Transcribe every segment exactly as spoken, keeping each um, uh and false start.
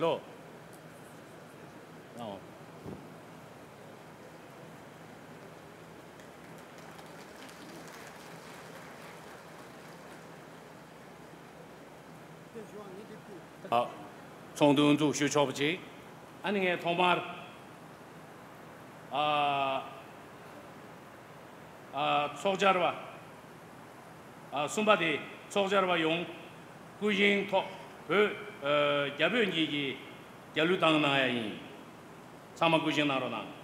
ལོ། ཨོ། ཨ། ཚོགས་འདུ་འཛུགས་ཞུ་ཆོག་པ་ཅིག་ཨ་ནི་ངས་ཐོག་མར། ཨ། ཨ། ཚོགས་བཅར་བ། ཨ། གསུམ་པ་དེ་ཚོགས་བཅར་བ་ཡོངས་སྐུ་བཞེངས་ཐོག་བོད། ཨ། རྒྱ་བོད་གཉིས་ཀྱི་རྒྱལ་གླུ་བཏང་གནང་ཡ་ཡིན། ཚང་མ་སྐུ་བཞེངས་གནང་རོགས་གནང་།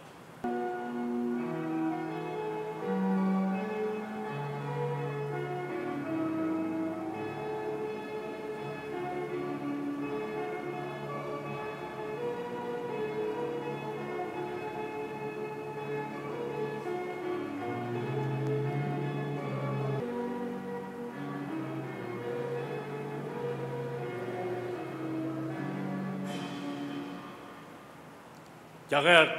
རྒྱ་གར།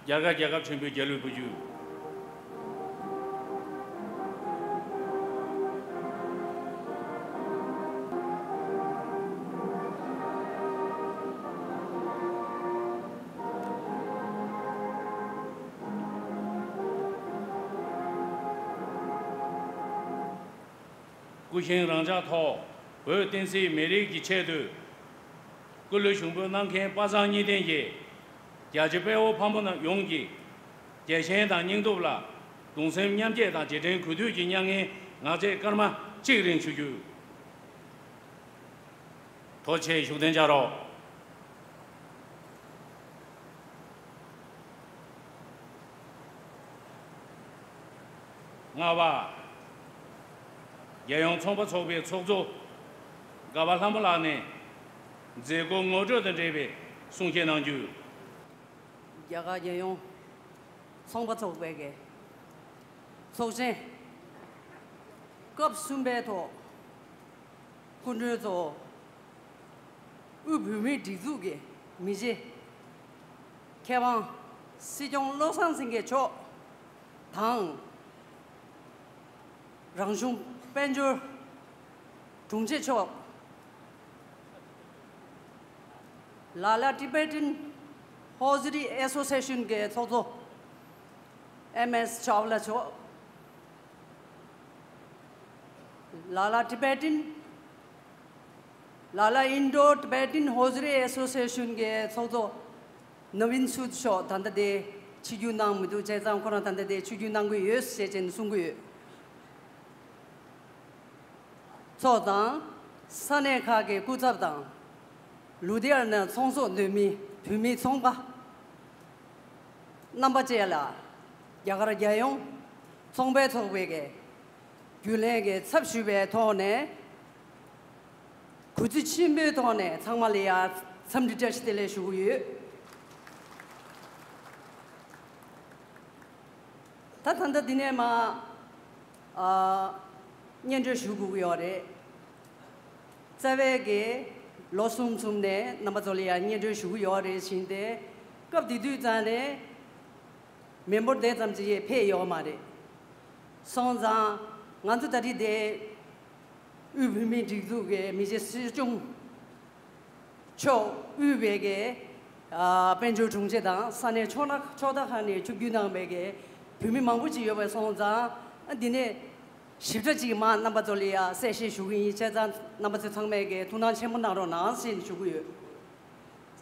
རྒྱ་གར་རྒྱལ་ཁབ་ཆེན་པོའི་རྒྱལ་གླུ་འབུལ་རྒྱུ། སྐུ་བཞེངས་རང་འཇགས་ཐོག་བོད་བསྟན་སྲིད་མི་རིགས་ཀྱི་ཆེད་དུ། སྐུ་ལུས་ཞུགས་འབུལ་གནང་མཁན་དཔའ་མཛངས་གཉིས་ལྡན་གྱི་རྒྱ་ཆེ་དཔའ་བོ་ཕམ་པོ་རྣམས་ཡོངས་ཀྱི་རྒྱལ་ཞེན་དང་སྙིང་སྟོབས་ལ་གདུང་སེམས་མཉམ་སྐྱེད་དང་རྗེས་དྲན་གུས་འདུད་ཀྱི་མྱ་ངན་ངག་བཅད་སྐར་མ་གཅིག་རིང་ཞུ་རྒྱུ། ཐུགས་རྗེ་ཆེ། བཞུགས་གདན་འཇགས་རོགས། ལྔ་པ། རྒྱལ་ཡོངས་ཚོང་པ་ཚོགས་པའི་ཚོགས་གཙོ་དགའ་བ་ལྷ་མོ་ལགས་ནས་མཛད་སྒོ་ངོ་སྤྲོད་དང་འབྲེལ་བའི་གསུང་བཤད་གནང་རྒྱུ། རྒྱ་གར་རྒྱལ་ཡོངས་ཚོང་པ་ཚོགས་པའི་གི་ཚོགས་ཆེན་སྐབས་གསུམ་པའི་ཐོག་སྐུ་མགྲོན་གཙོ་བོ་དབུས་བོད་མིའི་སྒྲིག་འཛུགས་ཀྱི་མི་རྗེ་མཁས་དབང་སྲིད་སྐྱོང་བློ་བཟང་སེང་གེ་མཆོག་དང་། རང་གཞུང་དཔལ་འབྱོར་དྲུང་ཆེ་མཆོག་ལ་ལ་Tibetan Hosiery Association གི་ཚོགས་གཙོ་ཨེམ་ཨེས་ཅཱ་ཝ་ལ་མཆོག་ལ་ལ་Tibetan ལ་ལ་Indo Tibetan Hosiery Association གི་ཚོགས་གཙོ་ནོ་ཝིན་སུད་མཆོག་ད་ལྟ་དེ་ཆིབས་བསྒྱུར་གནང་མི་འདུག་བྱས་ཙང་ཁོ་རང་ད་ལྟ་དེ་ཆིབས་བསྒྱུར་གནང་གི་ཡོད་ཞེས་བྱས་ནས་གསུང་གི་ཡོད། ཚོགས་དང་ས་གནས་ཁག་གི་སྐུ་ཚབ་དང་། ལུ་དྷི་ཡ་ན་ཚོང་ཟོག་སྡོད་མི་བོད་མི་ཚོང་པ་རྣམ་པ་བཅས་ལ་རྒྱ་གར་རྒྱལ་ཡོངས་ཚོང་པའི་ཚོགས་པའི་གི་རྒྱུན་ལས་ཀྱི་ཚབ་ཞུས་པའི་ཐོག་ནས་གུས་བརྩི་ཆེན་པོའི་ཐོག་ནས་ཚང་མ་ལ་ཡ་འཚམས་འདྲི་བཀྲ་ཤིས་བདེ་ལེགས་ཞུ་གི་ཡོད། ད་ད་ལྟ་འདི་ནས་མ་ཨ་སྙན་སྒྲོན་ཞུ་དགོས་ཀྱི་ཡོད་རེད། རྩ་བའི་གི་ལོ་གསུམ་གསུམ་ནས་རྣམ་པ་ཚོ་ལ་ཡང་སྙན་སྒྲོན་ཞུ་གི་ཡོད་རེད་བཞིན་ཏེ། སྐབས་དེ་དུས་ཙང་ནས་མི་འབོར་དེ་ཙམ་ཅིག་ཕེབས་ཡོད་མ་རེད། སོང་ཙང་ང་ཚོ་ད་རེས་དེ་དབུས་བོད་མིའི་སྒྲིག་འཛུགས་ཀྱི་མི་རྗེ་སྲིད་སྐྱོང་མཆོག་དབུས་པའི་གི་ཨ་དཔལ་འབྱོར་དྲུང་ཆེ་དང་ས་གནས་ཕྱོགས་ན་ཕྱོགས་མཐའ་ཁག་ནས་ཆིབས་བསྒྱུར་གནང་བའི་གི་བོད་མི་མང་པོ་ཅིག་ཡོད་པ་སོང་ཙང་ཨ་འདི་ནས་ཞིབ་ཕྲ་ཅིག་མ་རྣམ་པ་ཚོ་ལ་ཡ་གསལ་བཤད་ཞུ་གི་ཡིན། བྱས་ཙང་རྣམ་པ་ཚོ་ཚང་མས་གི་ཐུགས་སྣང་ཆེན་པོ་གནང་རོགས་གནང་ཞེས་ཞུ་གི་ཡོད།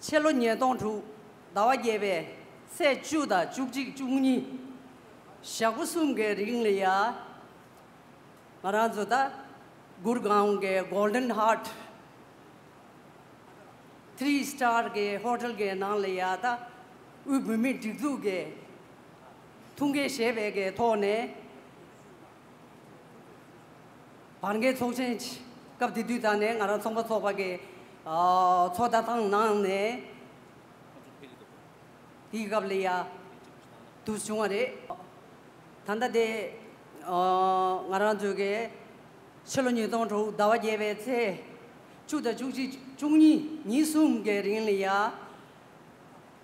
ཕྱི་ལོ་ཉིས་སྟོང་དྲུག་ཟླ་བ་བརྒྱད་པའི་ཚེས་བཅུ་དང་བཅུ་གཅིག་བཅུ་གཉིས་ཞག་པོ་གསུམ་གི་རིང་ལ་ཡ། ང་རང་ཚོ་ད་གུར་གའོན་གྱི་Golden Heart Three Star གི་ཧོ་ཊེལ་གི་ནང་ལ་ཡ་ད་དབུས་བོད་མིའི་སྒྲིག་འཛུགས་ཀྱི་ཐུགས་འགན་བཞེས་པའི་གི་ཐོག་ནས་བར་བརྒལ་ཚོགས་ཆེན་སྐབས་དེ་དུས་ད་ནས་ང་རང་ཚོང་པ་ཚོགས་པ་གི་ཨ་ཚོགས་བརྡ་བཏང་གནང་ནས། དེའི་སྐབས་ལ་ཡ་དུས་བྱུང་བ་རེད། ད་ལྟ་དེ་ང་རང་ཚོའི་གི་ཕྱི་ལོ་ཉིས་སྟོང་དྲུག་ཟླ་བ་བརྒྱད་པའི་ཚེས་བཅུ་དང་བཅུ་གཅིག་བཅུ་གཉིས་ཉིན་གསུམ་གི་རིང་ལ་ཡ་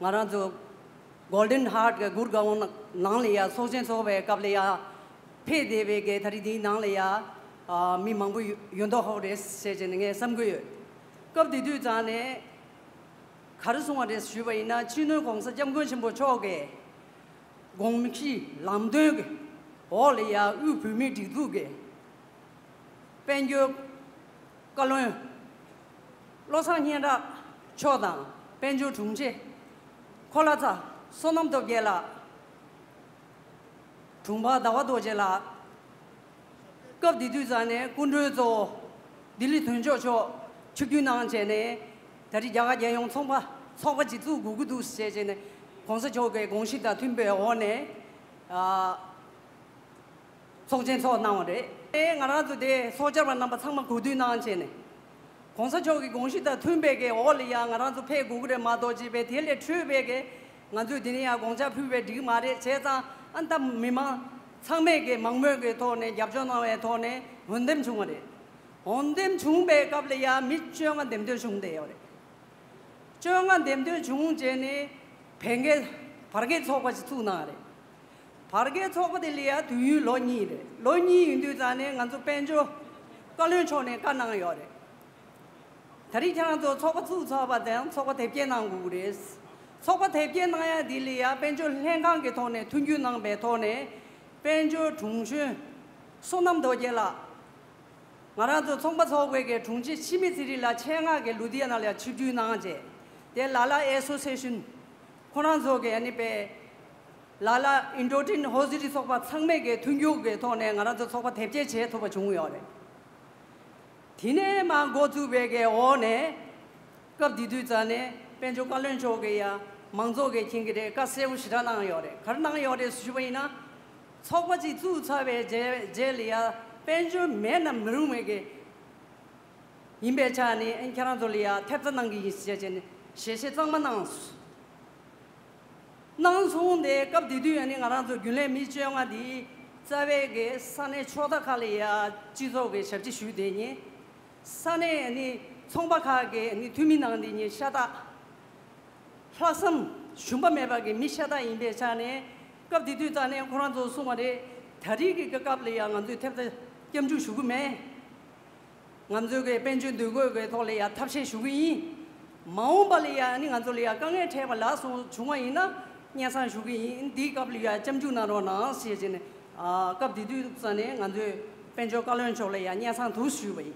ང་རང་ཚོ་Golden Heart གི་གུར་གའོན་ནང་ལ་ཡ་ཚོགས་ཆེན་ཚོགས་པའི་སྐབས་ལ་ཡ་ཕེབས་བསྡད་པའི་གི་ད་རེས་དེའི་ནང་ལ་ཡ་མི་མང་པོ་ཡོད་མདོག་ཁ་པོ་རེད་ཟེར་བྱས་ནས་ངས་བསམ་གི་ཡོད། སྐབས་དེ་དུས་ཙང་ནས། ག་རེ་གསུངས་པ་རེད་ཞུས་པ་ཡིན་ན། སྤྱི་ནོར་༸གོང་ས་༸སྐྱབས་མགོན་ཆེན་པོ་མཆོག་གི་དགོངས་གཞི་ལམ་སྟོན་གྱི་འོག་ལ་ཡ་དབུས་བོད་མིའི་སྒྲིག་འཛུགས་ཀྱི་དཔལ་འབྱོར་བཀའ་བློན་བློ་བཟང་སྙན་གྲགས་མཆོག་དང་། དཔལ་འབྱོར་དྲུང་ཆེ་ཁོ་ལ་ཚ་བསོད་ནམས་སྟོབས་རྒྱལ་ལགས། དྲུང་འཕར་ཟླ་བ་རྡོ་རྗེ་ལགས། སྐབས་དེ་དུས་ཙམ་ནས་སྐུ་མགྲོན་གཙོ་བོ་ལྡི་ལི་དོན་གཅོད་མཆོག་ཆིབས་བསྒྱུར་གནང་བྱས་ནས། ད་རེས་རྒྱ་གར་རྒྱལ་ཡོངས་ཚོགས་པ་ཚོགས་པ་ཅིག་བཙུགས་དགོས་ཀྱི་འདུག་ཟེར་བྱས་ནས། ༸གོང་ས་མཆོག་གི་དགོངས་གཞི་དང་མཐུན་པའི་འོག་ནས་ཨ་ཚོགས་ཆེན་ཚོགས་གནང་བ་རེད། ཨེ་ང་རང་ཚོ་དེ་ཚོགས་བཅར་བ་རྣམ་པ་ཚང་མ་གོ་བསྡུར་གནང་བྱས་ནས། ༸གོང་ས་མཆོག་གི་དགོངས་གཞི་དང་མཐུན་པའི་གི་འོག་ལ་ཡང་ང་རང་ཚོ་ཕེབས་དགོས་ཀྱི་རེད་མ་གཏོགས། ཅིག་པའི་དེ་ལས་འཕྲོས་པའི་གི་ང་ཚོས་དེ་ནས་ཡང་དགོངས་འཆར་ཕུལ་བའི་འགྲིག་མ་རེད། བྱས་ཙང་ཨ་ད་མི་མང་ཚང་མས་གི་མང་མོས་ཀྱི་ཐོག་ནས་རྒྱབ་སྐྱོར་གནང་བའི་ཐོག་ནས་འོས་འདེམས་བྱུང་བ་རེད། འོས་འདེམས་བྱུང་བའི་སྐབས་ལ་ཡང་མི་བཅོ་ལྔ་འདེམས་ཐོན་བྱུང་བསྡད་ཡོད་རེད། བཅོ་ལྔ་འདེམས་ཐོན་བྱུང་རྗེས་ནས་བར་བརྒལ་བར་བརྒལ་ཚོགས་པ་ཞིག་བཙུགས་གནང་རེད། བར་བརྒལ་ཚོགས་པ་དེ་ལ་ཡང་དུས་ཡུན་ལོ་གཉིས་རེད། ལོ་གཉིས་ཡིན་དུས་ཙང་ནས་ང་ཚོ་དཔལ་འབྱོར་བཀའ་བློན་མཆོག་ནས་བཀའ་གནང་ཡོད་རེད། ད་རེས་ཁྱེད་རང་ཚོ་ཚོགས་པ་བཙུགས་ཚར་བ་དང་ཚོགས་པ་དེབ་སྐྱེལ་གནང་དགོས་ཀྱི་རེད། ཚོགས་པ་དེབ་སྐྱེལ་གནང་ཡ་འདི་ལ་ཡང་དཔལ་འབྱོར་ལྷན་ཁང་གི་ཐོག་ནས་མཐུན་འགྱུར་གནང་པའི་ཐོག་ནས། དཔལ་འབྱོར་དྲུང་གཞོན་བསོད་ནམས་རྡོ་རྗེ་ལགས། ང་རང་ཚོ་ཚོང་པ་ཚོགས་པའི་གི་དྲུང་ཆེ་འཆི་མེད་ཚེ་རིང་ལགས་ཆེད་མངགས་ཀྱིས་ལུ་དྷི་ཡ་ན་ལ་ཡ་ཆིབས་བསྒྱུར་གནང་རྗེས། དེ་ལ་ལ་ཨེ་སོ་སི་ཨེ་ཤན་ཁོ་རང་ཚོ་གི་ཨ་ནི་པའི་ལ་ལ་ཨིན་ཌོ་ཅིན་ཧོ་ཟི་རི་ཚོགས་པ་ཚང་མས་ཀྱི་མཐུན་འགྱུར་གྱི་ཐོག་ནས་ང་རང་ཚོ་ཚོགས་པ་དེབ་སྐྱེལ་བྱེད་ཐུབ་པ་བྱུང་ཡོད་རེད། དེ་ནས་མར་འགོ་བཙུགས་པའི་གི་འོག་ནས། སྐབས་དེ་དུས་ཙང་ནས་དཔལ་འབྱོར་བཀའ་བློན་མཆོག་གིས་ཡང་མང་ཚོགས་ཀྱིས་མཁྱེན་གྱི་རེད། བཀའ་གསལ་པོ་ཞེ་དྲག་གནང་ཡོད་རེད། ག་རེ་གནང་ཡོད་རེད་ཞུས་པ་ཡིན་ན། ཚོགས་པ་གཅིག་བཙུགས་ཚར་བའི་རྗེས་རྗེས་ལ་ཡང་དཔལ་འབྱོར་མེད་ན་མི་རུང་བའི་གི་ཡིན་པའི་ཆ་ནས། ཨ་ཁྱེད་རང་ཚོ་ལ་ཡང་ཐེབས་རྩ་གནང་གི་ཡིན་ཟེར་བྱས་ནས་ཞལ་བཞེས་གཙང་མ་གནང་སོང་། གནང་སོང་སྟེ། སྐབས་དེ་དུས་ཨ་ནི་ང་རང་ཚོ་རྒྱུན་ལས་མི་བཅོ་ལྔ་འདི་རྩ་བའི་གི་ས་གནས་ཕྱོགས་མཐའ་ཁག་ལ་ཡ་སྤྱི་ཚོགས་ཀྱི་ཞབས་ཕྱི་ཞུས་བསྡད་མཁན། ས་གནས་ཨ་ནི་ཚོང་པ་ཁག་གི་ཨ་ནི་འཐུས་མི་གནང་བསྡད་མཁན་ཤ་སྟག་ལྷག་བསམ་ཞུམ་པ་མེད་པ་གི་མི་ཤ་སྟག་ཡིན་པའི་ཆ་ནས། སྐབས་དེ་དུས་རྩ་ནས་ཁོ་རང་ཚོ་གསུངས་པ་རེད། ད་རེས་ཀྱི་སྐབས་ལ་ཡ་ང་ཚོས་ཐེབས་རྩ་སྐྱབས་འཇུག་ཞུ་གི་མེད། ང་ཚོའི་གི་དཔལ་འབྱོར་འདུ་འགོད་ཀྱི་ཐོག་ལ་ཡ་ཐབས་ཤེས་ཞུ་གི་ཡིན། མ་འོངས་པ་ལ་ཡ་ནི་ང་ཚོ་ལ་ཡ་དཀའ་ངལ་འཕྲད་པ་ལ་སོགས་བྱུང་བ་ཡིན་ན་སྙན་སེང་ཞུ་གི་ཡིན། འདིའི་སྐབས་ལ་ཡ་སྐྱབས་འཇུག་གནང་རོགས་གནང་ཞེས་བྱས་ནས། ཨ་སྐབས་དེ་དུས་ཙམ་ནས་ང་ཚོས་དཔལ་འབྱོར་བཀའ་བློན་མཆོག་ལ་ཡ་སྙན་སེང་དུ་ཞུས་པ་ཡིན།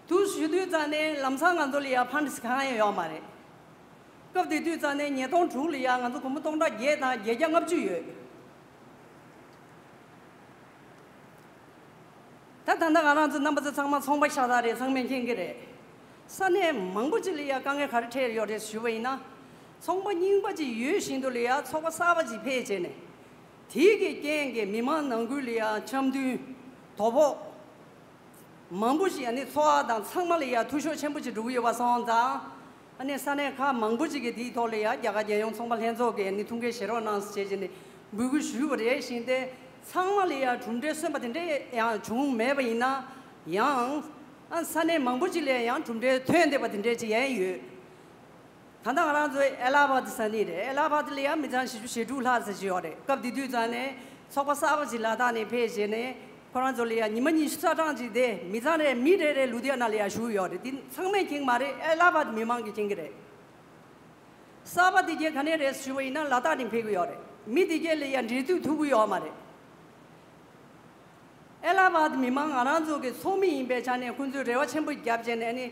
དུ་ཞུ་དུས་ཙམ་ནས་ལམ་སང་ང་ཚོ་ལ་ཡ་ཕན་ཌི་གང་ཡང་ཡོད་མ་རེད། སྐབས་དེ་དུས་ཙམ་ནས་ཉིས་སྟོང་དྲུག་ལ་ཡ་ང་ཚོ་སྒོར་མོ་སྟོང་ཕྲག་བརྒྱད་དང་བརྒྱད་བརྒྱ་ལྔ་བཅུ་ཡོད། ད་ད་ལྟ་ང་རང་ཚོ་རྣམ་པ་ཚོ་ཚང་མ་ཚོང་པ་ཤ་སྟག་རེད། ཚང་མས་མཁྱེན་གྱི་རེད། ས་གནས་མང་པོ་ཅིག་ལ་ཡ་དཀའ་ངལ་ག་རེ་འཕྲད་ཡོད་རེད་ཞུ་བ་ཡིན་ན། ཚོང་པ་རྙིང་པ་ཅིག་ཡོད་བཞིན་དུ་ལ་ཡ་ཚོགས་པ་གསར་པ་ཅིག་ཕེབས་བྱས་ནས། དེའི་གི་རྐྱེན་གྱིས་མི་མང་ནང་ཁུལ་ལ་ཡ་འཆམ་མཐུན། དོ་ཕོག་མང་པོ་ཞིག་ཨ་ནི་འཚོ་བ་དང་ཚང་མ་ལ་ཡ་འཐུས་ཤོར་ཆེན་པོ་ཅིག་འགྲོ་གི་ཡོད་པ་སོང་ཙང་། ཨ་ནི་ས་གནས་ཁག་མང་པོ་ཅིག་གིས་དེའི་ཐོག་ལ་ཡ་རྒྱ་གར་རྒྱལ་ཡོངས་ཚོང་པ་ལྷན་ཚོགས་ཀྱིས་ཨ་ནི་ཐུགས་འགན་བཞེས་རོགས་གནང་ཟེར་བྱས་ནས་འབོད་སྐུལ་ཞུས་པ་རེད། བཞིན་ཏེ་ཚང་མ་ལ་ཡ་གྲུབ་འབྲས་སོན་པ་དེ་འདྲས་ཡང་བྱུང་མེད་པ་ཡིན་ན་ཡང་། ཨ་ས་གནས་མང་པོ་ཅིག་ལ་ཡང་གྲུབ་འབྲས་ཐོན་བསྡད་པ་དེ་འདྲས་ཅིག་ཡང་ཡོད། ད་ལྟ་ང་རང་ཚོའི་ཨེ་ལ་ཧ་བཱད་ས་གནས་རེད། ཨེ་ལ་ཧ་བཱད་ལ་ཡང་མི་ཚང་བཞི་བཅུ་ཞེ་དྲུག་ལྷག་ཙམ་ཅིག་ཡོད་རེད། སྐབས་དེ་དུས་ཙང་ནས་ཚོགས་པ་གསར་པ་ཅིག་ལ་དྭགས་ནས་ཕེབས་བྱས་ནས་ཁོ་རང་ཚོ་ལ་ཡང་ཉི་མ་ཉི་ཤུ་རྩ་གྲངས་ཅིག་དེ་མི་ཚང་རེ་མི་རེ་རེ་ལུ་དྷི་ཡ་ན་ལ་ཡང་བཞུགས་ཡོད་རེད། དེ་ཚང་མས་མཁྱེན་གྱི་མ་རེད། ཨེ་ལ་ཧ་བཱད་མི་མང་གིས་མཁྱེན་གྱི་རེད། གསར་པ་དེ་གས་ག་ནས་རེད་ཞུ་བ་ཡིན་ན་ལ་དྭགས་ནས་ཕེབས་ཀྱི་ཡོད་རེད། མི་དེ་གས་ལ་ཡང་འབྲེལ་མཐུད་ཐུབ་ཀྱི་ཡོད་མ་རེད། ཨེ་ལ་ཧ་བཱད་མི་མང་ང་རང་ཚོ་གི་ཚོགས་མི་ཡིན་པའི་ཆ་ནས་ཁོང་ཚོས་རེ་བ་ཆེན་པོ་བརྒྱབ་བྱས་ནས་ནི།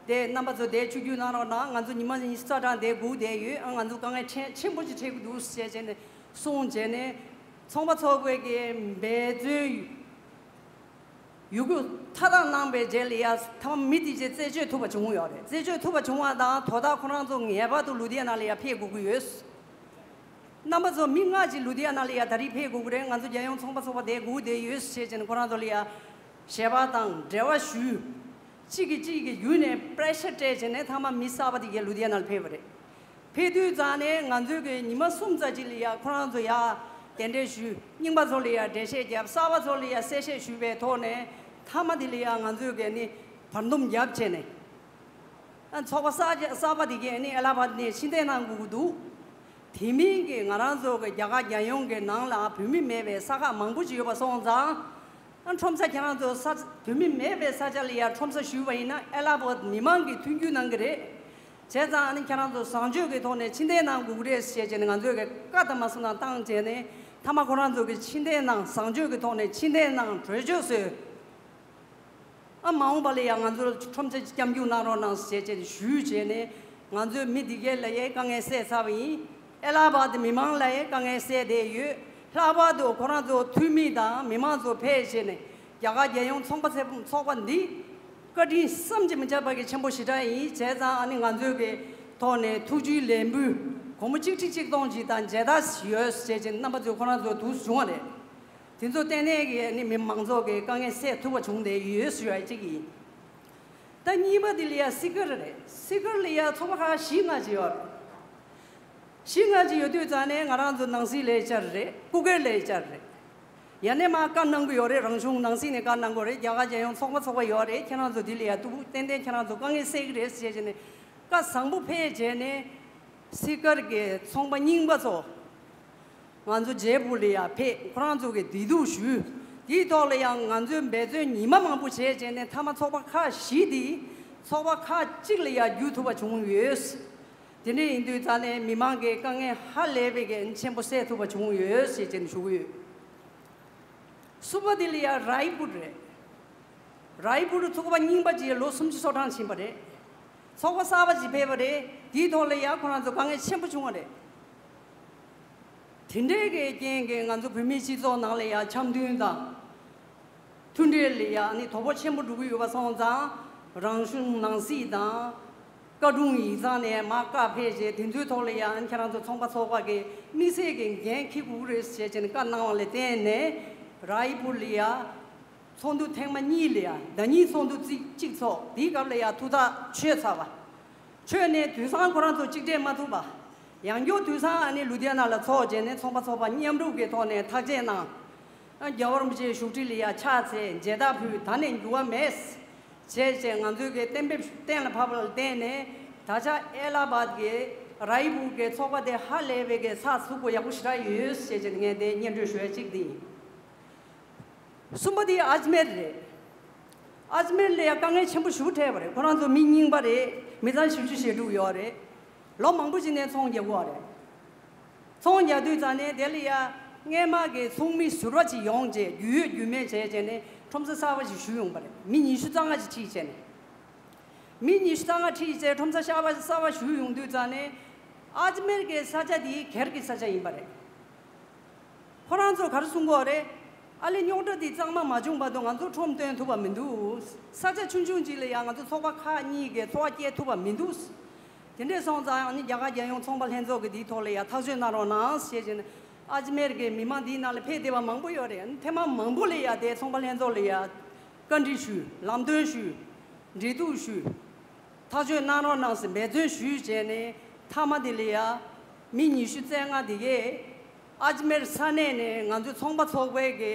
དེ་རྣམ་པ་ཚོ་དེ་ཆིབས་བསྒྱུར་གནང་རོགས་གནང་། ང་ཚོ་ཉི་མ་ཉི་ཤུ་རྩ་གྲངས་དེ་སྒུག་བསྡད་ཡོད། ཨ་ང་ཚོ་དཀའ་ངལ་ཆེན་ཆེན་པོ་ཅིག་འཕྲད་ཀྱི་འདུག་ཟེར་བྱས་ནས་གསུངས་བྱས་ནས། ཚོང་པ་ཚོགས་པའི་གི་འབད་བརྩོན་ཡོད་རྒུ་མཐའ་དག་གནང་པའི་རྗེས་ལ་ཡ་ཐ་མ་མི་དེ་ཚོ་རྩད་གཅོད་ཐུབ་པ་བྱུང་ཡོད་རེད། རྩད་གཅོད་ཐུབ་པ་བྱུང་བ་དང་དོ་བདག་ཁོ་རང་ཚོ་ངེས་པར་དུ་ལུ་དྷི་ཡ་ན་ལ་ཡ་ཕེབས་དགོས་ཀྱི་ཡོད། རྣམ་པ་ཚོ་མི་ལྔ་ཅིག་ལུ་དྷི་ཡ་ན་ལ་ཡ་ད་རེས་ཕེབས་དགོས་ཀྱི་རེད། ང་ཚོ་རྒྱལ་ཡོངས་ཚོང་པ་ཚོགས་པ་དེ་སྒུག་བསྡད་ཡོད་ཟེར་བྱས་ནས་ཁོ་རང་ཚོ་ལ་ཡ་ཞལ་པར་དང་འབྲེལ་བ་ཞུས། གཅིག་གིས་གཅིག་གི་བརྒྱུད་ནས་པྲེ་ཤར་སྤྲད་བྱས་ནས་མཐའ་མ་མི་གསར་པ་དེ་གས་ལུ་དྷི་ཡ་ན་ལ་ཕེབས་པ་རེད། ཕེབས་དུས་ཙང་ནས་ང་ཚོའི་གི་ཉི་མ་གསུམ་ཙམ་ཅིག་ལ་ཡ་ཁོ་རང་ཚོ་ཡ་གདན་འདྲེན་ཞུས། རྙིང་པ་ཚོ་ལ་ཡ་འགྲེལ་བཤད་བརྒྱབ། གསར་པ་ཚོ་ལ་ཡ་གསལ་བཤད་ཞུས་པའི་ཐོག་ནས་མཐའ་མ་དེ་ལ་ཡ་ང་ཚོའི་གི་ནི་བར་འདུམ་བརྒྱབ་བྱས་ནས། ཨ་ཚོགས་པ་གསར་གསར་པ་དེ་གས་ནི་ཨེ་ལ་ཧ་བཱད་ནས་ཕྱིར་འཐེན་གནང་དགོས་ཀྱི་འདུག་དེ་མིན་གྱི་ང་རང་ཚོ་གི་རྒྱ་གར་རྒྱལ་ཡོངས་ཀྱི་ནང་ལ་བོད་མི་མེད་པའི་ས་ཁག་མང་པོ་ཅིག་ཡོད་པ་སོང་ཙང་། ཨ་ཁྲོམ་ས་ཁྱེད་རང་ཚོ་ས་བོད་མི་མེད་པའི་ས་ཆ་ལ་ཡ་ཁྲོམ་ས་ཞུས་པ་ཡིན་ན་ཨེ་ལ་ཧ་བཱད་མི་མང་གིས་མཐུན་འགྱུར་གནང་གི་རེད། བྱས་ཙང་ཨ་ནི་ཁྱེད་རང་ཚོ་བཟང་སྤྱོད་ཀྱི་ཐོག་ནས་ཕྱིར་འཐེན་གནང་དགོས་ཀྱི་རེད་ཟེར་བྱས་ནས་ང་ཚོས་ཀྱི་བཀའ་དང་མ་སོང་ན་བཏང་བྱས་ནས་མཐའ་མ་ཁོ་རང་ཚོ་གི་ཕྱིར་འཐེན་གནང་། བཟང་སྤྱོད་ཀྱི་ཐོག་ནས་ཕྱིར་འཐེན་གནང་། གྲོས་ཆོད་བཟོས། ཨ་མ་འོངས་པ་ལ་ཡང་ང་ཚོར་ཁྲོམ་ཆ་སྐྱབས་འཇུག་གནང་རོགས་གནང་ཟེར་བྱས་ནས་ཞུས་བྱས་ནས་ང་ཚོས་མི་འདི་གས་ལ་ཡའི་དཀའ་ངལ་སེལ་ཚར་བ་ཡིན། ཨེ་ལ་ཧ་བཱད་མི་མང་ལ་ཡའི་དཀའ་ངལ་སེལ་བསྡད་ཡོད། ལྷག་པར་དུ་ཁོ་རང་ཚོ་འཐུས་མི་དང་མི་མང་ཚོ་ཕེབས་བྱས་ནས་རྒྱ་གར་རྒྱལ་ཡོངས་ཚོང་པ་ཚོགས་པ་འདི་བཀའ་དྲིན་བསམ་གྱིས་མི་ཁྱབ་པ་གི་ཆེན་པོ་ཞེ་དྲག་ཡིན། བྱས་ཙང་ཨ་ནི་ང་ཚོའི་གི་ཐོག་ནས་ཐུགས་རྗེའི་ལས་འབུལ་སྒོར་མོ་གཅིག་ཁྲི་གཅིག་སྟོང་ཅིག་དང་མཇལ་དར་ཡོད་ཟེར་བྱས་ནས་རྣམ་པ་ཚོས་ཁོ་རང་ཚོ་འདུག་བྱུང་བ་རེད། དེ་ཚོ་ལྟེ་གནས་ཀྱི་ནི་མི་མང་ཚོགས་ཀྱི་དཀའ་ངལ་སེལ་ཐུབ་པ་བྱུང་བསྡད་ཡོད་ཟེར་བ་གཅིག་ཡིན། ད་གཉིས་པ་དེ་ལ་ཡ་སི་ཀར་རེད། སི་ཀར་ལ་ཡ་ཚོགས་པ་ཁག་བཞི་ལྔ་ཅིག་ཡོད་རེད། བཞི་ལྔ་ཅིག་ཡོད་དུས་ཙང་ནས་ང་རང་ཚོ་ནང་སྲིད་ལ་ཡ་བཅར་རེད། སྐུ་སྒེར་ལ་ཡ་བཅར་རེད། ཡ་ནས་མ་བཀའ་གནང་གི་ཡོད་རེད། རང་གཞུང་ནང་སྲིད་ནས་བཀའ་གནང་གི་ཡོད་རེད། རྒྱ་གར་རྒྱལ་ཡོངས་ཚོགས་པ་ཚོགས་པ་ཡོད་རེད། ཁྱེད་རང་ཚོ་དེ་ལ་ཡ་ཐུག་ཏན་ཏན་ཁྱེད་རང་ཚོ་དཀའ་ངལ་སེལ་གི་རེད་ཟེར་བྱས་ནས་བཀའ་བཟང་པོ་ཕེབས་བྱས་ནས། སི་ཀར་གྱི་ཚོང་པ་རྙིང་པ་ཚོ་ང་ཚོ་ཇེ་པུར་ལ་ཡ་ཕེབས། ཁོ་རང་ཚོ་གི་བདེ་སྡུག་ཞུས། དེའི་ཐོག་ལ་ཡང་ང་ཚོའི་འབད་བརྩོན་ཉི་མ་མང་པོ་བྱས་བྱས་ནས་མཐའ་མ་ཚོགས་པ་ཁག་བཞི་དེ་ཚོགས་པ་ཁག་གཅིག་ལ་ཡ་བསྒྱུར་ཐུབ་པ་བྱུང་ཡོད། དེ་འདྲ་ཡིན་དུས་ཙང་ནས་མི་མང་གི་དཀའ་ངལ་ཧ་ལས་པའི་གི་ཆེན་པོ་སེལ་ཐུབ་པ་བྱུང་ཡོད་ཞེས་བྱས་ནས་ཞུ་གི་ཡོད། གསུམ་པ་དེ་ལ་ཡ་རའི་པུར་རེད། རའི་པུར་ཚོགས་པ་རྙིང་པ་ཅིག་ལོ་སུམ་ཅུ་སོ་གྲངས་ཕྱིན་པ་རེད། ཚོགས་པ་གསར་པ་ཅིག་ཕེབས་པ་རེད། དེའི་ཐོག་ལ་ཡ་ཁོ་རང་ཚོ་དཀའ་ངལ་ཆེན་པོ་བྱུང་བ་རེད། དེ་འདྲའི་གི་རྐྱེན་གྱིས་ང་ཚོ་བོད་མིའི་སྤྱི་ཚོགས་ནང་ལ་ཡ་འཆམ་མཐུན་དང་། མཐུན་སྒྲིལ་ལ་ཡ་ནི་དོ་ཕོག་ཆེན་པོ་འགྲོ་གི་ཡོད་པ་སོང་ཙང་། རང་གཞུང་ནང་སྲིད་དང་། བཀའ་དྲུང་ཡིག་ཚང་ནས་མར་བཀའ་ཕེབས་རྗེས་དེ་ཚོའི་ཐོག་ལ་ཡང་ཁྱེད་རང་ཚོ་ཚོང་པ་ཚོགས་པ་གི་དམིགས་བསལ་གྱི་འགན་འཁྱེར་དགོས་ཀྱི་རེད་ཟེར་བྱས་ནས་བཀའ་གནང་བ་ལ་བརྟེན་ནས་རའི་པུར་ལ་ཡ་ཚོགས་འདུ་ཐེངས་མ་གཉིས་ལ་ཡ་ཟླ་ཉིན་ཚོགས་འདུ་རྩིས་གཅིག་ཚོགས། དེའི་སྐབས་ལ་ཡ་ཐུགས་ཐག་ཆོད་ཚར་བ། ཆོད་ནས་དུས་སང་ཁོ་རང་ཚོ་གཅིག་སྒྲིལ་མ་ཐུབ་པ། ཡང་བསྐྱར་དུས་སང་ཨ་ནི་ལུ་དྷི་ཡ་ན་ལ་ཚོགས་བྱས་ནས་ཚོང་པ་ཚོགས་པ་མཉམ་རུབ་ཀྱི་ཐོག་ནས་ཐག་བཅད་གནང་། རྒྱལ་བ་རིན་པོ་ཆེའི་བཞུགས་ཁྲི་ལ་ཡ་ཕྱག་འཚལ་མཇལ་དར་ཕུལ། ད་ནས་འགྱུར་བ་མེད། བྱས་བྱས་ང་ཚོའི་གི་གཏན་འབེབས་གཏན་ལ་ཕབ་པ་ལ་བརྟེན་ནས་ད་ཆ་ཨེ་ལ་ཧ་བཱད་ཀྱི་རའི་པུར་གྱི་ཚོགས་པ་དེ་ཧ་ལས་པའི་གི་ཚགས་ཚུད་པོ་ཡག་པོ་ཞེ་དྲག་ཡོད་ཟེར་བྱས་ནས་ངས་དེ་སྙན་སྒྲོན་ཞུ་ཡ་གཅིག་དེ་ཡིན། གསུམ་པ་དེ་ཨ་ཇ་མེར་རེད། ཨ་ཇ་མེར་ལ་ཡང་དཀའ་ངལ་ཆེན་པོ་ཞེ་པོ་འཕྲད་པ་རེད། ཁོ་རང་ཚོ་མི་རྙིང་པ་རེད། མི་ཚང་བཞི་བཅུ་ཞེ་དྲུག་ཡོད་རེད། ལོ་མང་པོ་ཞིག་ནས་ཚོང་རྒྱག་གི་ཡོད་རེད། ཚོང་རྒྱག་དུས་ཙང་ནས་དེ་ལ་ཡ་སྔས་མ་གི་ཚོགས་མི་ཟུར་པ་ཅིག་ཡོང་རྗེས་རྒྱུས་ཡོད་རྒྱུས་མེད་བྱས་བྱས་ནས་ཁྲོམ་ས་གསར་པ་ཞིག་ཞུས་ཡོང་པ་རེད། མི་ཉི་ཤུ་རྩ་ལྔ་ཅིག་ཁྲིད་བྱས་ནས། མི་ཉི་ཤུ་རྩ་ལྔ་ཁྲིད་བྱས་ཁྲོམ་ས་གསར་པ་གསར་པ་ཞུས་ཡོང་དུས་ཙང་ནས་ཨ་ཇ་མེར་གྱི་ས་ཆ་དེ་སྒེར་གྱི་ས་ཆ་ཡིན་པ་རེད། ཁོ་རང་ཚོ་ག་རེ་གསུང་གི་ཡོད་རེད། ཨ་ལས་རྙོག་དྲ་དེ་གཙང་མ་མ་བྱུང་བར་དུ་ང་ཚོ་ཁྲོམ་སྟོན་ཐུབ་པ་མི་འདུག་ས་ཆ་ཆུང་ཆུང་ཅིག་ལ་ཡང་ང་ཚོ་ཚོགས་པ་ཁག་གཉིས་ཀྱི་ཚོགས་པ་སྐྱེལ་ཐུབ་པ་མི་འདུག་དེ་འདྲས་སོང་ཙང་ཡང་ནི་རྒྱ་གར་རྒྱལ་ཡོངས་ཚོང་པ་ལྷན་ཚོགས་ཀྱི་དེའི་ཐོག་ལ་ཡང་ཐག་གཅོད་གནང་རོགས་གནང་ཞེས་བྱས་ནས་ཨ་ཇ་མེར་གྱི་མི་མང་འདིའི་ནང་ལ་ཕེབས་བསྡད་པ་མང་པོ་ཡོད་རེད། ཐེངས་མ་མང་པོ་ལ་ཡང་དེ་ཚོང་པ་ལྷན་ཚོགས་ལ་ཡང་བཀའ་འདྲི་ཞུས། ལམ་སྟོན་ཞུས། འབྲེལ་གཏུག་ཞུས། ཐག་གཅོད་གནང་རོགས་གནང་ཟེར་འབད་བརྩོན་ཞུས་བྱས་ནས་མཐའ་མ་དེ་ལ་ཡ་མི་ཉི་ཤུ་རྩ་ལྔ་དེ་གས་ཨ་ཇ་མེར་ས་གནས་ནས་ང་ཚོའི་ཚོང་པ་ཚོགས་པའི་གི་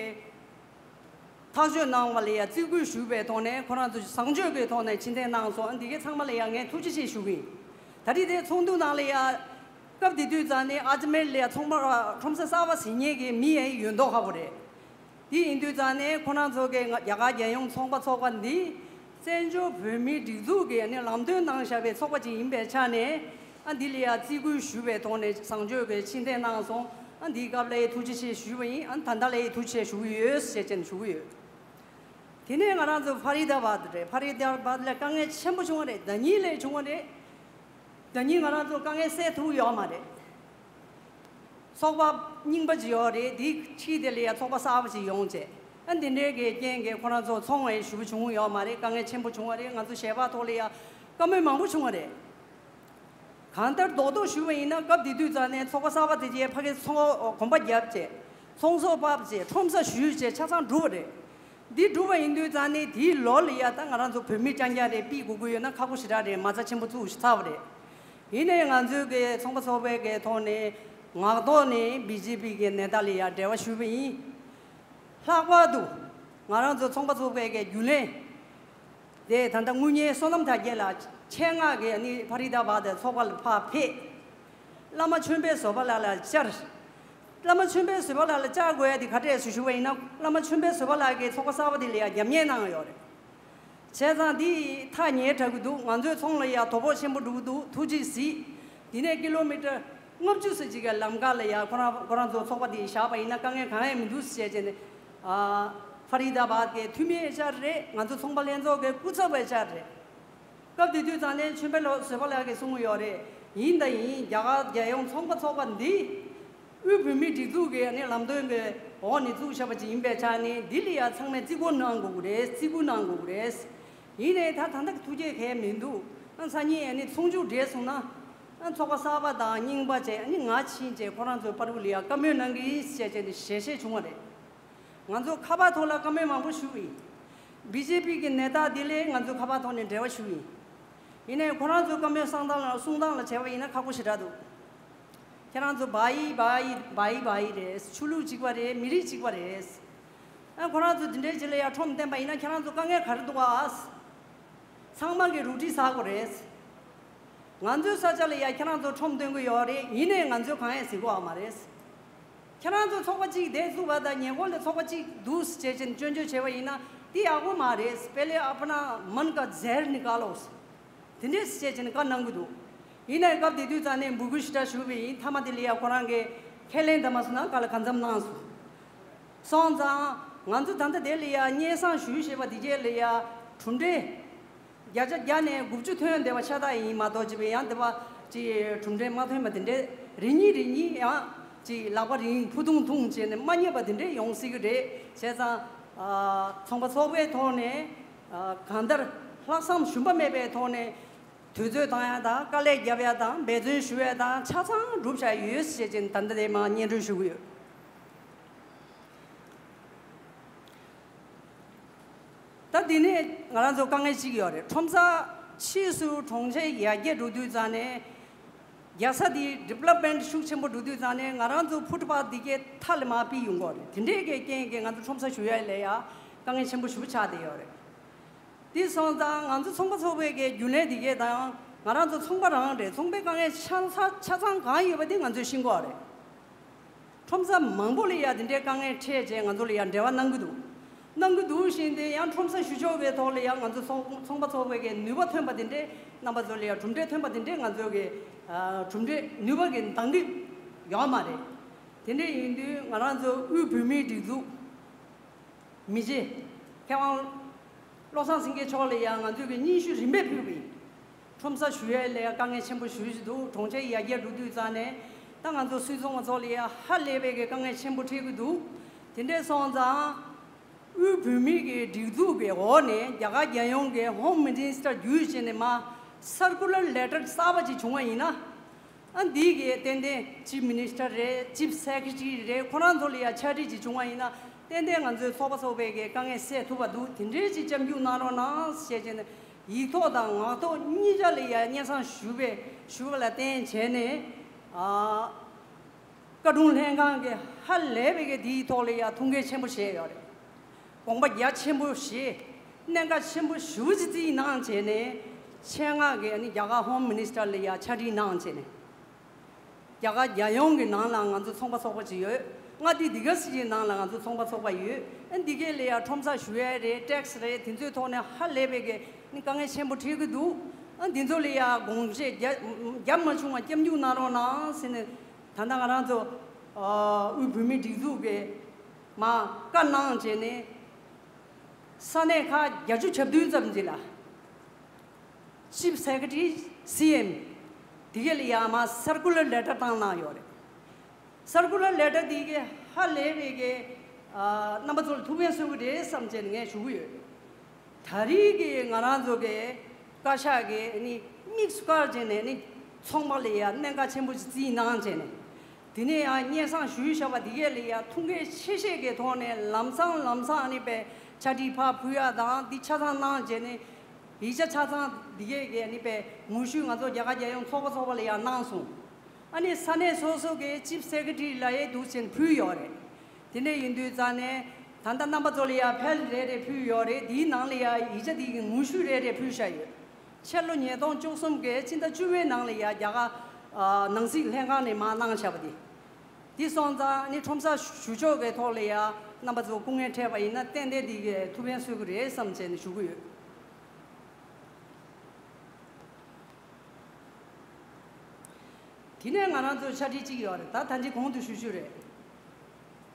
ཐག་གཅོད་གནང་བ་ལ་ཡ་བརྩི་བཀུར་ཞུས་པའི་ཐོག་ནས་ཁོ་རང་ཚོ་བཟང་སྤྱོད་ཀྱི་ཐོག་ནས་ཕྱིར་འཐེན་གནང་སོང་། ཨ་འདི་གས་ཚང་མ་ལ་ཡ་ངས་ཐུགས་རྗེ་ཆེ་ཞུ་གི་ཡིན། ད་རེས་དེ་ཚོགས་འདུ་ནང་ལ་ཡ་སྐབས་དེ་དུས་ཙང་ནས་ཨ་ཇ་མེར་ལ་ཡ་ཚོང་པ་ཁྲོམ་ས་གསར་པ་ཟིན་མཁན་གྱི་མི་ཡ་ཡོད་མདོག་ཁ་པོ་རེད། དེ་ཡིན་དུས་ཙང་ནས་ཁོ་རང་ཚོ་གི་ང་རྒྱ་གར་རྒྱལ་ཡོངས་ཚོང་པ་ཚོགས་པ་འདི་བཙན་བྱོལ་བོད་མིའི་སྒྲིག་འཛུགས་ཀྱིས་ནི་ལམ་སྟོན་གནང་བཞག་པའི་ཚོགས་པ་ཅིག་ཡིན་པའི་ཆ་ནས་ཨ་འདི་ལ་ཡ་བརྩི་བཀུར་ཞུ་བའི་ཐོག་ནས་བཟང་སྤྱོད་ཀྱི་ཕྱིར་འཐེན་གནང་སོང་། ཨ་འདིའི་སྐབས་ལ་ཡ་ཐུགས་རྗེ་ཆེ་ཞུས་པ་ཡིན། ཨ་ད་ལྟ་ལ་ཡ་ཐུགས་རྗེ་ཆེ་ཞུ་གི་ཡོད་ཞེས་བྱས་ནས་ཞུ་གི་ཡོད། དེ་ནས་ང་རང་ཚོ་ཕ་རི་དཱ་བཱད་རེད། ཕ་རི་དཱ་བཱད་ལ་དཀའ་ངལ་ཆེན་པོ་བྱུང་བ་རེད། ཟླ་ཉིན་ལས་བྱུང་བ་རེད། ཟླ་ཉིན་ང་རང་ཚོ་དཀའ་ངལ་སེལ་ཐུབ་ཡོད་མ་རེད། ཚོགས་པ་རྙིང་པ་ཅིག་ཡོད་རེད། དེའི་ཁྲིད་དེ་ལ་ཡ་ཚོགས་པ་གསར་པ་ཅིག་ཡོང་བྱས། ཨ་འདི་འདྲའི་གི་རྐྱེན་གྱིས་ཁོ་རང་ཚོ་ཚོང་བའི་ཞུ་བ་བྱུང་ཡོད་མ་རེད། དཀའ་ངལ་ཆེན་པོ་བྱུང་བ་རེད། ང་ཚོ་ཞལ་པར་ཐོག་ལ་ཡ་བཀའ་མོལ་མང་པོ་བྱུང་བ་རེད། གང་ལྟར་རྡོག་རྡོག་ཞུས་པ་ཡིན་ན་སྐབས་དེ་དུས་ཙང་ནས་ཚོགས་པ་གསར་པ་དེ་གྱད་ཕ་གི་ཚོང་གོམ་པ་བརྒྱབ་བྱས། ཚོང་ཟོག་ཕབ་བྱས། ཁྲོམ་ས་ཞུས་བྱས་ཆ་ཚང་འགྲུབ་པ་རེད། འདི་འགྲུབ་པ་ཡིན་དུས་ཙང་ནས་དེའི་ལོ་ལ་ཡ་ད་ང་རང་ཚོ་བོད་མི་རྐྱང་རྐྱང་རེད། ཕུད་དགོས་ཀྱི་ཡོད་ན་ཁག་པོ་ཞེ་དྲག་རེད། མ་རྩ་ཆེན་པོ་བཙུགས་ཚར་བ་རེད། ཡིན་ནའི་ང་ཚོའི་གི་ཚོང་པ་ཚོགས་པའི་གི་ཐོག་ནས་ངག་ཐོག་ནས་བི་ཇེ་པི་གི་ནེ་ཏཱ་ལ་ཡ་འབྲེལ་བ་ཞུས་པ་ཡིན། ལྷག་པར་དུ་ང་རང་ཚོ་ཚོང་པ་ཚོགས་པའི་གི་རྒྱུན་ལས་དེ་ད་ལྟ་དངུལ་གཉེར་བསོད་ནམས་དར་རྒྱས་ལགས་ཆེད་མངགས་ཀྱིས་ནི་ཕ་རི་དཱ་བཱད་ཚོགས་པ་ལ་ཕར་ཕེབས། བླ་མ་ཆོས་འཕེལ་བཟོད་པ་ལགས་ལ་བཅར། བླ་མ་ཆོས་འཕེལ་བཟོད་པ་ལགས་ལ་བཅར་དགོས་ཡ་དེ་ག་འདྲས་སུ་ཞུ་བ་ཡིན་ན། བླ་མ་ཆོས་འཕེལ་བཟོད་པ་ལགས་ཀྱིས་ཚོགས་པ་གསར་པ་དེ་ལ་ཡ་རྒྱབ་གཉེར་གནང་ཡོད་རེད། བྱས་ཙང་འདི་ཐག་ཉེ་དྲགས་ཀྱི་འདུག་ང་ཚོའི་ཚོང་ལ་ཡ་དོ་ཕོག་ཆེན་པོ་འགྲོ་གི་འདུག་ཐུགས་རྗེས་གཟིགས། འདི་ནས་ཀི་ལོ་མི་ཊར་ལྔ་བཅུ་ཙམ་ཅིག་གི་ལམ་ཁ་ལ་ཡ་ཁོ་རང་ཁོ་རང་ཚོ་ཚོགས་པ་འདི་བཞག་པ་ཡིན་ན་དཀའ་ངལ་གང་ཡང་མི་འདུག་ཟེར་བྱས་ནས། ཨ། ཧྥ་རི་ད་བཱད་ཀྱི་འཐུས་མི་ཨེཆ་ཨར་རེད། ང་ཚོ་ཚོང་པ་ལྷན་ཚོགས་ཀྱི་སྐུ་ཚབ་ཨེཆ་ཨར་རེད། སྐབས་དེ་དུས་ཙང་ནས་ཆོས་འཕེལ་ལོ་བཟོད་པ་ལགས་ཀྱིས་གསུངས་ཡོད་རེད། ཡིན་ད་ཡིན། རྒྱ་གར་རྒྱལ་ཡོངས་ཚོང་པ་ཚོགས་པ་འདི་དབུས་བོད་མིའི་སྒྲིག་འཛུགས་ཀྱི་ནི་ལམ་སྟོན་གྱི་འོག་ནས་བཙུགས་བཞག་པ་ཅིག་ཡིན་པའི་ཆ་ནས། འདི་ལ་ཡ་ཚང་མས་བརྩི་བཀུར་གནང་དགོས་ཀྱི་རེད། བརྩི་བཀུར་གནང་དགོས་ཀྱི་རེད། ཡིན་ནའི་ད་ད་ལྟ་གི་ཐུགས་བསྐྱེད་གང་ཡང་མི་འདུག་ཨ། སང་ཉིན་ཨ་ནི་ཚོང་མཇུག་འགྲིལ་སོང་ན། ཨ། ཚོགས་པ་གསར་པ་དང་རྙིང་པ་བཅས་ཨ་ནི་ང་ཕྱིན་བྱས་ཁོ་རང་ཚོའི་པར་བུ་ལ་ཡ་བཀའ་མོལ་གནང་གི་ཡིན་ཟེར་བྱས་ནས་ཞལ་བཞེས་བྱུང་བ་རེད། ང་ཚོ་ཁ་པར་ཐོག་ལ་བཀའ་མོལ་མང་པོ་ཞུས་ཡིན། བི་ཇེ་པི་གི་ནད་རྟགས་འདི་ལས་ང་ཚོ་ཁ་པར་ཐོག་ནས་འབྲེལ་བ་ཞུས་ཡིན། ཡིན་ནའི་ཁོ་རང་ཚོའི་བཀའ་མོལ་གསང་སྟངས་ལ་གསུང་སྟངས་ལ་བྱས་པ་ཡིན་ན་ཁག་པོ་ཞེ་དྲག་འདུག་ཁྱེད་རང་ཚོ་བ་ཡི་བ་ཡི་བ་ཡི་བ་ཡི་རེད། ཆོས་ལུགས་གཅིག་པ་རེད། མི་རིགས་གཅིག་པ་རེད། ཨ། ཁོ་རང་ཚོ་འདི་འདྲའི་ཅིག་ལ་ཡ་ཁྲོམ་བསྟན་པ་ཡིན་ན་ཁྱེད་རང་ཚོ་དཀའ་ངལ་ག་རེ་འདུག་ཨ། ཚང་མ་གི་རུ་ཏི་ཟ་དགོས་རེད། ང་ཚོའི་ས་ཆ་ལ་ཡ་ཁྱེད་རང་ཚོ་ཁྲོམ་སྟོན་གི་ཡོད་རེད། ཡིན་ནའི་ང་ཚོས་གང་ཡང་ཟེར་གི་ཡོད་མ་རེད། ཁྱེད་རང་ཚོ་ཚོགས་པ་གཅིག་དེ་བཙུགས་པ་དང་ཉེ་འཁོར་ལ་ཚོགས་པ་གཅིག་འདུག་ཟེར་བྱས་ནས་སྐྱོན་བརྗོད་བྱས་པ་ཡིན་ན་དེ་ཡག་པོ་མ་རེད། पहले अपना मन का जहर निकालो། དེ་འདྲས་བྱས་བྱས་ནས་བཀའ་གནང་གི་འདུག་ཡིན་ནའི་སྐབས་དེ་དུས་ཙང་ནས་འབོད་སྐུལ་ཞེ་དྲག་ཞུས་པ་ཡིན། མཐའ་མ་དེ་ལ་ཡ་ཁོ་རང་གིས་ཁས་ལེན་དང་མ་སོང་ན་ག་ལ་གང་འཚམ་གནང་སོང་། སོང་ཙང་ང་ཚོ་ད་ལྟ་དེ་ལ་ཡ་སྙན་སེང་ཞུས་ཞེས་པ་དེ་གས་ལ་ཡ་གྲུབ་འབྲས་བརྒྱ་ཆ་བརྒྱ་ནས་དགུ་བཅུ་ཐོན་བསྡད་པ་ཤ་སྟག་ཡིན་མ་གཏོགས། ཅི་བས་ཡང་དེ་བ་ཅི་གྲུབ་འབྲས་མ་ཐོན་པ་དེ་འདྲས། རེ་གཉིས་རེ་གཉིས་ཡང་ཅི་ལག་པ་རིང་ཕུ་ཐུང་ཐུང་བྱས་ནས་མ་རྙེད་པ་དེ་འདྲས་ཡོང་སྲིད་ཀྱི་རེད། བྱས་ཙང་། ཨ། ཚོང་པ་ཚོགས་པའི་ཐོག་ནས། ཨ། གང་ལྟར་ལྷག་བསམ་ཞུམ་པ་མེད་པའི་ཐོག་ནས་དུས་ཚོད་བཏང་ཡ་དང་། དཀའ་ལས་རྒྱབ་ཡ་དང་། འབད་བརྩོན་ཞུ་ཡ་དང་ཆ་ཚང་སྒྲུབ་བཞག་ཡོད་ཞེས་བྱས་ནས་ད་ལྟ་དེ་མར་སྙན་སྒྲོན་ཞུ་གི་ཡོད། ད་འདི་ནས་ང་རང་ཚོ་དཀའ་ངལ་གཅིག་ཡོད་རེད། ཁྲོམ་ས་ཕྱིས་སུ་གྲོང་ཁྱེར་ཡར་རྒྱས་འགྲོ་དུས་ཙང་ནས། རྒྱལ་ས་འདི་ཌི་ཝེ་ལོབ་མེན་ཊི་ཤུགས་ཆེན་པོ་འགྲོ་དུས་ཙང་ནས་ང་རང་ཚོ་ཕུཊ་པཱཐ་འདི་གའི་མཐའ་ལ་མར་ཕུད་ཡོང་གི་ཡོད་རེད། དེ་འདྲའི་གི་རྐྱེན་གྱིས་ང་ཚོ་ཁྲོམ་ས་ཞུ་ཡ་ལ་ཡ་དཀའ་ངལ་ཆེན་པོ་ཞེ་པོ་ཆགས་བསྡད་ཡོད་རེད། དེ་སོང་ཙང་ང་ཚོ་ཚོང་པ་ཚོགས་པའི་གི་རྒྱུན་ལས་འདི་གའི་དང་ང་རང་ཚོ་ཚོང་པ་རང་རེད། ཚོང་པའི་དཀའ་ངལ་ཆ་ཚང་ཆ་ཚང་གང་ཡོད་པ་དེ་ང་ཚོས་ཤེས་ཀྱི་ཡོད་རེད། ཁྲོམ་ས་མང་པོ་ལ་ཡ་དེ་འདྲའི་དཀའ་ངལ་འཕྲད་བྱས་ང་ཚོ་ལ་ཡ་འབྲེལ་བ་གནང་གི་འདུག་གནང་གི་འདུག་བཞིན་དེ་ཡང་ཁྲོམ་ས་ཞུ་ཕྱོགས་ཀྱི་ཐོག་ལ་ཡང་ང་ཚོ་ཚོང་ཚོང་པ་ཚོགས་པའི་གི་ནུས་པ་ཐོན་པ་དེ་འདྲས། རྣམ་པ་ཚོ་ལ་ཡ་གྲུབ་འབྲས་ཐོན་པ་དེ་འདྲས་ང་ཚོ་གི་ཨ་གྲུབ་འབྲས་ནུས་པ་གི་འདང་གི་ཡོད་མ་རེད། དེ་འདྲས་ཡིན་དུས་ང་རང་ཚོ་དབུས་བོད་མིའི་སྒྲིག་འཛུགས་མི་རྗེ་མཁས་དབང་བློ་བཟང་སེང་གེ་མཆོག་ལ་ཡང་ང་ཚོས་ཀྱི་སྙན་ཞུ་རིམ་པས་ཕུལ་བ་ཡིན། ཁྲོམ་ས་ཞུ་ཡས་ལ་ཡང་དཀའ་ངལ་ཆེན་པོ་ཞེ་པོ་ཅིག་འདུག་གྲོང་ཁྱེར་ཡར་རྒྱས་འགྲོ་དུས་ཙང་ནས་ད་ང་ཚོ་སུད་ཚོང་པ་ཚོ་ལ་ཡང་ཧ་ལས་པའི་གི་དཀའ་ངལ་ཆེན་པོ་འཕྲད་ཀྱི་འདུག་དེ་འདྲས་སོང་ཙང་དབུས་བོད་མིའི་གི་སྒྲིག་འཛུགས་ཀྱི་འོག་ནས་རྒྱ་གར་རྒྱལ་ཡོངས་ཀྱི་ཧོམ་མི་ནི་སི་ཊར་བརྒྱུད་བྱས་ནས་མར་སར་ཀུ་ལར་ལེ་ཊར་གསར་པ་ཅིག་བྱུང་བ་ཡིན་ན། ཨ། འདི་གི་ཏན་ཏན་ཅིབ་མི་ནི་སི་ཊར་རེད། ཅིབ་སེ་ཀེ་རེ་ཊ་རི་རེད། ཁོ་རང་ཚོ་ལ་ཡ་ཕྱག་བྲིས་ཅིག་བྱུང་བ་ཡིན་ན་ཏན་ཏན་ང་ཚོའི་ཚོགས་པ་ཚོགས་པའི་གི་དཀའ་ངལ་སེལ་ཐུབ་པ་འདུག་དེ་འདྲའི་ཅིག་སྐྱབས་འཇུག་གནང་རོགས་གནང་ཞེས་བྱས་ནས་ཡིག་ཐོག་དང་ངག་ཐོག་གཉིས་ཆ་ལ་ཡ་སྙན་སེང་ཞུ་བའི་ཞུ་བ་ལ་བརྟེན་བྱས་ནས། ཨ། བཀའ་དྲུང་ལྷན་ཁང་གིས་ཧ་ལས་པའི་གི་དེའི་ཐོག་ལ་ཡ་ཐུགས་འགན་ཆེན་པོ་བཞེས་ཡོད་རེད། དགོངས་པ་རྒྱ་ཆེན་པོ་བཞེས། གནད་འགག་ཆེན་པོ་ཞེ་པོ་ཅིག་བརྩིས་གནང་བྱས་ནས། ཆེད་མངགས་ཀྱིས་ཨ་ནི་རྒྱ་གར་ཧོམ་མི་ནི་སི་ཊར་ལ་ཡ་ཕྱག་བྲིས་གནང་བྱས་ནས། རྒྱ་གར་རྒྱལ་ཡོངས་ཀྱི་ནང་ལ་ང་ཚོ་ཚོང་པ་ཚོགས་པ་ཅིག་ཡོད། མངའ་སྡེ་འདི་ག་ཞིག་གི་ནང་ལ་ང་ཚོ་ཚོང་པ་ཚོགས་པ་ཡོད། ཨ། འདི་གའི་ལ་ཡ་ཁྲོམ་ས་ཞུ་ཡས་རེད། ཊེག་སི་རེད། དེ་ཚོའི་ཐོག་ནས་ཧ་ལས་པའི་གི་ནི་དཀའ་ངལ་ཆེན་པོ་འཕྲད་ཀྱི་འདུག་ཨ། འདི་ཚོ་ལ་ཡ་དགོངས་བཞེས་རྒྱ་རྒྱ་མ་བྱུང་བ་སྐྱབས་འཇུག་གནང་རོགས་གནང་ཟེར་ནས། ད་ལྟ་ང་རང་ཚོ་ཨ་དབུས་བོད་མིའི་སྒྲིག་འཛུགས་ཀྱིས་མར་བཀའ་གནང་བྱས་ནས། ས་གནས་ཁག་བརྒྱད་ཅུ་གྱ་བདུན་ཙམ་ཅིག་ལ་ཅིབ་སེ་ཀེ་རེ་ཊི་རི། སི་ཨེམ། དེ་ག་ལ་ཡ་མར་སར་ཀུ་ལར་ལེ་ཊར་བཏང་གནང་ཡོད་རེད། སར་ཀུ་ལར་ལེ་ཊར་དེ་ག་ཧ་ལས་པའི་གི་ཨ་རྣམ་པ་ཚོ་ལ་ཐུགས་ཕན་གསོས་ཀྱི་རེད་བསམ་བྱས་ནས་ངས་ཞུ་གི་ཡོད། ད་རེས་ཀྱི་ང་རང་ཚོ་གི་བཀའ་ཤག་གིས་ནི་དམིགས་སུ་བཀར་བྱས་ནས་ནི་ཚོང་པ་ལ་ཡ་གནད་འགག་ཆེན་པོ་ཞིག་བརྩིས་གནང་བྱས་ནས། དེ་ནས་ཡང་སྙན་སེང་ཞུས་བཞག་པ་དེ་གས་ལ་ཡ་ཐུགས་འགན་ཆེ་བཞེས་ཀྱི་ཐོག་ནས་ལམ་སང་ལམ་སང་ཨ་ནི་པའི་ཕྱག་བྲིས་ཕར་ཕུལ་ཡ་དང་འདི་ཆ་ཚང་གནང་བྱས་ནས། ཡིག་ཆ་ཆ་ཚང་འདི་གས་ཀྱི་ཨ་ནི་པའི་ངོ་བཤུས་ང་ཚོ་རྒྱ་གར་རྒྱལ་ཡོངས་ཚོགས་པ་ཚོགས་པ་ལ་ཡ་གནང་སོང་། ཨ་ནི་ས་གནས་སོ་སོ་གི་ཅིབ་སེ་ཀེ་རེ་ཊི་རི་ལ་ཡ་འདུག་ཟེར་ཕུལ་ཡོད་རེད། དེ་འདྲ་ཡིན་དུས་ཙང་ནས་ད་ལྟ་རྣམ་པ་ཚོ་ལ་ཡ་ཕེལ་རེ་རེ་ཕུལ་ཡོད་རེད། དེའི་ནང་ལ་ཡ་ཡིག་ཆ་དེ་གི་ངོ་བཤུས་རེ་རེ་ཕུལ་བཞག་ཡོད། ཕྱི་ལོ་ཉིས་སྟོང་བཅུ་གསུམ་གི་ཕྱི་ཟླ་བཅུ་པའི་ནང་ལ་ཡ་རྒྱ་གར་ཨ་ནང་སྲིད་ལྷན་ཁང་ནས་མར་གནང་བཞག་པ་དེ། དེ་སོང་ཙང་ནི་ཁྲོམ་ས་ཞུ་ཕྱོགས་ཀྱི་ཐོག་ལ་ཡ་རྣམ་པ་ཚོ་སྐུ་ངལ་འཕྲད་པ་ཡིན་ན་ཏན་ཏན་དེ་གི་ཐུགས་ཕན་གསོས་ཀྱི་རེད་བསམ་བྱས་ནས་ཞུ་གི་ཡོད། དེ་ནས་ང་རང་ཚོ་ཕྱག་བྲིས་གཅིག་ཡོད་རེད། ད་ད་ཅི་གོང་དུ་ཞུ་ཞུ་རེད།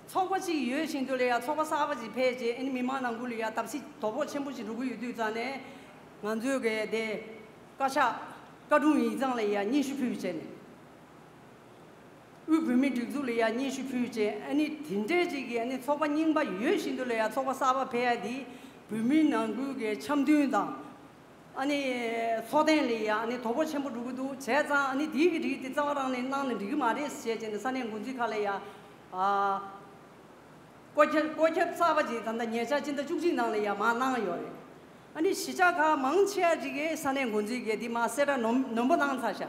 ཚོགས་པ་གཅིག་ཡོད་བཞིན་དུ་ལ་ཡ་ཚོགས་པ་གསར་པ་ཅིག་ཕེབས་རྗེས་ཨ་ནི་མི་མང་ནང་ཁུལ་ལ་ཡ་བརྡབ་གསིག་དོ་ཕོག་ཆེན་པོ་ཞིག་འགྲོ་གི་ཡོད་དུས་ཙང་ནས་ང་ཚོའི་གི་དེ་བཀའ་ཤག་བཀའ་དྲུང་ཡིག་ཚང་ལ་ཡ་སྙན་ཞུ་ཕུལ་བྱས་ནས། དབུས་བོད་མིའི་སྒྲིག་འཛུགས་ལ་ཡ་སྙན་ཞུ་ཕུལ་རྗེས་ཨ་ནི་དེ་འདྲའི་ཅིག་གི་ཨ་ནི་ཚོགས་པ་རྙིང་པ་ཡོད་བཞིན་དུ་ལ་ཡ་ཚོགས་པ་གསར་པ་ཕེབས་ཡ་དེ་བོད་མིའི་ནང་ཁུལ་གྱི་འཆམ་མཐུན་དང་། ཨ་ནི་འཚོ་རྟེན་ལ་ཡ་ཨ་ནི་དོ་ཕོག་ཆེན་པོ་འགྲོ་གི་འདུག་བྱས་ཙང་ཨ་ནི་དེའི་གི་རིགས་དེ་རྩ་བ་རང་ནས་གནང་ནས་འགྲིག་གི་མ་རེད་ཟེར་བྱས་ནས་ས་གནས་འགོ་འཛིན་ཁག་ལ་ཡ་ཨ། བཀོད་ཁྱབ་བཀོད་ཁྱབ་གསར་པ་ཅིག་ད་ལྟ་ཉེ་ཆར་སྤྱི་ཟླ་བཅུ་གཅིག་ནང་ལ་ཡ་མར་གནང་ཡོད་རེད། ཨ་ནི་གཞིས་ཆགས་ཁག་མང་ཆེ་བ་ཅིག་གིས་ས་གནས་འགོ་འཛིན་གྱིས་འདི་མར་གསལ་བསྒྲགས་ནོམ་ནོམ་པོ་གནང་ཚར་ཤག་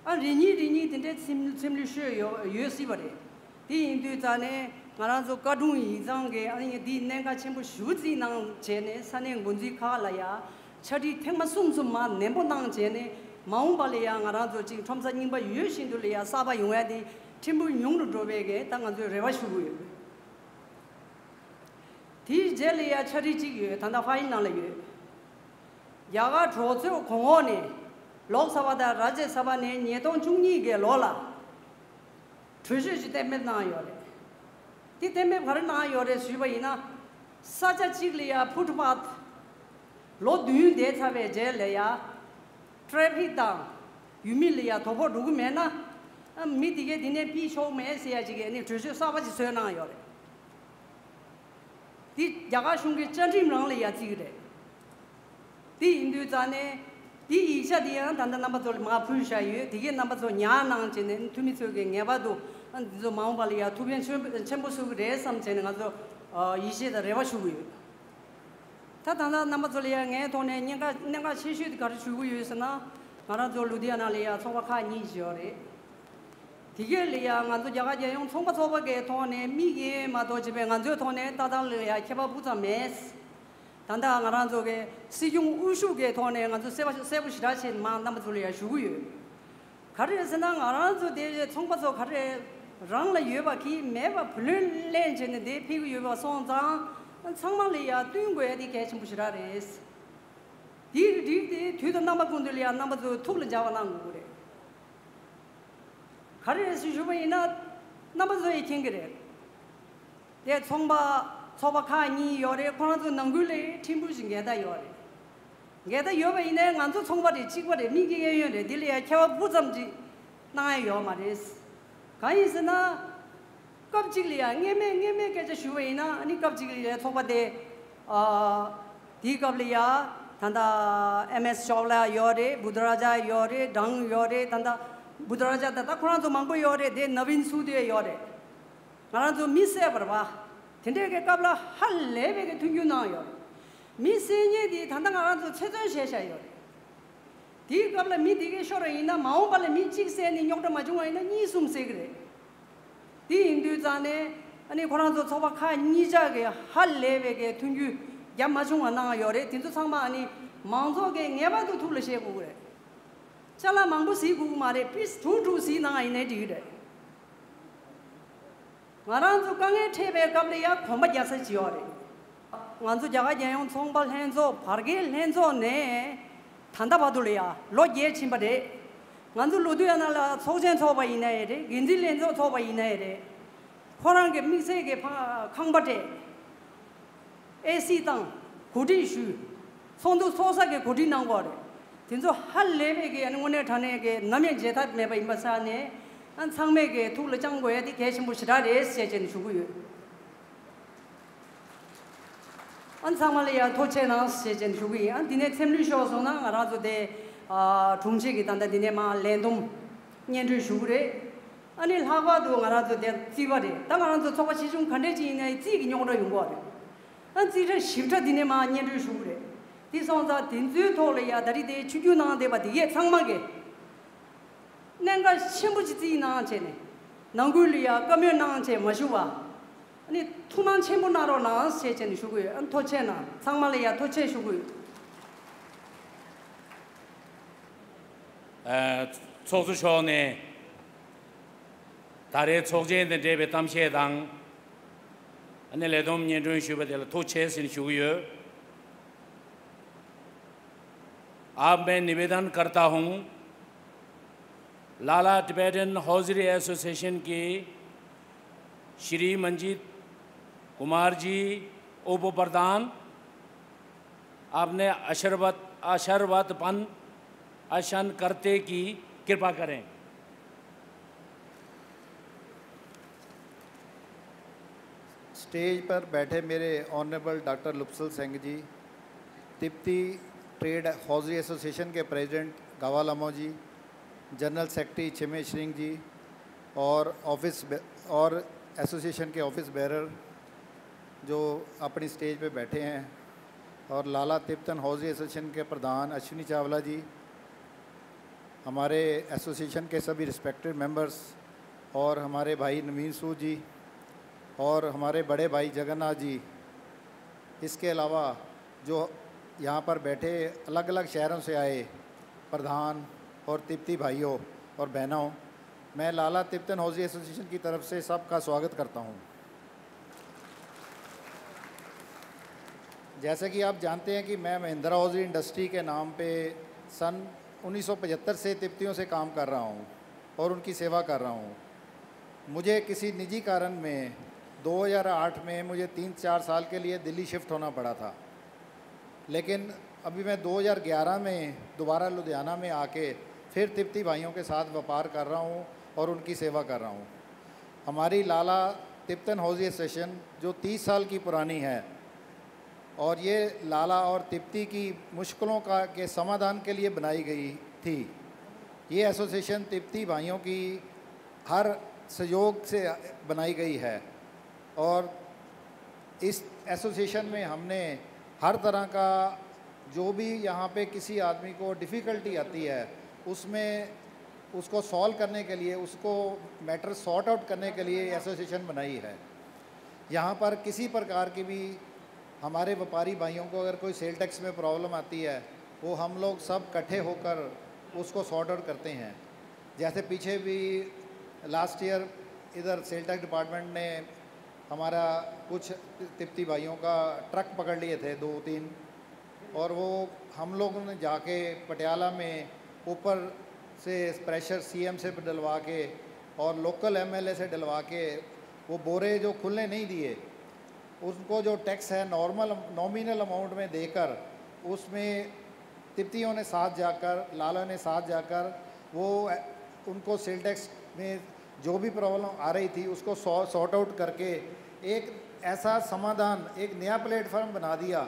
ཨ་རེ་གཉིས་རེ་གཉིས་དེ་འདྲའི་ཚིམ་ཚིམ་ལུས་ཤོས་ཡོད་ཡོད་སྲིད་པ་རེད། དེ་ཡིན་དུས་ཙང་ནས་ང་རང་ཚོ་བཀའ་དྲུང་ཡིག་ཚང་གིས་ཨ་ནི་འདི་གནད་འགག་ཆེན་པོ་ཞེ་པོ་ཅིག་གནང་བྱས་ནས་ས་གནས་འགོ་འཛིན་ཁག་ལ་ཡ་ཕྱག་བྲིས་ཐེངས་མ་གསུམ་གསུམ་མར་ནན་པོ་གནང་བྱས་ནས་མ་འོངས་པ་ལ་ཡ་ང་རང་ཚོ་ཅིག་ཁྲོམ་ས་རྙིང་པ་ཡོད་བཞིན་དུ་ལ་ཡ་གསར་པ་ཡོང་ཡ་དེ་ཕྲན་བུ་ཉུང་རུ་འགྲོ་བའི་གི་ད་ང་ཚོས་རེ་བ་ཞུ་གི་ཡོད། དེའི་རྗེས་ལ་ཡ་ཕྱག་བྲིས་གཅིག་ཡོད། ད་ལྟ་ཕ་ཡིན་ནང་ལ་ཡོད། རྒྱ་གར་གྲོས་ཚོགས་གོང་འོག་ནས་ལོག་སབ་བ་དང་རཱ་ཇྱ་སབ་བ་ནས་ཉིས་སྟོང་བཅུ་གཉིས་ཀྱི་ལོ་ལ་གྲོས་ཆོད་ཅིག་གཏན་འབེབས་གནང་ཡོད་རེད། དེ་གཏན་འབེབས་ག་རེ་གནང་ཡོད་རེད་ཞུས་པ་ཡིན་ན། ས་ཆ་གཅིག་ལ་ཡ་ཕུཊ་པཱཐ་ལོ་བདུན་བསྡད་ཚར་བའི་རྗེས་ལ་ཡ་ཊ་རེ་ཕིག་དང་ཡུལ་མི་ལ་ཡ་དོ་ཕོག་འགྲོ་གི་མེད་ན། ཨ་མི་དེ་གས་དེ་ནས་ཕུད་ཆོག་མེད་ཟེར་ཡ་ཅིག་གི་ནི་གྲོས་ཆོད་གསར་པ་ཅིག་བཟོས་གནང་ཡོད་རེད། འདི་རྒྱ་གར་གཞུང་གི་བཅའ་ཁྲིམས་རང་ལ་ཡ་བརྩི་གི་རེད། དེ་ཡིན་དུས་ཙང་ནས་དེའི་ཡིག་ཆ་དེ་ཡང་ད་ལྟ་རྣམ་པ་ཚོ་ལ་མར་ཕུལ་བཞག་ཡོད། དེ་གས་རྣམ་པ་ཚོ་ཉར་གནང་བྱས་ནས་འཐུས་མི་ཚོས་ཀྱི་ངེས་པར་དུ་ཨ་འདི་ཚོ་མ་འོངས་པ་ལ་ཡ་ཐུགས་ཕན་ཆེན་ཆེན་པོ་གསོ་གི་རེད་བསམ་བྱས་ནས་ང་ཚོ་ཡིད་ཆེས་དང་རེ་བ་ཞུ་གི་ཡོད། ད་ད་ལྟ་རྣམ་པ་ཚོ་ལ་ཡ་ངའི་ཐོག་ནས་གནད་འགག་གནད་འགག་ཆེ་ཤོས་དེ་ག་རེ་ཞུ་གི་ཡོད་ཟེར་ན། ང་རང་ཚོ་ལུ་དྷི་ཡ་ན་ལ་ཡ་ཚོགས་པ་ཁག་གཉིས་ཡོད་རེད། དེ་གས་ལ་ཡ་ང་ཚོ་རྒྱ་གར་རྒྱལ་ཡོངས་ཚོང་པ་ཚོགས་པ་གི་ཐོག་ནས་དམིགས་ཡུལ་མ་གཏོགས་བྱས་པའི་ང་ཚོའི་ཐོག་ནས་ལྟ་སྟངས་ལ་ཡ་ཁྱད་པར་སྤུ་ཙམ་མེད། ད་ལྟ་ང་རང་ཚོ་གི་སྲིད་སྐྱོང་དབུ་བཞུགས་ཀྱི་ཐོག་ནས་ང་ཚོ་གསལ་པོ་གསལ་པོ་ཞེ་དྲག་བྱས་མར་རྣམ་པ་ཚོ་ལ་ཡ་ཞུ་གི་ཡོད། ག་རེ་རེད་ཟེར་ན་ང་རང་ཚོ་དེ་ཚོང་པ་ཚོ་ག་རེ་རང་ལ་ཡོད་པ་གིས་མེད་པ་བུ་ལོན་ལེན་བྱས་ནས་དེ་ཕུད་གི་ཡོད་པ་སོང་ཙང་ཚང་མ་ལ་ཡ་བསྟུན་དགོས་ཡ་དེ་གལ་ཆེན་པོ་ཞེ་དྲག་རེད། དེའི་རིགས་དེ་དུས་དང་རྣམ་པ་ཀུན་ཏུ་ལ་ཡ་རྣམ་པ་ཚོའི་ཐུགས་ལ་འཇགས་པ་གནང་དགོས་ཀྱི་རེད། ག་རེ་རེད་ཟེར་ཞུས་པ་ཡིན་ན་རྣམ་པ་ཚོ་ཡིས་མཁྱེན་གྱི་རེད། དེ་ཚོང་པ་ཚོགས་པ་ཁག་གཉིས་ཡོད་རེད། ཁོ་རང་ཚོ་ནང་ཁུལ་ལ་ཕྲན་བུ་ཞིག་འགལ་ཟླ་ཡོད་རེད། འགལ་ཟླ་ཡོད་པ་ཡིན་ནའི་ང་ཚོ་ཚོང་པ་རེད། གཅིག་པ་རེད། མི་གཅིག་གཡས་གཡོན་རེད། འདི་ལ་ཡ་ཁྱད་པར་སྤུ་ཙམ་ཅིག་གནང་ཡ་ཡོད་མ་རེད། གང་ཡིན་ཟེར་ན། སྐབས་གཅིག་ལ་ཡ་སྔོན་མའི་སྔོན་མའི་སྐད་ཆ་ཞུ་བ་ཡིན་ན་ཨ་ནི་སྐབས་གཅིག་ལ་ཡ་ཚོགས་པ་དེ། ཨ། དེའི་སྐབས་ལ་ཡ་ད་ལྟ་ཨེམ་ཨེས་ཅོབ་ལ་ཡོད་རེད། བུདྡྷ་རཱ་ཇ་ཡོད་རེད། ཌང་ཡོད་རེད། ད་ལྟ་བུདྡྷ་རཱ་ཇ་ད་ལྟ་ཁོ་རང་ཚོ་མང་པོ་ཡོད་རེད། དེ་ནབ་ཝིན་སུ་དེ་ཡོད་རེད། ང་རང་ཚོ་མི་བསད་པ་རེད་པ། དེ་འདྲའི་གི་སྐབས་ལ་ཧ་ལས་པའི་གི་མཐུན་འགྱུར་གནང་ཡོད་རེད། མི་བསད་མཁན་དེ་ད་ལྟ་ང་རང་ཚོ་ཚེ་བཙོན་བྱས་བཞག་ཡོད་རེད། དེའི་སྐབས་ལ་མི་དེ་གའི་ཤོར་བ་ཡིན་ན་མ་འོངས་པ་ལ་མི་གཅིག་བསད་ནས་རྙོག་དྲ་མ་བྱུང་བ་ཡིན་ན་གཉིས་གསུམ་བསད་ཀྱི་རེད། དེ་ཡིན་དུས་ཙང་ནས་ཨ་ནི་ཁོ་རང་ཚོ་ཚོགས་པ་ཁག་གཉིས་ཆ་གི་ཧ་ལས་པའི་གི་མཐུན་འགྱུར་རྒྱབ་མ་བྱུང་བ་གནང་ཡོད་རེད། དེ་ཚོ་ཚང་མ་ཨ་ནི་མང་ཚོགས་ཀྱིས་ངེས་པར་དུ་ཐུགས་ལ་བཞེས་དགོས་ཀྱི་རེད། ཅ་ལག་མང་པོ་གཟིགས་དགོས་ཀྱི་མ་རེད། པིས་དྲུག་དྲུག་གཟིགས་གནང་ཡིན་ནའི་འགྲིག་གི་རེད། ང་རང་ཚོ་དཀའ་ངལ་འཕྲད་པའི་སྐབས་ལ་ཡ་གོམ་པ་རྒྱག་ས་ཅིག་ཡོད་རེད། ང་ཚོ་རྒྱ་གར་རྒྱལ་ཡོངས་ཚོང་པ་ལྷན་ཚོགས་བར་བརྒལ་ལྷན་ཚོགས་ནས་ད་ལྟ་བར་དུ་ལ་ཡ་ལོ་བརྒྱད་ཕྱིན་པ་རེད། ང་ཚོ་ལུ་དྷི་ཡ་ན་ལ་ཚོགས་ཆེན་ཚོགས་པ་ཡིན་ན་ཡང་རེད། འགན་འཛིན་ལྷན་ཚོགས་ཚོགས་པ་ཡིན་ན་ཡང་རེད། ཁོ་རང་གི་དམིགས་བསལ་གྱི་ཕ་ཁང་པ་སྤྲད། ཨེ་སི་བཏང་། གོ་སྒྲིག་ཞུས། ཚོགས་འདུ་ཚོགས་ས་གི་གོ་སྒྲིག་གནང་དགོས་རེད། དེ་ཚོ་ཧ་ལས་པའི་གི་ཨ་ནི་དངོས་གནས་དྲང་གནས་ཀྱི་ནམ་ཡང་བརྗེད་ཐབས་མེད་པ་ཡིན་པ་ཆ་ནས་ཨ་ཚང་མས་གི་ཐུགས་ལ་བཅངས་དགོས་ཡ་དེ་གལ་ཆེན་པོ་ཞེ་དྲག་རེད་ཟེར་བྱས་ནས་ཞུ་གི་ཡོད། ཨ་ཚང་མ་ལ་ཡང་ཐུགས་རྗེ་གནང་ཟེར་བྱས་ནས་ཞུ་གི་ཡིན། ཨ་འདི་ནས་འཚེམ་ལུས་ཤོར་སོང་ན་ང་རང་ཚོ་དེ་ཨ་དྲུང་ཆེ་གི་ད་ལྟ་འདི་ནས་མར་ལས་བསྡོམས་སྙན་སྒྲོན་ཞུ་གི་རེད། ཨ་ནི་ལྷག་པར་དུ་ང་རང་ཚོ་དེ་རྩིས་པ་རེད། ད་ང་རང་ཚོ་ཚོགས་པ་ཆེ་ཆུང་ག་འདྲས་ཅིག་ཡིན་ནའི་རྩིས་ཀྱི་རྙོག་དྲ་ཡོང་གི་རེད། ཨ་རྩིས་ཁྲ་ཞིབ་ཕྲ་འདི་ནས་མར་སྙན་སྒྲོན་ཞུ་གི་རེད། དེ་སོང་ཙང་དེ་ཚོའི་ཐོག་ལ་ཡ་ད་རེས་དེ་ཆིབས་བསྒྱུར་གནང་བསྡད་པ་དེ་གས་ཚང་མ་གི་གནད་འགག་ཆེན་པོ་ཅིག་རྩིས་གནང་བྱས་ནས་ནང་ཁུལ་ལ་ཡ་བཀའ་མོལ་གནང་བྱས་མ་བཞུགས་པ། ཨ་ནི་ཐུགས་སྣང་ཆེན་པོ་གནང་རོགས་གནང་ཟེར་བྱས་ནས་ཞུ་གི་ཡོད། ཨ་ཐུགས་རྗེ་གནང་། ཚང་མ་ལ་ཡ་ཐུགས་རྗེ་ཞུ་གི་ཡོད། ཨ་ཚོགས་གཙོ་མཆོག་ནས་ད་རེས་ཚོགས་ཆེན་དང་འབྲེལ་བའི་གཏམ་བཤད་དང་། ཨ་ནི་ལས་བསྡོམས་སྙན་སྒྲོན་ཞུས་པ་དེ་ལ་ཐུགས་རྗེ་ཆེ་ཟེར་ཞུ་གི་ཡོད། अब मैं निवेदन करता हूं, लाला टिबेटन हौजरी एसोसिएशन के श्री मंजीत कुमार जी, उप प्रधान, आपने आशीर्वाद आशीर्वाद पन आसन करते की कृपा करें। स्टेज पर बैठे मेरे ऑनरेबल डॉक्टर लुप्सल सिंह जी, तिब्बती ट्रेड हौजरी एसोसिएशन के प्रेसिडेंट गावा लामो जी, जनरल सेक्रेटरी छिमे श्रिंग जी और ऑफिस बे- और एसोसिएशन के ऑफिस बेरर जो अपनी स्टेज पे बैठे हैं, और लाला तिब्बतन हौजरी एसोसिएशन के प्रधान अश्विनी चावला जी, हमारे एसोसिएशन के सभी रिस्पेक्टेड मेंबर्स और हमारे भाई नवीन सूद जी और हमारे बड़े भाई जगन्नाथ जी, इसके अलावा जो यहाँ पर बैठे अलग अलग शहरों से आए प्रधान और तिब्बती भाइयों और बहनों, मैं लाला तिब्बतन हौजरी एसोसिएशन की तरफ से सबका स्वागत करता हूँ। जैसा कि आप जानते हैं कि मैं महिंद्रा हौजरी इंडस्ट्री के नाम पे सन उन्नीस सौ पचहत्तर से तिब्बतियों से काम कर रहा हूँ और उनकी सेवा कर रहा हूँ। मुझे किसी निजी कारण में दो हज़ार आठ में मुझे तीन चार साल के लिए दिल्ली शिफ्ट होना पड़ा था, लेकिन अभी मैं दो हज़ार ग्यारह में दोबारा लुधियाना में आके फिर तिब्बती भाइयों के साथ व्यापार कर रहा हूँ और उनकी सेवा कर रहा हूँ। हमारी लाला तिब्बतन हौजरी एसोसिएशन जो तीस साल की पुरानी है और ये लाला और तिब्बती की मुश्किलों का के समाधान के लिए बनाई गई थी। ये एसोसिएशन तिब्बती भाइयों की हर सहयोग से बनाई गई है और इस एसोसिएशन में हमने हर तरह का जो भी यहाँ पे किसी आदमी को डिफ़िकल्टी आती है, उसमें उसको सॉल्व करने के लिए, उसको मैटर सॉर्ट आउट करने के लिए एसोसिएशन बनाई है। यहाँ पर किसी प्रकार की भी हमारे व्यापारी भाइयों को अगर कोई सेल टैक्स में प्रॉब्लम आती है, वो हम लोग सब इकट्ठे होकर उसको सॉर्ट आउट करते हैं। जैसे पीछे भी लास्ट ईयर इधर सेल टैक्स डिपार्टमेंट ने हमारा कुछ तिब्बती भाइयों का ट्रक पकड़ लिए थे, दो तीन, और वो हम लोगों ने जाके पटियाला में ऊपर से प्रेशर सीएम से डलवा के और लोकल एमएलए से डलवा के वो बोरे जो खुलने नहीं दिए, उनको जो टैक्स है नॉर्मल, नॉमिनल अमाउंट में देकर उसमें तिब्बतियों ने साथ जाकर, लाला ने साथ जाकर वो उनको सेल टैक्स में जो भी प्रॉब्लम आ रही थी उसको सॉर्ट आउट करके एक ऐसा समाधान, एक नया प्लेटफॉर्म बना दिया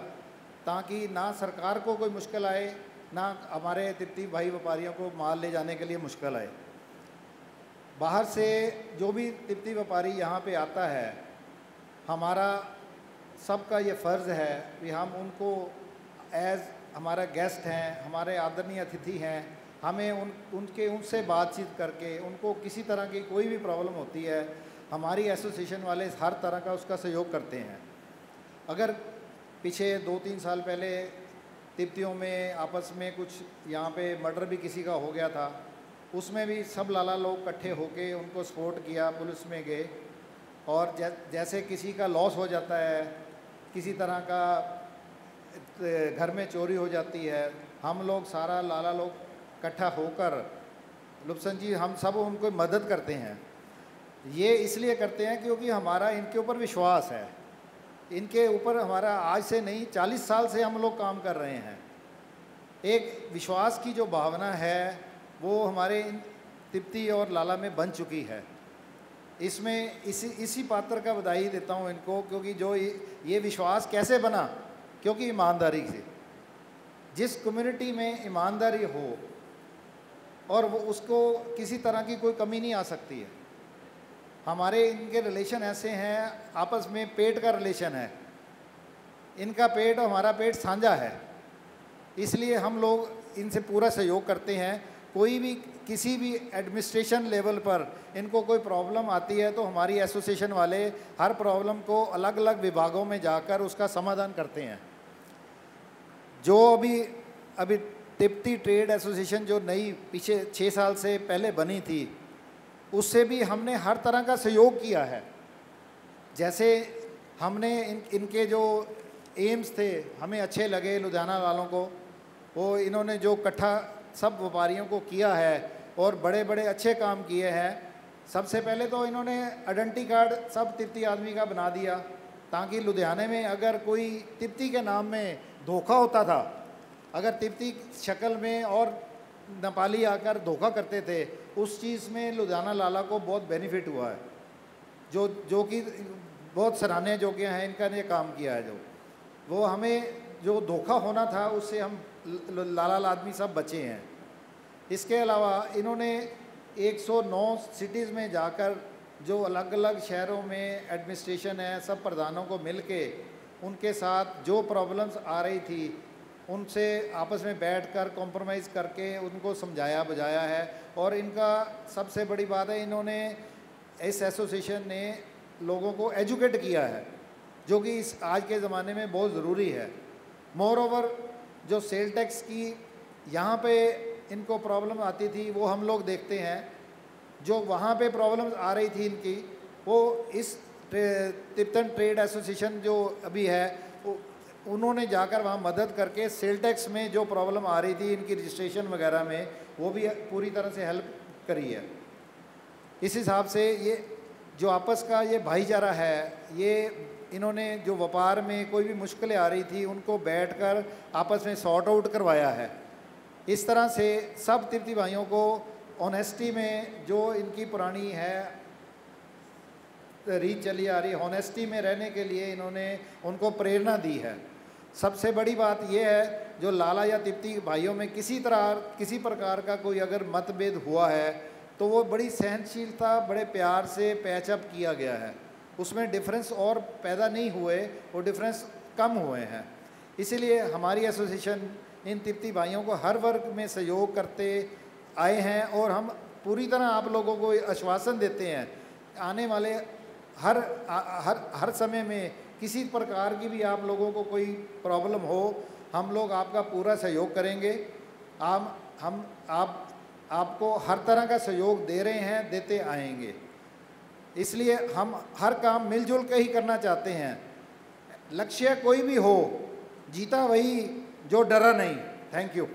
ताकि ना सरकार को कोई मुश्किल आए, ना हमारे तिब्बती भाई व्यापारियों को माल ले जाने के लिए मुश्किल आए। बाहर से जो भी तिब्बती व्यापारी यहाँ पे आता है, हमारा सबका ये फ़र्ज़ है कि हम उनको एज हमारा गेस्ट हैं, हमारे आदरणीय अतिथि हैं, हमें उन उनके उनसे बातचीत करके उनको किसी तरह की कोई भी प्रॉब्लम होती है, हमारी एसोसिएशन वाले हर तरह का उसका सहयोग करते हैं। अगर पीछे दो तीन साल पहले तिब्बतियों में आपस में कुछ यहाँ पे मर्डर भी किसी का हो गया था, उसमें भी सब लाला लोग इकट्ठे होके उनको सपोर्ट किया, पुलिस में गए। और जै जैसे किसी का लॉस हो जाता है, किसी तरह का घर में चोरी हो जाती है, हम लोग सारा लाला लोग इकट्ठा होकर, लुप्सन जी, हम सब उनको मदद करते हैं। ये इसलिए करते हैं क्योंकि हमारा इनके ऊपर विश्वास है। इनके ऊपर हमारा आज से नहीं, चालीस साल से हम लोग काम कर रहे हैं। एक विश्वास की जो भावना है, वो हमारे इन तिब्बती और लाला में बन चुकी है। इसमें इसी इसी पात्र का बधाई देता हूँ इनको, क्योंकि जो ये, ये विश्वास कैसे बना, क्योंकि ईमानदारी से। जिस कम्युनिटी में ईमानदारी हो और वो उसको किसी तरह की कोई कमी नहीं आ सकती है। हमारे इनके रिलेशन ऐसे हैं, आपस में पेट का रिलेशन है। इनका पेट और हमारा पेट साझा है, इसलिए हम लोग इनसे पूरा सहयोग करते हैं। कोई भी, किसी भी एडमिनिस्ट्रेशन लेवल पर इनको कोई प्रॉब्लम आती है तो हमारी एसोसिएशन वाले हर प्रॉब्लम को अलग अलग विभागों में जाकर उसका समाधान करते हैं। जो अभी अभी तिब्बती ट्रेड एसोसिएशन जो नई पीछे छः साल से पहले बनी थी, उससे भी हमने हर तरह का सहयोग किया है। जैसे हमने इन इनके जो एम्स थे, हमें अच्छे लगे लुधियाना वालों को, वो इन्होंने जो इकट्ठा सब व्यापारियों को किया है, और बड़े बड़े अच्छे काम किए हैं। सबसे पहले तो इन्होंने आइडेंटिटी कार्ड सब तिब्बती आदमी का बना दिया, ताकि लुधियाने में अगर कोई तिब्बती के नाम में धोखा होता था, अगर तिब्बती शक्ल में और नेपाली आकर धोखा करते थे, उस चीज़ में लुधियाना लाला को बहुत बेनिफिट हुआ है, जो जो कि बहुत सराहने योग्य हैं। इनका ने काम किया है, जो वो हमें जो धोखा होना था, उससे हम ल- ल- लाला लाजमी साहब बचे हैं। इसके अलावा इन्होंने एक सौ नौ सिटीज़ में जाकर जो अलग-अलग शहरों में एडमिनिस्ट्रेशन है, सब प्रधानों को मिलके उनके साथ जो प्रॉब्लम्स आ रही थी, उनसे आपस में बैठकर कॉम्प्रोमाइज़ करके उनको समझाया बुझाया है। और इनका सबसे बड़ी बात है, इन्होंने इस एसोसिएशन ने लोगों को एजुकेट किया है, जो कि इस आज के ज़माने में बहुत ज़रूरी है। मोर ओवर, जो सेल टैक्स की यहाँ पे इनको प्रॉब्लम आती थी, वो हम लोग देखते हैं। जो वहाँ पे प्रॉब्लम्स आ रही थी इनकी, वो इस ट्रे- तिब्बतन ट्रेड एसोसिएशन जो अभी है, वो उन्होंने जाकर वहाँ मदद करके सेल टैक्स में जो प्रॉब्लम आ रही थी इनकी रजिस्ट्रेशन वगैरह में, वो भी पूरी तरह से हेल्प करी है। इस हिसाब से ये जो आपस का ये भाईचारा है, ये इन्होंने जो व्यापार में कोई भी मुश्किलें आ रही थी, उनको बैठकर आपस में सॉर्ट आउट करवाया है। इस तरह से सब तिब्बती भाइयों को ऑनेस्टी में जो इनकी पुरानी है, रीत चली आ रही, ऑनेस्टी में रहने के लिए इन्होंने उनको प्रेरणा दी है। सबसे बड़ी बात यह है, जो लाला या तिब्बती भाइयों में किसी तरह, किसी प्रकार का कोई अगर मतभेद हुआ है, तो वो बड़ी सहनशीलता, बड़े प्यार से पैचअप किया गया है। उसमें डिफरेंस और पैदा नहीं हुए, वो डिफरेंस कम हुए हैं। इसीलिए हमारी एसोसिएशन इन तिब्बती भाइयों को हर वर्ग में सहयोग करते आए हैं और हम पूरी तरह आप लोगों को आश्वासन देते हैं, आने वाले हर, हर, हर समय में किसी प्रकार की भी आप लोगों को कोई प्रॉब्लम हो, हम लोग आपका पूरा सहयोग करेंगे। आप, हम, आप, आपको हर तरह का सहयोग दे रहे हैं, देते आएंगे। इसलिए हम हर काम मिलजुल के ही करना चाहते हैं। लक्ष्य कोई भी हो, जीता वही जो डरा नहीं। Thank you.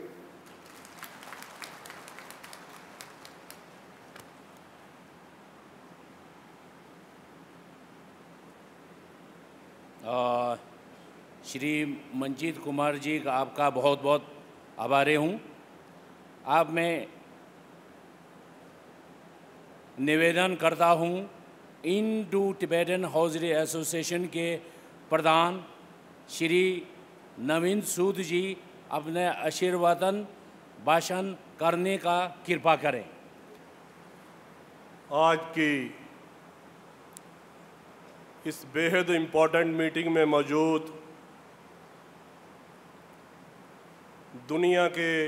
अ, श्री मंजीत कुमार जी का, आपका बहुत बहुत आभारी हूँ। आप मैं निवेदन करता हूँ, इंडो टिबेटन हौजरी एसोसिएशन के प्रधान श्री नवीन सूद जी अपने आशीर्वादन भाषण करने का कृपा करें। आज की इस बेहद इम्पोर्टेंट मीटिंग में मौजूद दुनिया के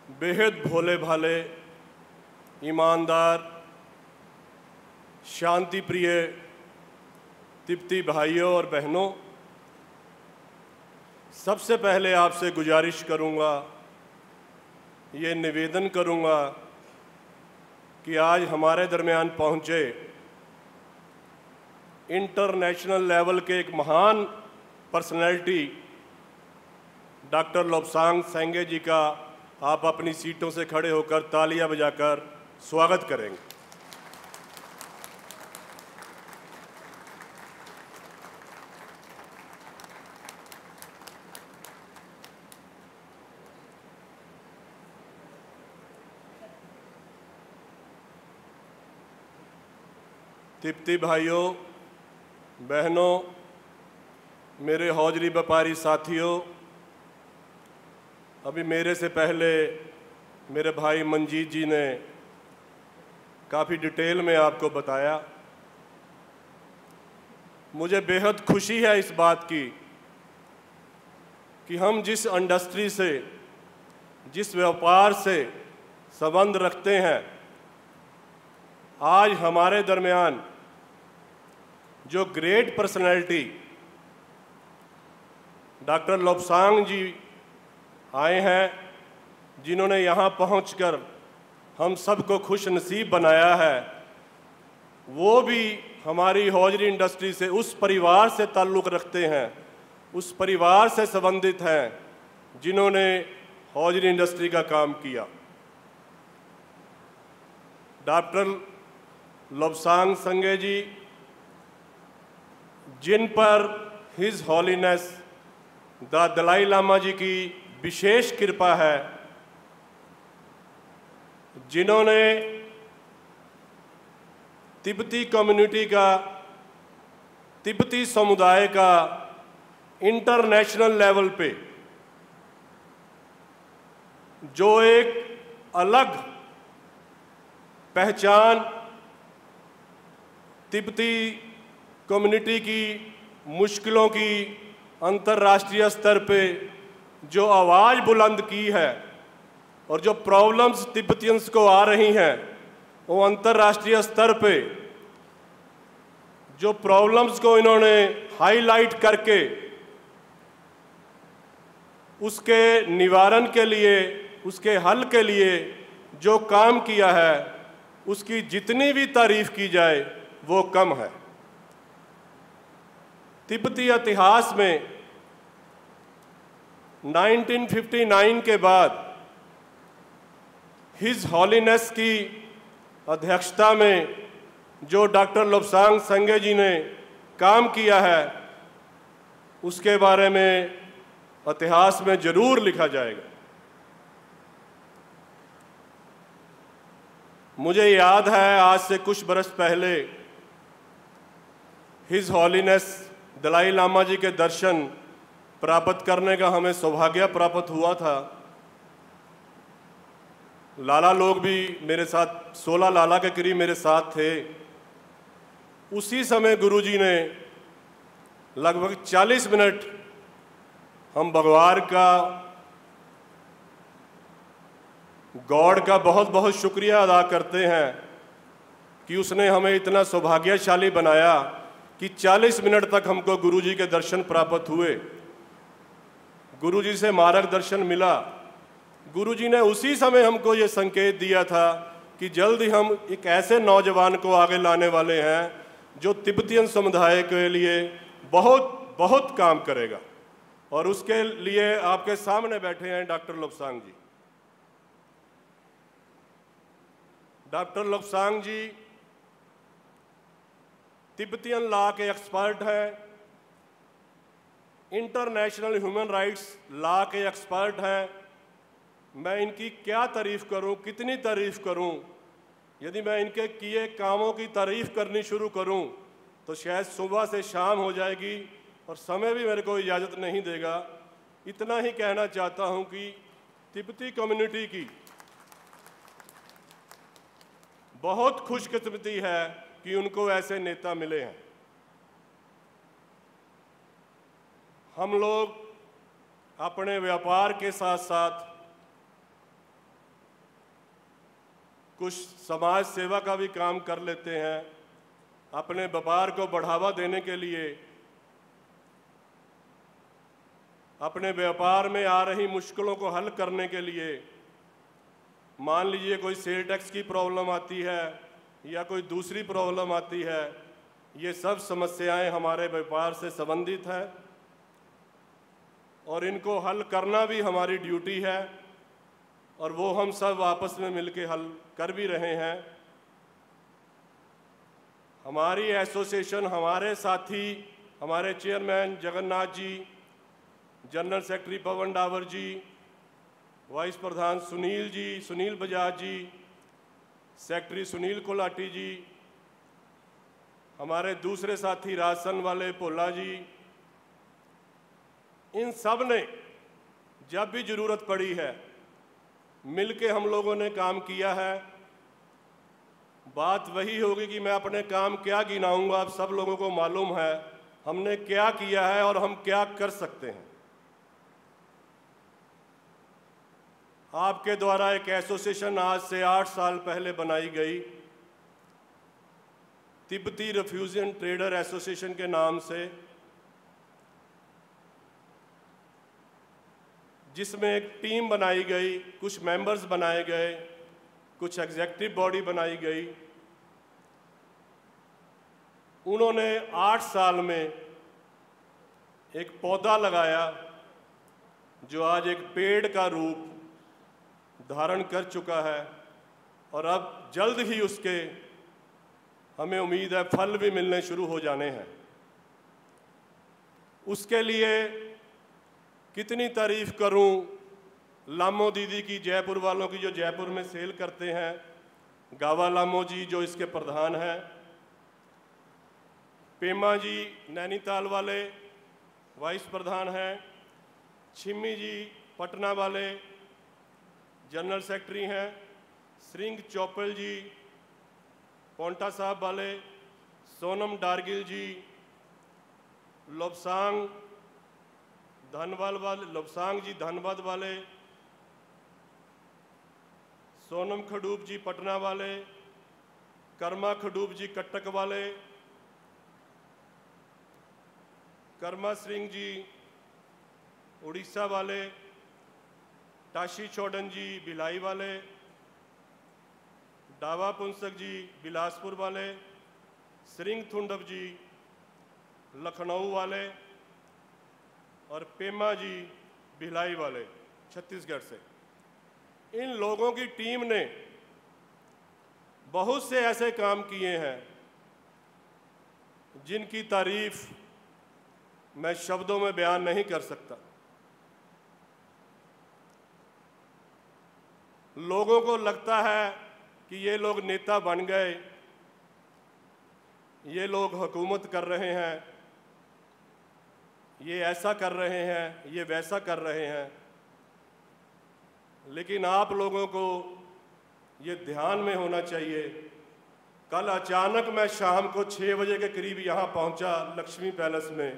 बेहद भोले भाले, ईमानदार, शांति प्रिय तिब्बती भाइयों और बहनों, सबसे पहले आपसे गुजारिश करूँगा, ये निवेदन करूँगा कि आज हमारे दरमियान पहुँचे इंटरनेशनल लेवल के एक महान पर्सनैलिटी डॉक्टर लोब्सांग सेंगे जी का आप अपनी सीटों से खड़े होकर तालियां बजाकर स्वागत करेंगे। तिब्बती भाइयों, बहनों, मेरे हौजरी व्यापारी साथियों, अभी मेरे से पहले मेरे भाई मंजीत जी ने काफ़ी डिटेल में आपको बताया। मुझे बेहद खुशी है इस बात की कि हम जिस इंडस्ट्री से, जिस व्यापार से संबंध रखते हैं, आज हमारे दरमियान जो ग्रेट पर्सनैलिटी डॉक्टर लोब्सांग जी आए हैं, जिन्होंने यहाँ पहुँचकर हम सबको खुश नसीब बनाया है, वो भी हमारी हौजरी इंडस्ट्री से, उस परिवार से ताल्लुक़ रखते हैं, उस परिवार से संबंधित हैं जिन्होंने हौजरी इंडस्ट्री का काम किया। डॉक्टर लोब्सांग संगे जी, जिन पर हिज हॉलीनेस द दलाई लामा जी की विशेष कृपा है, जिन्होंने तिब्बती कम्युनिटी का, तिब्बती समुदाय का इंटरनेशनल लेवल पे जो एक अलग पहचान, तिब्बती कम्युनिटी की मुश्किलों की अंतर्राष्ट्रीय स्तर पे जो आवाज़ बुलंद की है और जो प्रॉब्लम्स तिब्बतियंस को आ रही हैं, वो अंतर्राष्ट्रीय स्तर पे जो प्रॉब्लम्स को इन्होंने हाईलाइट करके उसके निवारण के लिए, उसके हल के लिए जो काम किया है, उसकी जितनी भी तारीफ की जाए, वो कम है। तिब्बती इतिहास में नाइनटीन फिफ्टी नाइन के बाद हिज हॉलीनेस की अध्यक्षता में जो डॉक्टर लोब्सांग संगे जी ने काम किया है, उसके बारे में इतिहास में जरूर लिखा जाएगा। मुझे याद है, आज से कुछ बरस पहले हिज हॉलीनेस दलाई लामा जी के दर्शन प्राप्त करने का हमें सौभाग्य प्राप्त हुआ था। लाला लोग भी मेरे साथ, सोलह लाला के करीब मेरे साथ थे। उसी समय गुरुजी ने लगभग चालीस मिनट हम भगवान का, गॉड का बहुत बहुत शुक्रिया अदा करते हैं कि उसने हमें इतना सौभाग्यशाली बनाया कि चालीस मिनट तक हमको गुरुजी के दर्शन प्राप्त हुए, गुरुजी से मार्गदर्शन मिला। गुरुजी ने उसी समय हमको ये संकेत दिया था कि जल्द ही हम एक ऐसे नौजवान को आगे लाने वाले हैं जो तिब्बतियन समुदाय के लिए बहुत, बहुत काम करेगा। और उसके लिए आपके सामने बैठे हैं डॉक्टर लोब्सांग जी। डॉक्टर लोब्सांग जी तिब्बतियन लॉ के एक्सपर्ट हैं, इंटरनेशनल ह्यूमन राइट्स लॉ के एक्सपर्ट हैं। मैं इनकी क्या तारीफ करूं, कितनी तारीफ करूं? यदि मैं इनके किए कामों की तारीफ करनी शुरू करूं, तो शायद सुबह से शाम हो जाएगी और समय भी मेरे को इजाज़त नहीं देगा। इतना ही कहना चाहता हूं कि तिब्बती कम्युनिटी की बहुत खुशकिस्मती है कि उनको ऐसे नेता मिले हैं। हम लोग अपने व्यापार के साथ साथ कुछ समाज सेवा का भी काम कर लेते हैं। अपने व्यापार को बढ़ावा देने के लिए, अपने व्यापार में आ रही मुश्किलों को हल करने के लिए, मान लीजिए कोई सेल टैक्स की प्रॉब्लम आती है या कोई दूसरी प्रॉब्लम आती है, ये सब समस्याएं हमारे व्यापार से संबंधित है और इनको हल करना भी हमारी ड्यूटी है और वो हम सब आपस में मिलके हल कर भी रहे हैं। हमारी एसोसिएशन, हमारे साथी, हमारे चेयरमैन जगन्नाथ जी, जनरल सेक्रेटरी पवन डावर जी, वाइस प्रधान सुनील जी, सुनील बजाज जी, सेक्रेटरी सुनील कोलाटी जी, हमारे दूसरे साथी राजसन वाले भोला जी, इन सब ने जब भी ज़रूरत पड़ी है, मिलके हम लोगों ने काम किया है। बात वही होगी कि मैं अपने काम क्या गिनाऊंगा, आप सब लोगों को मालूम है हमने क्या किया है और हम क्या कर सकते हैं। आपके द्वारा एक एसोसिएशन आज से आठ साल पहले बनाई गई, तिब्बती रिफ्यूजियन ट्रेडर एसोसिएशन के नाम से, जिसमें एक टीम बनाई गई, कुछ मेंबर्स बनाए गए, कुछ एग्जीक्यूटिव बॉडी बनाई गई। उन्होंने आठ साल में एक पौधा लगाया, जो आज एक पेड़ का रूप धारण कर चुका है। और अब जल्द ही उसके, हमें उम्मीद है, फल भी मिलने शुरू हो जाने हैं। उसके लिए कितनी तारीफ करूं लामो दीदी की, जयपुर वालों की, जो जयपुर में सेल करते हैं, गावा लामो जी जो इसके प्रधान हैं, पेमा जी नैनीताल वाले वाइस प्रधान हैं, छिम्मी जी पटना वाले जनरल सेक्रेटरी हैं, श्रृंग चौपल जी पौंटा साहब वाले, सोनम डारगिल जी लोबसांग धनवाल वाले, लोबसांग जी धनबाद वाले, सोनम खडूप जी पटना वाले, कर्मा खडूप जी कटक वाले, कर्मा सिंह जी उड़ीसा वाले, टाशी छोडन जी भिलाई वाले, डावा पुंसक जी बिलासपुर वाले, सिंह थुंडप जी लखनऊ वाले और पेमा जी भिलाई वाले, छत्तीसगढ़ से। इन लोगों की टीम ने बहुत से ऐसे काम किए हैं जिनकी तारीफ मैं शब्दों में बयान नहीं कर सकता। लोगों को लगता है कि ये लोग नेता बन गए, ये लोग हुकूमत कर रहे हैं, ये ऐसा कर रहे हैं, ये वैसा कर रहे हैं। लेकिन आप लोगों को ये ध्यान में होना चाहिए, कल अचानक मैं शाम को छः बजे के करीब यहाँ पहुँचा लक्ष्मी पैलेस में,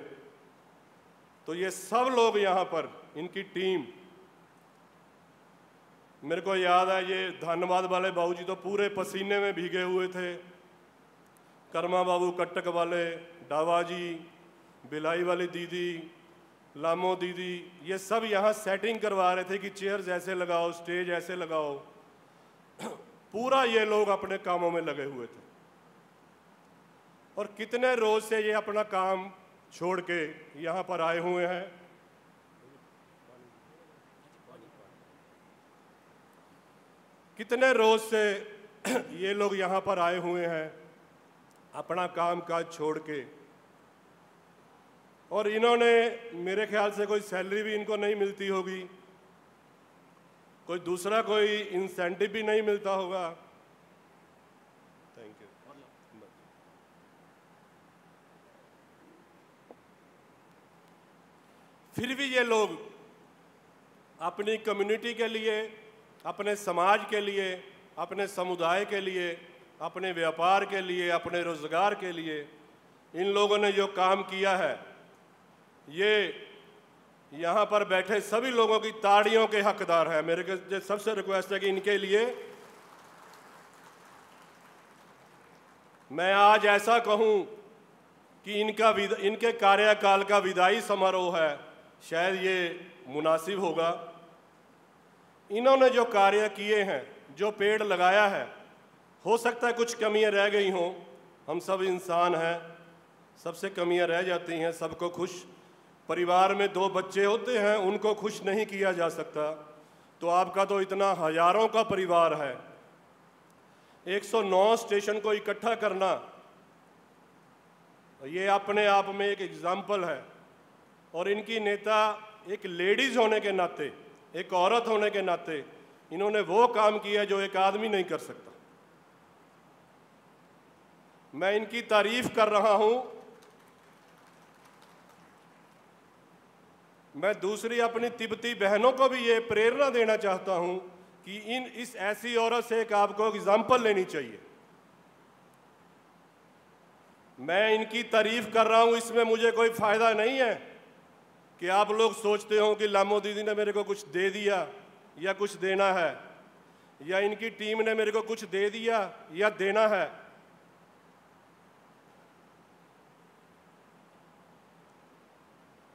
तो ये सब लोग यहाँ पर, इनकी टीम, मेरे को याद है, ये धनबाद वाले बाबू जी तो पूरे पसीने में भीगे हुए थे। कर्मा बाबू कटक वाले, डावा जी, भिलाई वाली दीदी, लामो दीदी, ये सब यहाँ सेटिंग करवा रहे थे कि चेयर्स ऐसे लगाओ, स्टेज ऐसे लगाओ। पूरा ये लोग अपने कामों में लगे हुए थे। और कितने रोज से ये अपना काम छोड़ के यहाँ पर आए हुए हैं। कितने रोज से ये लोग यहाँ पर आए हुए हैं अपना काम काज छोड़ के। और इन्होंने, मेरे ख्याल से कोई सैलरी भी इनको नहीं मिलती होगी, कोई दूसरा कोई इंसेंटिव भी नहीं मिलता होगा। Thank you. फिर भी ये लोग अपनी कम्युनिटी के लिए, अपने समाज के लिए, अपने समुदाय के लिए, अपने व्यापार के लिए, अपने रोजगार के लिए इन लोगों ने जो काम किया है, ये यहाँ पर बैठे सभी लोगों की ताड़ियों के हकदार हैं। मेरे के सबसे रिक्वेस्ट है कि इनके लिए मैं आज ऐसा कहूँ कि इनका विद-, इनके कार्यकाल का विदाई समारोह है, शायद ये मुनासिब होगा। इन्होंने जो कार्य किए हैं, जो पेड़ लगाया है, हो सकता है कुछ कमियां रह गई हों, हम सब इंसान हैं, सबसे कमियां रह जाती हैं। सबको खुश, परिवार में दो बच्चे होते हैं, उनको खुश नहीं किया जा सकता, तो आपका तो इतना हजारों का परिवार है। एक सौ नौ स्टेशन को इकट्ठा करना, ये अपने आप में एक एग्जाम्पल है। और इनकी नेता एक लेडीज होने के नाते, एक औरत होने के नाते इन्होंने वो काम किया जो एक आदमी नहीं कर सकता। मैं इनकी तारीफ कर रहा हूं। मैं दूसरी अपनी तिब्बती बहनों को भी ये प्रेरणा देना चाहता हूं कि इन, इस ऐसी औरत से एक आपको एग्जाम्पल लेनी चाहिए। मैं इनकी तारीफ कर रहा हूं, इसमें मुझे कोई फायदा नहीं है कि आप लोग सोचते हो कि लामो दीदी ने मेरे को कुछ दे दिया या कुछ देना है, या इनकी टीम ने मेरे को कुछ दे दिया या देना है।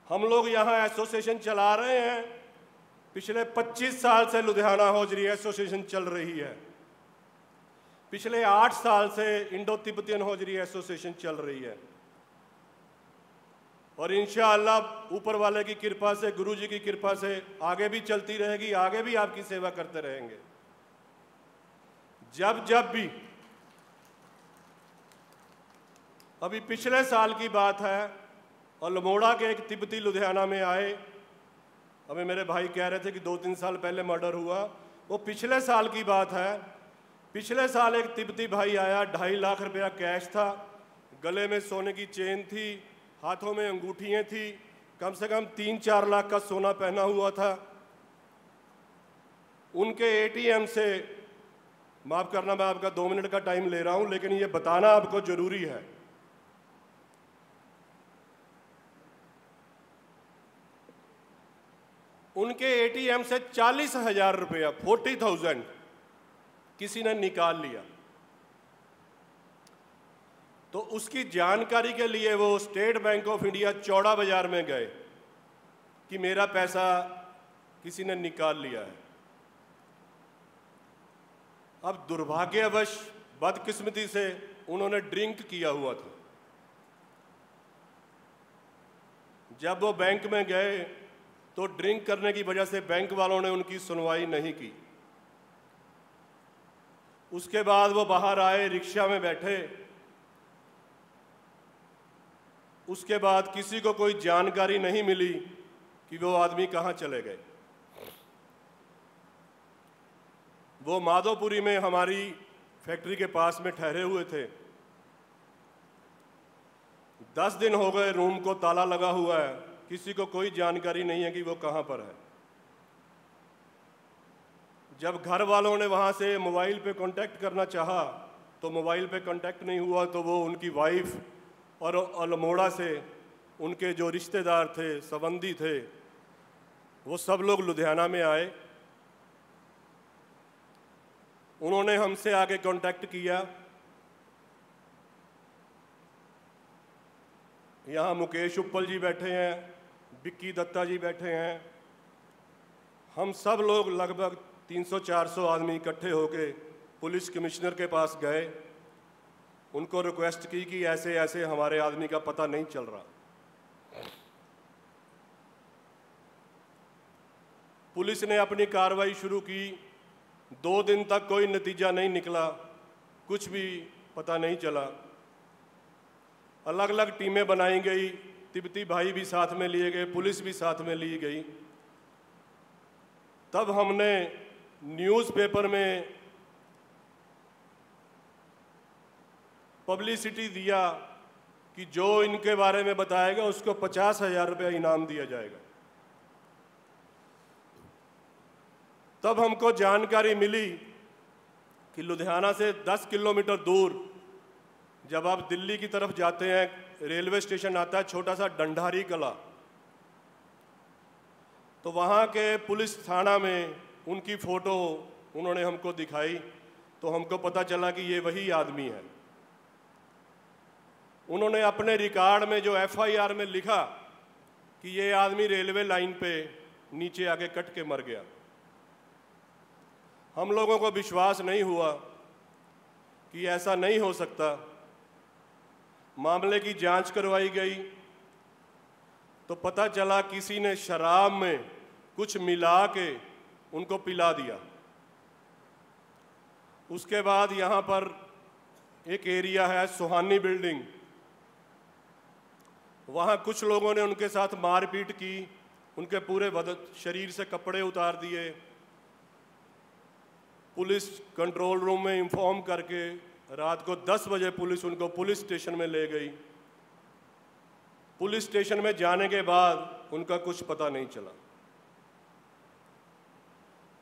हम लोग यहाँ एसोसिएशन चला रहे हैं। पिछले पच्चीस साल से लुधियाना होजरी एसोसिएशन चल रही है। पिछले आठ साल से इंडो तिब्बतियन होजरी एसोसिएशन चल रही है। और इंशाअल्लाह ऊपर वाले की कृपा से, गुरु जी की कृपा से आगे भी चलती रहेगी, आगे भी आपकी सेवा करते रहेंगे। जब जब भी, अभी पिछले साल की बात है, अल्मोड़ा के एक तिब्बती लुधियाना में आए। अभी मेरे भाई कह रहे थे कि दो तीन साल पहले मर्डर हुआ, वो पिछले साल की बात है। पिछले साल एक तिब्बती भाई आया, ढाई लाख रुपया कैश था, गले में सोने की चेन थी, हाथों में अंगूठियाँ थी, कम से कम तीन चार लाख का सोना पहना हुआ था। उनके एटीएम से, माफ़ करना, मैं आपका दो मिनट का टाइम ले रहा हूँ, लेकिन ये बताना आपको ज़रूरी है। उनके एटीएम से चालीस हज़ार रुपया, फोर्टी थाउजेंड, किसी ने निकाल लिया। तो उसकी जानकारी के लिए वो स्टेट बैंक ऑफ इंडिया चौड़ा बाजार में गए कि मेरा पैसा किसी ने निकाल लिया है। अब दुर्भाग्यवश, बदकिस्मती से, उन्होंने ड्रिंक किया हुआ था। जब वो बैंक में गए, तो ड्रिंक करने की वजह से बैंक वालों ने उनकी सुनवाई नहीं की। उसके बाद वो बाहर आए, रिक्शा में बैठे। उसके बाद किसी को कोई जानकारी नहीं मिली कि वो आदमी कहाँ चले गए। वो माधोपुरी में हमारी फैक्ट्री के पास में ठहरे हुए थे। दस दिन हो गए, रूम को ताला लगा हुआ है, किसी को कोई जानकारी नहीं है कि वो कहाँ पर है। जब घर वालों ने वहाँ से मोबाइल पे कांटेक्ट करना चाहा, तो मोबाइल पे कांटेक्ट नहीं हुआ, तो वो उनकी वाइफ और अल्मोड़ा से उनके जो रिश्तेदार थे, संबंधी थे, वो सब लोग लुधियाना में आए। उन्होंने हमसे आके कांटेक्ट किया। यहाँ मुकेश उप्पल जी बैठे हैं, बिक्की दत्ता जी बैठे हैं। हम सब लोग, लगभग तीन सौ चार सौ आदमी इकट्ठे होके पुलिस कमिश्नर के पास गए, उनको रिक्वेस्ट की कि ऐसे ऐसे हमारे आदमी का पता नहीं चल रहा। पुलिस ने अपनी कार्रवाई शुरू की। दो दिन तक कोई नतीजा नहीं निकला, कुछ भी पता नहीं चला। अलग-अलग टीमें बनाई गई, तिब्बती भाई भी साथ में लिए गए, पुलिस भी साथ में ली गई। तब हमने न्यूज़पेपर में पब्लिसिटी दिया कि जो इनके बारे में बताएगा, उसको पचास हज़ार रुपया इनाम दिया जाएगा। तब हमको जानकारी मिली कि लुधियाना से दस किलोमीटर दूर, जब आप दिल्ली की तरफ जाते हैं, रेलवे स्टेशन आता है छोटा सा डंडारी कला, तो वहाँ के पुलिस थाना में उनकी फ़ोटो उन्होंने हमको दिखाई, तो हमको पता चला कि ये वही आदमी है। उन्होंने अपने रिकॉर्ड में, जो एफआईआर में लिखा कि ये आदमी रेलवे लाइन पे नीचे आके कट के मर गया। हम लोगों को विश्वास नहीं हुआ कि ऐसा नहीं हो सकता। मामले की जांच करवाई गई, तो पता चला किसी ने शराब में कुछ मिला के उनको पिला दिया। उसके बाद यहाँ पर एक एरिया है सुहानी बिल्डिंग, वहाँ कुछ लोगों ने उनके साथ मारपीट की, उनके पूरे बदन, शरीर से कपड़े उतार दिए। पुलिस कंट्रोल रूम में इन्फॉर्म करके रात को दस बजे पुलिस उनको पुलिस स्टेशन में ले गई। पुलिस स्टेशन में जाने के बाद उनका कुछ पता नहीं चला।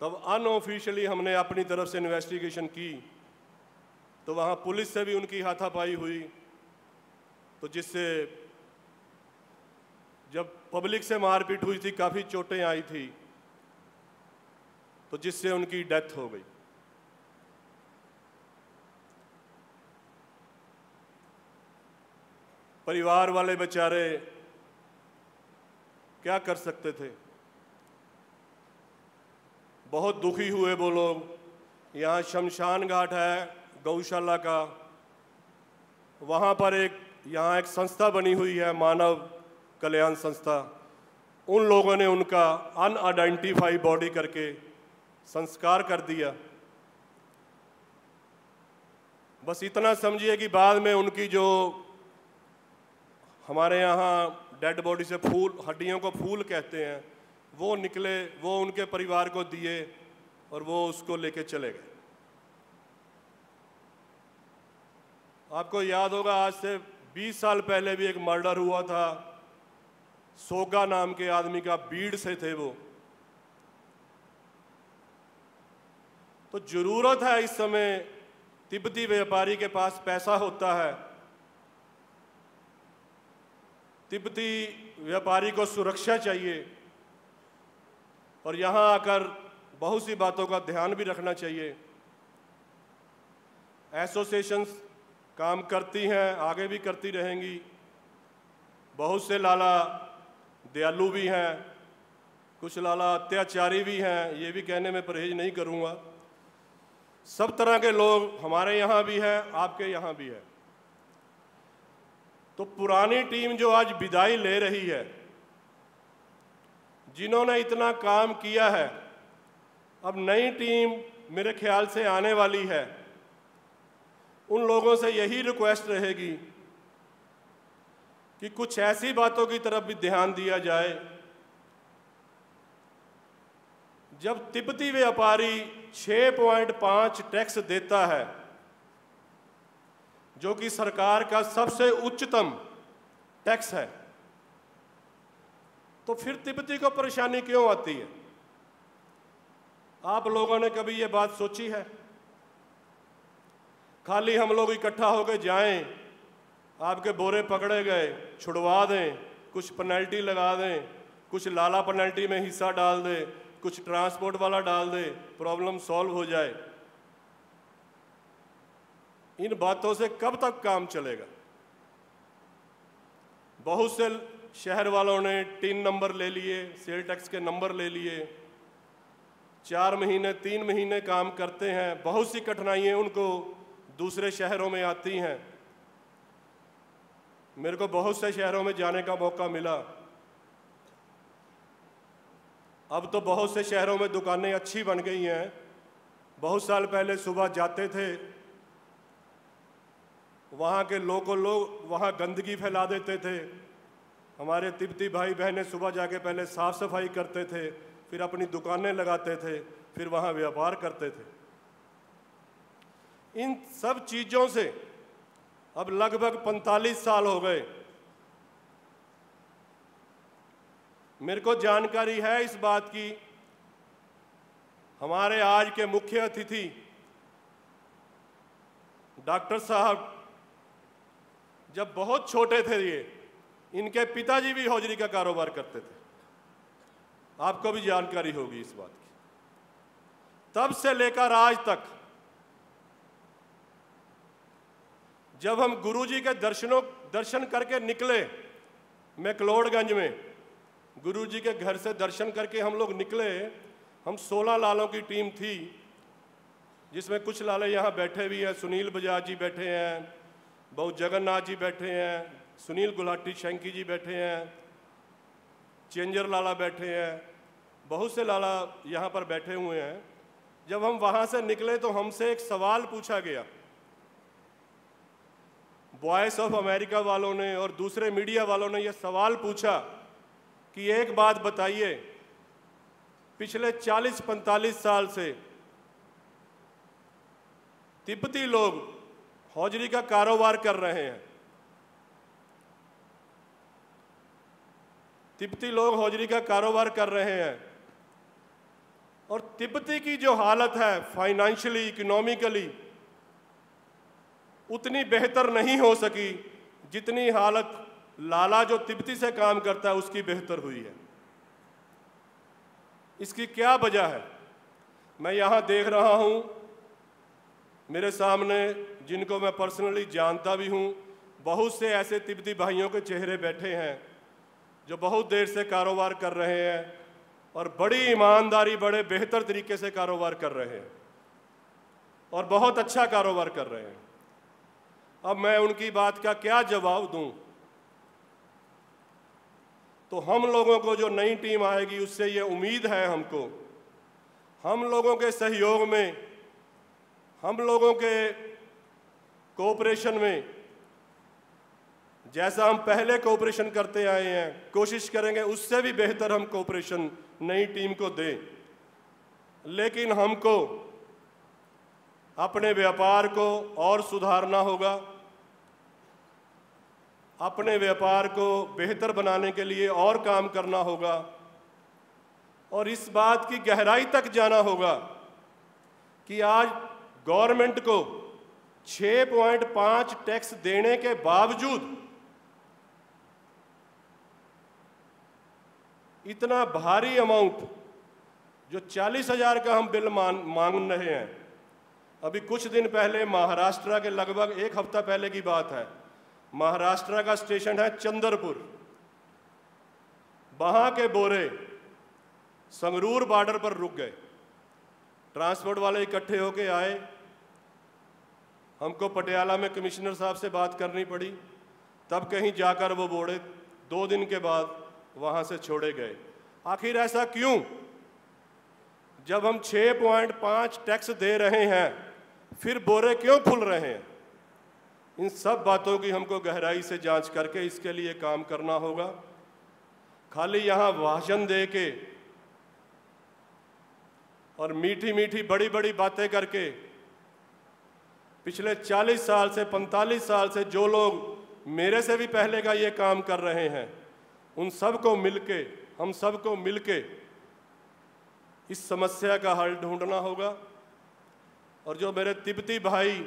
तब अनऑफिशियली हमने अपनी तरफ से इन्वेस्टिगेशन की, तो वहाँ पुलिस से भी उनकी हाथापाई हुई, तो जिससे, जब पब्लिक से मारपीट हुई थी, काफ़ी चोटें आई थी, तो जिससे उनकी डेथ हो गई। परिवार वाले बेचारे क्या कर सकते थे, बहुत दुखी हुए वो लोग। यहाँ शमशान घाट है गौशाला का, वहाँ पर एक, यहाँ एक संस्था बनी हुई है, मानव कल्याण संस्था, उन लोगों ने उनका अनआइडेंटिफाई बॉडी करके संस्कार कर दिया। बस इतना समझिए कि बाद में उनकी जो हमारे यहाँ डेड बॉडी से फूल, हड्डियों को फूल कहते हैं, वो निकले, वो उनके परिवार को दिए और वो उसको लेके चले गए। आपको याद होगा, आज से बीस साल पहले भी एक मर्डर हुआ था, सोगा नाम के आदमी का, बीड़ से थे वो। तो जरूरत है इस समय, तिब्बती व्यापारी के पास पैसा होता है, तिब्बती व्यापारी को सुरक्षा चाहिए और यहाँ आकर बहुत सी बातों का ध्यान भी रखना चाहिए। एसोसिएशंस काम करती हैं, आगे भी करती रहेंगी। बहुत से लाला दयालु भी हैं, कुछ लाला अत्याचारी भी हैं, ये भी कहने में परहेज नहीं करूँगा। सब तरह के लोग हमारे यहाँ भी हैं, आपके यहाँ भी है। तो पुरानी टीम जो आज विदाई ले रही है, जिन्होंने इतना काम किया है, अब नई टीम मेरे ख्याल से आने वाली है। उन लोगों से यही रिक्वेस्ट रहेगी कि कुछ ऐसी बातों की तरफ भी ध्यान दिया जाए। जब तिब्बती व्यापारी छः पॉइंट पाँच टैक्स देता है, जो कि सरकार का सबसे उच्चतम टैक्स है, तो फिर तिब्बती को परेशानी क्यों आती है? आप लोगों ने कभी ये बात सोची है? खाली हम लोग इकट्ठा होकर जाएं, आपके बोरे पकड़े गए, छुड़वा दें, कुछ पेनल्टी लगा दें, कुछ लाला पेनल्टी में हिस्सा डाल दें, कुछ ट्रांसपोर्ट वाला डाल दें, प्रॉब्लम सॉल्व हो जाए। इन बातों से कब तक काम चलेगा? बहुत से शहर वालों ने टिन नंबर ले लिए, सेल टैक्स के नंबर ले लिए। चार महीने, तीन महीने काम करते हैं, बहुत सी कठिनाइयाँ उनको दूसरे शहरों में आती हैं। मेरे को बहुत से शहरों में जाने का मौका मिला। अब तो बहुत से शहरों में दुकानें अच्छी बन गई हैं। बहुत साल पहले सुबह जाते थे, वहाँ के लोकल लोग वहाँ गंदगी फैला देते थे। हमारे तिब्बती भाई बहनें सुबह जाके पहले साफ सफाई करते थे, फिर अपनी दुकानें लगाते थे, फिर वहाँ व्यापार करते थे। इन सब चीज़ों से अब लगभग पैंतालीस साल हो गए। मेरे को जानकारी है इस बात की, हमारे आज के मुख्य अतिथि डॉक्टर साहब जब बहुत छोटे थे, ये, इनके पिताजी भी हौजरी का कारोबार करते थे। आपको भी जानकारी होगी इस बात की। तब से लेकर आज तक जब हम गुरुजी के दर्शनों, दर्शन करके निकले मैक्लोडगंज में, गुरुजी के घर से दर्शन करके हम लोग निकले। हम सोलह लालों की टीम थी, जिसमें कुछ लाले यहाँ बैठे भी हैं, सुनील बजाज जी बैठे हैं, बाबू जगन्नाथ जी बैठे हैं, सुनील गुलाटी शंकी जी बैठे हैं, चेंजर लाला बैठे हैं, बहुत से लाला यहाँ पर बैठे हुए हैं। जब हम वहाँ से निकले तो हमसे एक सवाल पूछा गया। वॉइस ऑफ अमेरिका वालों ने और दूसरे मीडिया वालों ने यह सवाल पूछा कि एक बात बताइए, पिछले चालीस पैंतालीस साल से तिब्बती लोग हौजरी का कारोबार कर रहे हैं, तिब्बती लोग हौजरी का कारोबार कर रहे हैं और तिब्बती की जो हालत है फाइनेंशियली, इकोनॉमिकली, उतनी बेहतर नहीं हो सकी जितनी हालत लाला जो तिब्बती से काम करता है उसकी बेहतर हुई है। इसकी क्या वजह है? मैं यहाँ देख रहा हूँ, मेरे सामने, जिनको मैं पर्सनली जानता भी हूँ, बहुत से ऐसे तिब्बती भाइयों के चेहरे बैठे हैं जो बहुत देर से कारोबार कर रहे हैं और बड़ी ईमानदारी, बड़े बेहतर तरीके से कारोबार कर रहे हैं और बहुत अच्छा कारोबार कर रहे हैं। अब मैं उनकी बात का क्या जवाब दूं? तो हम लोगों को जो नई टीम आएगी, उससे ये उम्मीद है हमको, हम लोगों के सहयोग में, हम लोगों के कोऑपरेशन में जैसा हम पहले कोऑपरेशन करते आए हैं, कोशिश करेंगे उससे भी बेहतर हम कोऑपरेशन नई टीम को दें। लेकिन हमको अपने व्यापार को और सुधारना होगा, अपने व्यापार को बेहतर बनाने के लिए और काम करना होगा और इस बात की गहराई तक जाना होगा कि आज गवर्नमेंट को छः पॉइंट पाँच टैक्स देने के बावजूद इतना भारी अमाउंट, जो चालीस हज़ार का हम बिल मान मांग रहे हैं। अभी कुछ दिन पहले महाराष्ट्र के, लगभग एक हफ्ता पहले की बात है, महाराष्ट्र का स्टेशन है चंद्रपुर, वहाँ के बोरे संगरूर बॉर्डर पर रुक गए। ट्रांसपोर्ट वाले इकट्ठे होके आए, हमको पटियाला में कमिश्नर साहब से बात करनी पड़ी, तब कहीं जाकर वो बोरे दो दिन के बाद वहाँ से छोड़े गए। आखिर ऐसा क्यों? जब हम छः पॉइंट पाँच टैक्स दे रहे हैं, फिर बोरे क्यों खुल रहे हैं? इन सब बातों की हमको गहराई से जांच करके इसके लिए काम करना होगा। खाली यहाँ भाषण दे के और मीठी मीठी बड़ी बड़ी बातें करके पिछले चालीस साल से, पैंतालीस साल से जो लोग मेरे से भी पहले का ये काम कर रहे हैं, उन सबको मिलके, हम सबको मिलके इस समस्या का हल ढूंढना होगा। और जो मेरे तिब्बती भाई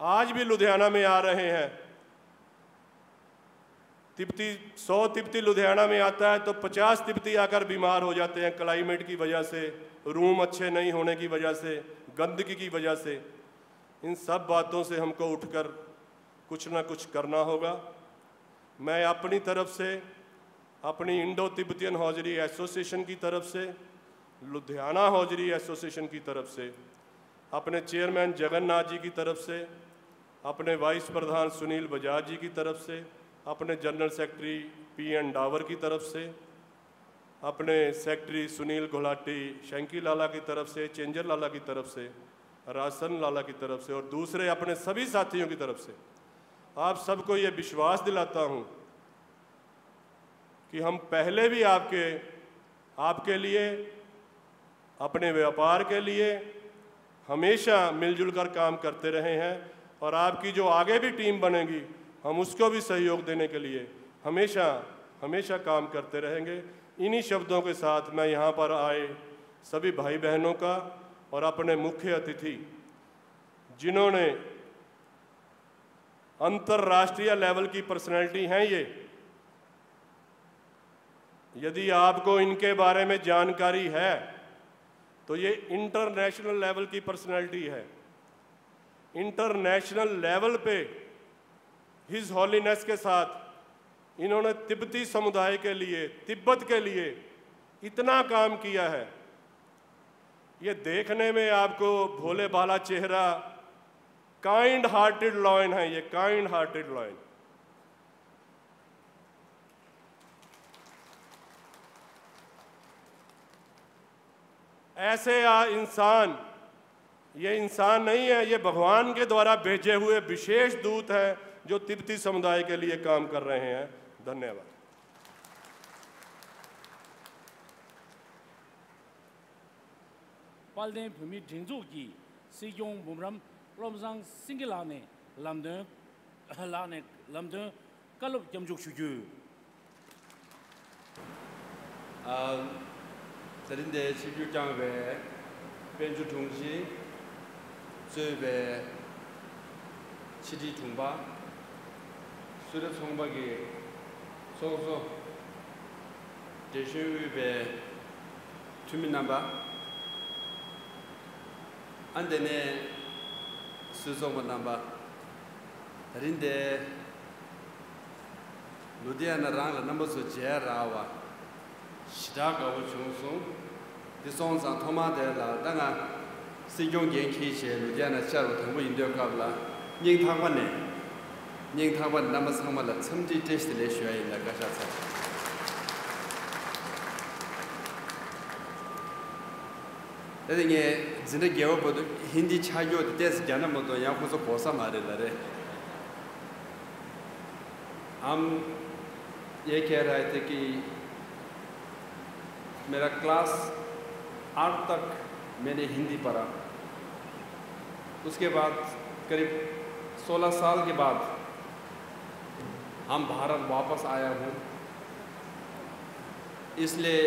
आज भी लुधियाना में आ रहे हैं, तिब्बती, सौ तिब्बती लुधियाना में आता है तो पचास तिब्बती आकर बीमार हो जाते हैं, क्लाइमेट की वजह से, रूम अच्छे नहीं होने की वजह से, गंदगी की वजह से। इन सब बातों से हमको उठकर कुछ ना कुछ करना होगा। मैं अपनी तरफ से, अपनी इंडो तिब्बतियन हौजरी एसोसिएशन की तरफ से, लुधियाना हौजरी एसोसिएशन की तरफ से, अपने चेयरमैन जगन्नाथ जी की तरफ से, अपने वाइस प्रधान सुनील बजाज जी की तरफ से, अपने general secretary P N Dawar की तरफ से, अपने सेक्रेटरी सुनील घोलाटी शंकी लाला की तरफ से, चेंजर लाला की तरफ से, रासन लाला की तरफ से और दूसरे अपने सभी साथियों की तरफ से आप सबको ये विश्वास दिलाता हूँ कि हम पहले भी आपके, आपके लिए, अपने व्यापार के लिए हमेशा मिलजुल कर काम करते रहे हैं और आपकी जो आगे भी टीम बनेगी, हम उसको भी सहयोग देने के लिए हमेशा, हमेशा काम करते रहेंगे। इन्हीं शब्दों के साथ मैं यहाँ पर आए सभी भाई बहनों का और अपने मुख्य अतिथि, जिन्होंने अंतर्राष्ट्रीय लेवल की पर्सनैलिटी हैं ये, यदि आपको इनके बारे में जानकारी है तो ये इंटरनेशनल लेवल की पर्सनैलिटी है। इंटरनेशनल लेवल पे हिज हॉलीनेस के साथ इन्होंने तिब्बती समुदाय के लिए, तिब्बत के लिए इतना काम किया है। ये देखने में आपको भोले भाला चेहरा, काइंड हार्टेड लॉयन है ये, काइंड हार्टेड लॉयन। ऐसे आ इंसान, ये इंसान नहीं है, ये भगवान के द्वारा भेजे हुए विशेष दूत हैं जो तिब्बती समुदाय के लिए काम कर रहे हैं। धन्यवाद। དཔལ་ལྡན་བོད་མིའི་སྒྲིག་འཛུགས་ཀྱི་སྲིད་སྐྱོང་འབུམ་རམས་བློ་བཟང་སེང་གེ་ལགས་ནས་ལམ་སྟོན། ལགས་ནས་ལམ་སྟོན་བཀའ་སློབ་སྐྱབས་འཇུག་ཞུ་རྒྱུ། ཨ། དེ་རིང་འདིར་ཆིབས་བསྒྱུར་བསྐྱངས་པའི་དཔལ་འབྱོར་དྲུང་ཆེ་གཙོས་པའི་ཕྱི་དྲིལ་དྲུང་པ། གསོལ་རས་ཚོགས་པ་གི་ཚོགས་གཙོ། བགྲེས་གཞོན་དབུས་པའི་འཐུས་མི་རྣམ་པ། ཨ། དེ་ནས་སུད་ཚོགས་པ་རྣམ་པ། དེ་རིང་འདིར་ལུ་དྷི་ཡ་ན་རང་ལ་རྣམ་པ་ཚོ་མཇལ་རག་པ་ཞེ་དྲག་དགའ་པོ་བྱུང་སོང་། དེ་སོང་ཙང་ཐོག་མར་དེ་ལ་ད་ང་སྲིད་སྐྱོང་འགན་འཁྱེར་བྱས་ལུ་དྷི་ཡ་ན་བཅར་བ་དང་པོ་ཡིན་དུས་སྐབས་ལ་སྙིང་ཐག་པ་ནས། སྙིང་ཐག་པ་ནས་རྣམ་པ་ཚང་མ་ལ་འཚམས་འདྲི་བཀྲ་ཤིས་བདེ་ལེགས་ཞུ་ཡ་ཡིན་ལ། བཀའ་ཤག་ཚང་། དེ་ནས་ངས་འཛིན་གྲྭ་བརྒྱད་པ་བར་དུ་ཧིན་དི་ཆ་རྒྱུས་དེ་ཏོག་ཙམ་རྒྱག་ན་མ་གཏོགས་ཡང་ཁོ་ཚོ་གོ་ས་མ་རེད་ལ་རེད། हम ये कह रहे थे कि मेरा क्लास आठ तक मैंने हिंदी पढ़ा। उसके बाद करीब सोलह साल के बाद हम भारत वापस आया हूँ। इसलिए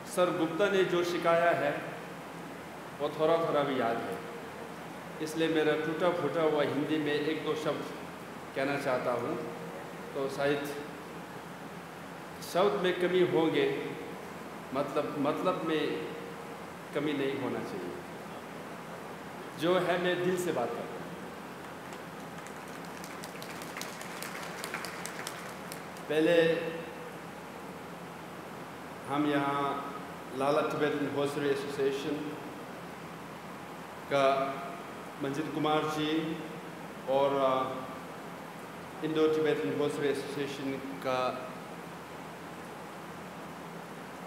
सर गुप्ता ने जो सिखाया है, वो थोड़ा थोड़ा भी याद है। इसलिए मेरा टूटा फूटा हुआ हिंदी में एक दो शब्द कहना चाहता हूँ। तो शायद शब्द में कमी होंगे, मतलब, मतलब में कमी नहीं होना चाहिए। जो है, मैं दिल से बात करता हूँ। पहले हम यहाँ लाला टिबेटन होसरी एसोसिएशन का मंजीत कुमार जी और, अ, इंडो टिबेटन होसरी एसोसिएशन का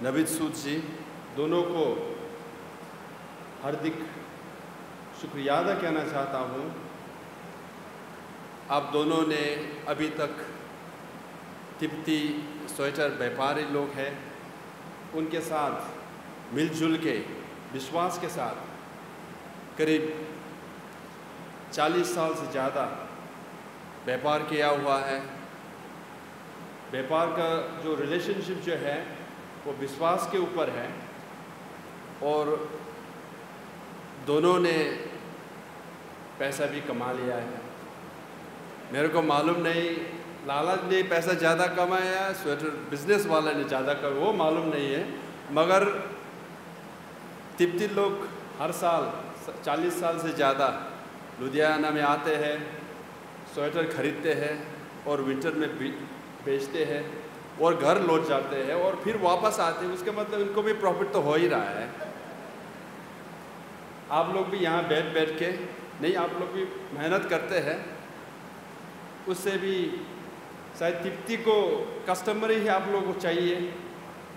नवीद सूद जी, दोनों को हार्दिक शुक्रिया अदा कहना चाहता हूँ। आप दोनों ने अभी तक तिब्बती स्वेटर व्यापारी लोग हैं, उनके साथ मिलजुल के, विश्वास के साथ करीब चालीस साल से ज़्यादा व्यापार किया हुआ है। व्यापार का जो रिलेशनशिप जो है, वो विश्वास के ऊपर है और दोनों ने पैसा भी कमा लिया है। मेरे को मालूम नहीं, लाला ने पैसा ज़्यादा कमाया, स्वेटर बिजनेस वाला ने ज़्यादा कमाया, वो मालूम नहीं है। मगर तिब्बती लोग हर साल, चालीस साल से ज़्यादा लुधियाना में आते हैं, स्वेटर खरीदते हैं और विंटर में बे-, बेचते हैं और घर लौट जाते हैं और फिर वापस आते हैं। उसका मतलब इनको भी प्रॉफिट तो हो ही रहा है। आप लोग भी यहाँ बैठ बैठ के, नहीं, आप लोग भी मेहनत करते हैं, उससे भी शायद तिब्बती को कस्टमर ही आप लोगों को चाहिए।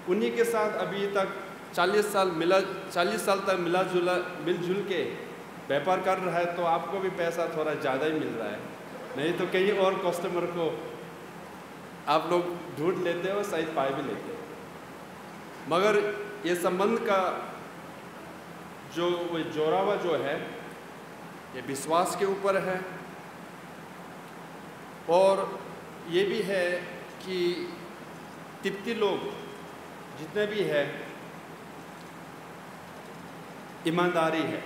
उन्हीं के साथ अभी तक चालीस साल मिला, चालीस साल तक मिला जुला, मिलजुल के व्यापार कर रहा है, तो आपको भी पैसा थोड़ा ज़्यादा ही मिल रहा है। नहीं तो कहीं और कस्टमर को आप लोग ढूंढ लेते हो, शायद पाए भी लेते हो। मगर ये संबंध का जो वो जोड़ावा जो है, ये विश्वास के ऊपर है। और ये भी है कि तिब्बती लोग जितने भी हैं, ईमानदारी है।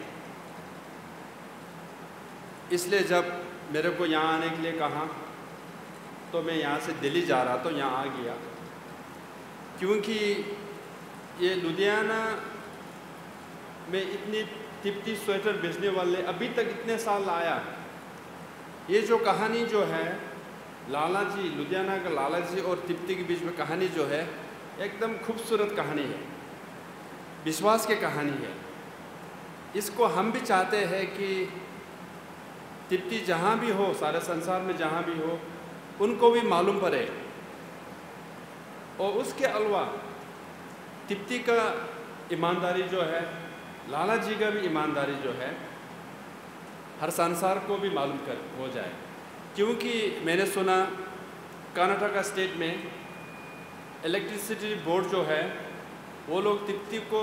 इसलिए जब मेरे को यहाँ आने के लिए कहा, तो मैं यहाँ से दिल्ली जा रहा, तो यहाँ आ गया। क्योंकि ये लुधियाना में इतने तिब्बती स्वेटर बेचने वाले अभी तक इतने साल आया, ये जो कहानी जो है, लाला जी, लुधियाना का लाला जी और तिब्बती के बीच में कहानी जो है, एकदम खूबसूरत कहानी है, विश्वास की कहानी है। इसको हम भी चाहते हैं कि तिब्बती जहाँ भी हो, सारे संसार में जहाँ भी हो, उनको भी मालूम पड़े। और उसके अलावा तिब्बती का ईमानदारी जो है, लाला जी का भी ईमानदारी जो है, हर संसार को भी मालूम कर, हो जाए। क्योंकि मैंने सुना, कर्नाटका स्टेट में इलेक्ट्रिसिटी बोर्ड जो है, वो लोग तिब्बती को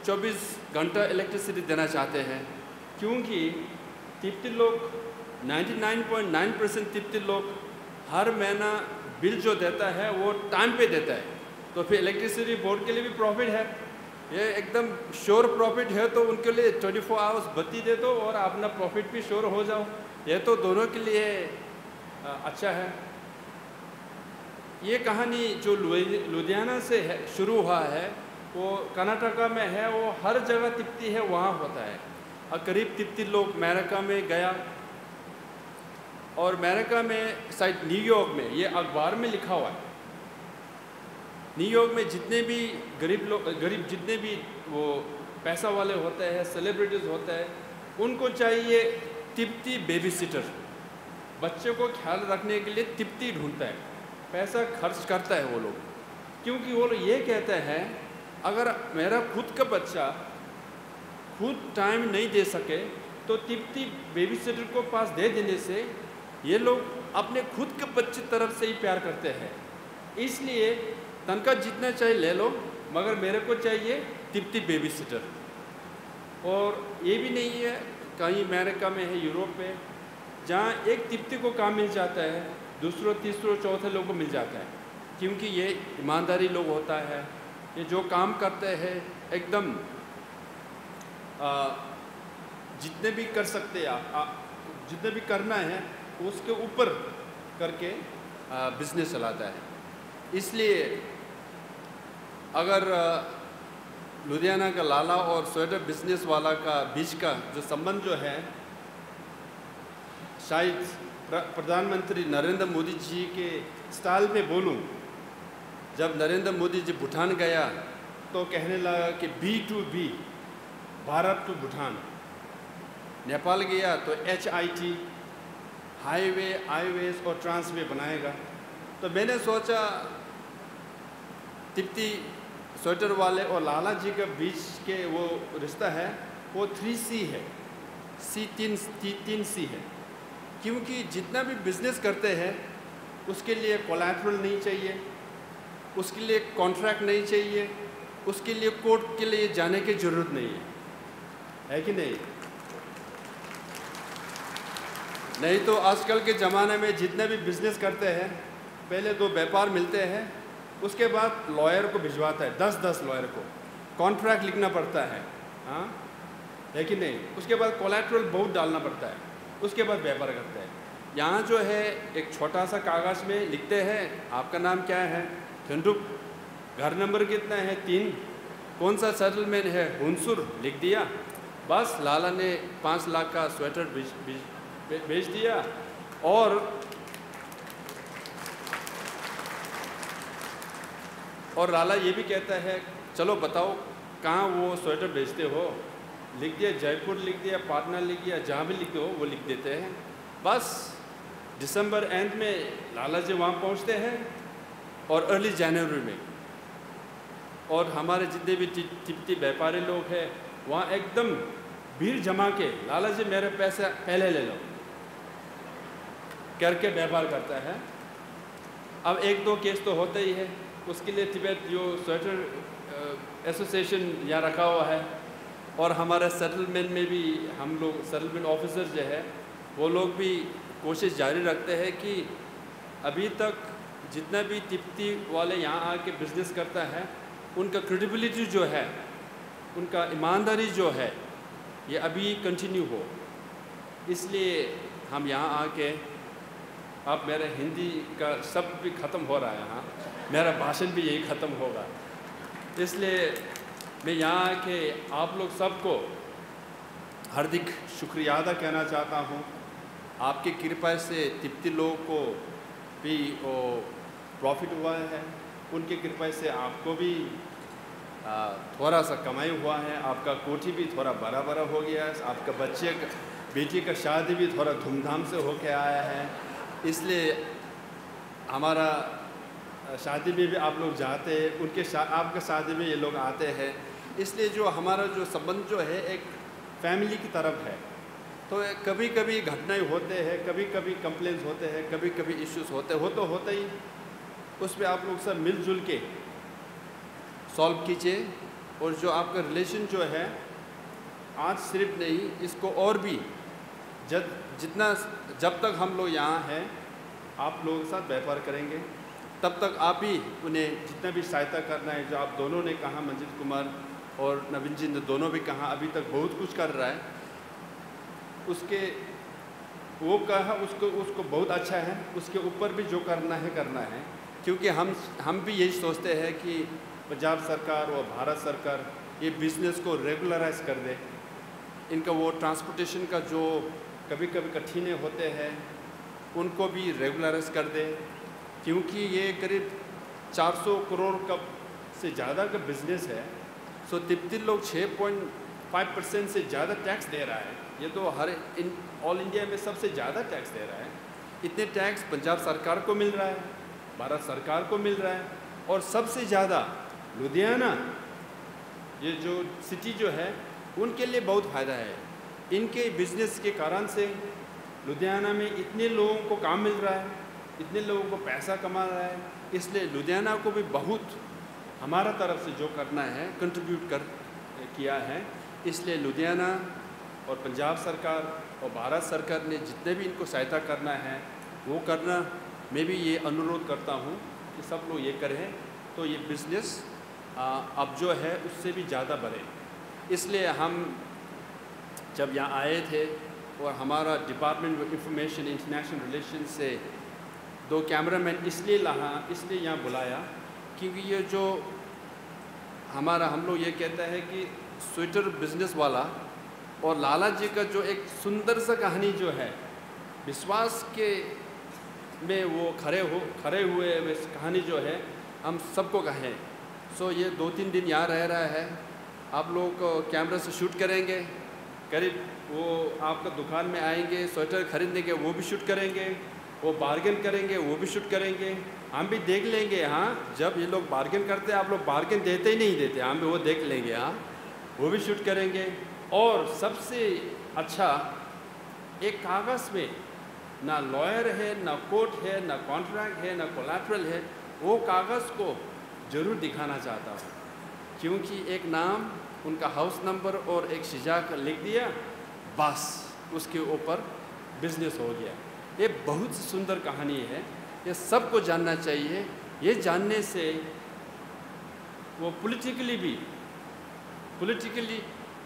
चौबीस घंटा इलेक्ट्रिसिटी देना चाहते हैं, क्योंकि तिब्बती लोग, ninety nine point nine percent तिब्बती लोग हर महीना बिल जो देता है, वो टाइम पे देता है। तो फिर इलेक्ट्रिसिटी बोर्ड के लिए भी प्रॉफिट है, ये एकदम श्योर प्रॉफिट है। तो उनके लिए ट्वेंटी फोर आवर्स बत्ती दे दो और अपना प्रॉफिट भी श्योर हो जाओ। ये तो दोनों के लिए, अ, अच्छा है। ये कहानी जो लुधि-, लुधियाना से है, शुरू हुआ है, वो कर्नाटका में है, वो हर जगह तिब्बती है, वहाँ होता है। और करीब तिब्बती लोग अमेरिका में गया, और अमेरिका में शायद न्यूयॉर्क में, ये अखबार में लिखा हुआ है, न्यूयॉर्क में जितने भी गरीब लोग, गरीब जितने भी वो पैसा वाले होते हैं, सेलिब्रिटीज होते हैं, उनको चाहिए तिब्बती बेबी सिटर। बच्चे को ख्याल रखने के लिए तिब्बती ढूंढता है, पैसा खर्च करता है वो लोग। क्योंकि वो लोग ये कहते हैं, अगर मेरा खुद का बच्चा खुद टाइम नहीं दे सके, तो तिप्ती बेबी सिटर को पास दे देने से ये लोग अपने खुद के बच्चे तरफ से ही प्यार करते हैं। इसलिए तनख्वाह जितना चाहिए ले लो, मगर मेरे को चाहिए तिप्ती बेबी सिटर। और ये भी नहीं है, कहीं अमेरिका में है, यूरोप में, जहाँ एक तिप्ती को काम मिल जाता है, दूसरों, तीसरों, चौथे लोग को मिल जाता है, क्योंकि ये ईमानदारी लोग होता है। ये जो काम करते हैं एकदम, आ, जितने भी कर सकते हैं आप, आ, जितने भी करना है, उसके ऊपर करके, आ, बिजनेस चलाता है। इसलिए अगर, आ, लुधियाना का लाला और स्वेटर बिजनेस वाला का बीच का जो संबंध जो है, शायद प्र-, प्रधानमंत्री नरेंद्र मोदी जी के स्टाइल में बोलूं, जब नरेंद्र मोदी जी भूटान गया तो कहने लगा कि बी टू बी, भारत टू भूटान। नेपाल गया तो H I T, highway, highways और ट्रांसवे बनाएगा। तो मैंने सोचा, तिप्ती स्वेटर वाले और लाला जी के बीच के वो रिश्ता है, वो थ्री सी है। सी तीन, ती-, तीन सी है। क्योंकि जितना भी बिजनेस करते हैं, उसके लिए कोलैटरल नहीं चाहिए, उसके लिए कॉन्ट्रैक्ट नहीं चाहिए, उसके लिए कोर्ट के लिए जाने की ज़रूरत नहीं है। है कि नहीं? नहीं तो आजकल के ज़माने में जितने भी बिजनेस करते हैं, पहले दो व्यापार मिलते हैं, उसके बाद लॉयर को भिजवाता है, दस दस लॉयर को, कॉन्ट्रैक्ट लिखना पड़ता है। हाँ, है कि नहीं? उसके बाद कोलैटरल बहुत डालना पड़ता है, उसके बाद व्यापार करते हैं। यहाँ जो है, एक छोटा सा कागज़ में लिखते हैं, आपका नाम क्या है? थेंडुप। घर नंबर कितना है? तीन। कौन सा सेटलमेंट है? हुनसुर लिख दिया। बस, लाला ने पाँच लाख का स्वेटर बेच, बेच, बे-, बेच दिया। और, और लाला ये भी कहता है, "चलो बताओ, कहाँ वो स्वेटर बेचते हो?" लिख दिया, जयपुर लिख दिया, पाटना लिख दिया, जहाँ भी लिखते हो वो लिख देते हैं। बस, दिसंबर एंड में लाला जी वहाँ पहुँचते हैं और अर्ली जनवरी में, और हमारे जितने भी ति-, तिब्बती व्यापारी लोग हैं, वहाँ एकदम भीड़ जमा के, "लाला जी, मेरे पैसे पहले ले लो," करके व्यापार करता है। अब एक दो केस तो होते ही है, उसके लिए तिब्बत जो स्वेटर, अ, एसोसिएशन यहाँ रखा हुआ है, और हमारे सेटलमेंट में भी हम लोग, सेटलमेंट ऑफिसर जो है, वो लोग भी कोशिश जारी रखते हैं कि अभी तक जितना भी तिब्बती वाले यहाँ आके बिजनेस करता है, उनका क्रेडिबिलिटी जो है, उनका ईमानदारी जो है, ये अभी कंटिन्यू हो। इसलिए हम यहाँ आके, अब मेरा हिंदी का शब्द भी ख़त्म हो रहा है, हाँ, मेरा भाषण भी यही ख़त्म होगा। इसलिए मैं यहाँ आके आप लोग सबको हार्दिक शुक्रिया अदा करना चाहता हूँ। आपकी कृपा से तिब्बती लोग को भी वो प्रॉफिट हुआ है, उनकी कृपा से आपको भी, आ, थोड़ा सा कमाई हुआ है, आपका कोठी भी थोड़ा बड़ा बड़ा हो गया है, आपका बच्चे का, बेटी का शादी भी थोड़ा धूमधाम से होके आया है। इसलिए हमारा, अ, शादी में भी आप लोग जाते हैं, उनके शा-, आपके शादी में ये लोग आते हैं, इसलिए जो हमारा जो संबंध जो है एक फैमिली की तरफ है। तो कभी-कभी घटनाएं होते हैं, कभी-कभी कंप्लेंट्स होते हैं, कभी-कभी इश्यूज होते, वो तो होते ही, उस पे आप लोग सब मिलजुल के सॉल्व कीजिए। और जो आपका रिलेशन जो है, आज सिर्फ नहीं, इसको और भी जब, जितना, जब तक हम लोग यहाँ हैं, आप लोगों के साथ व्यापार करेंगे। तब तक आप भी उन्हें जितना भी सहायता करना है, जो आप दोनों ने कहा, मंजीत कुमार और नवीन जी ने दोनों भी कहा, अभी तक बहुत कुछ कर रहा है। उसके, वो कहा, उसको, उसको बहुत अच्छा है, उसके ऊपर भी जो करना है, करना है। क्योंकि हम, हम भी यही सोचते हैं कि पंजाब सरकार और भारत सरकार ये बिजनेस को रेगुलराइज कर दे, इनका वो ट्रांसपोर्टेशन का जो कभी-कभी कठिनाई होते हैं, उनको भी रेगुलराइज कर दे, क्योंकि ये करीब चार सौ करोड़ का, से ज़्यादा का बिजनेस है। सो तिब्बती लोग छः पॉइंट फ़ाइव परसेंट से ज़्यादा टैक्स दे रहा है। ये तो हर इन, ऑल इंडिया में सबसे ज़्यादा टैक्स दे रहा है। इतने टैक्स पंजाब सरकार को मिल रहा है, भारत सरकार को मिल रहा है, और सबसे ज़्यादा लुधियाना, ये जो सिटी जो है, उनके लिए बहुत फ़ायदा है। इनके बिजनेस के कारण से लुधियाना में इतने लोगों को काम मिल रहा है, इतने लोगों को पैसा कमा रहा है, इसलिए लुधियाना को भी बहुत हमारा तरफ से जो करना है, कंट्रीब्यूट कर किया है। इसलिए लुधियाना और पंजाब सरकार और भारत सरकार ने जितने भी इनको सहायता करना है, वो करना। मैं भी ये अनुरोध करता हूँ कि सब लोग ये करें, तो ये बिजनेस, आ, अब जो है, उससे भी ज़्यादा बढ़े। इसलिए हम जब यहाँ आए थे और हमारा department of information international relation से दो कैमरामैन इसलिए लाया, इसलिए यहाँ बुलाया, क्योंकि ये जो हमारा, हम लोग ये कहता है कि स्वेटर बिजनेस वाला और लाला जी का जो एक सुंदर सा कहानी जो है, विश्वास के में वो खड़े हो, खड़े हुए वे कहानी जो है, हम सबको कहें। सो ये दो तीन दिन यहाँ रह रहा है। आप लोग को कैमरा से शूट करेंगे, करीब वो आपका दुकान में आएंगे, स्वेटर खरीदने के, वो भी शूट करेंगे, वो बार्गेन करेंगे, वो भी शूट करेंगे। हम भी देख लेंगे। हाँ, जब ये लोग बार्गेन करते हैं, आप लोग बार्गेन देते ही नहीं देते, हम भी वो देख लेंगे। हाँ, वो भी शूट करेंगे। और सबसे अच्छा, एक कागज़ में ना लॉयर है, ना कोर्ट है, ना कॉन्ट्रैक्ट है, ना कोलैटरल है, वो कागज़ को जरूर दिखाना चाहता हूँ, क्योंकि एक नाम, उनका हाउस नंबर और एक शिजाक लिख दिया, बस उसके ऊपर बिजनेस हो गया। ये बहुत सुंदर कहानी है, ये सबको जानना चाहिए। ये जानने से वो पॉलिटिकली भी, पॉलिटिकली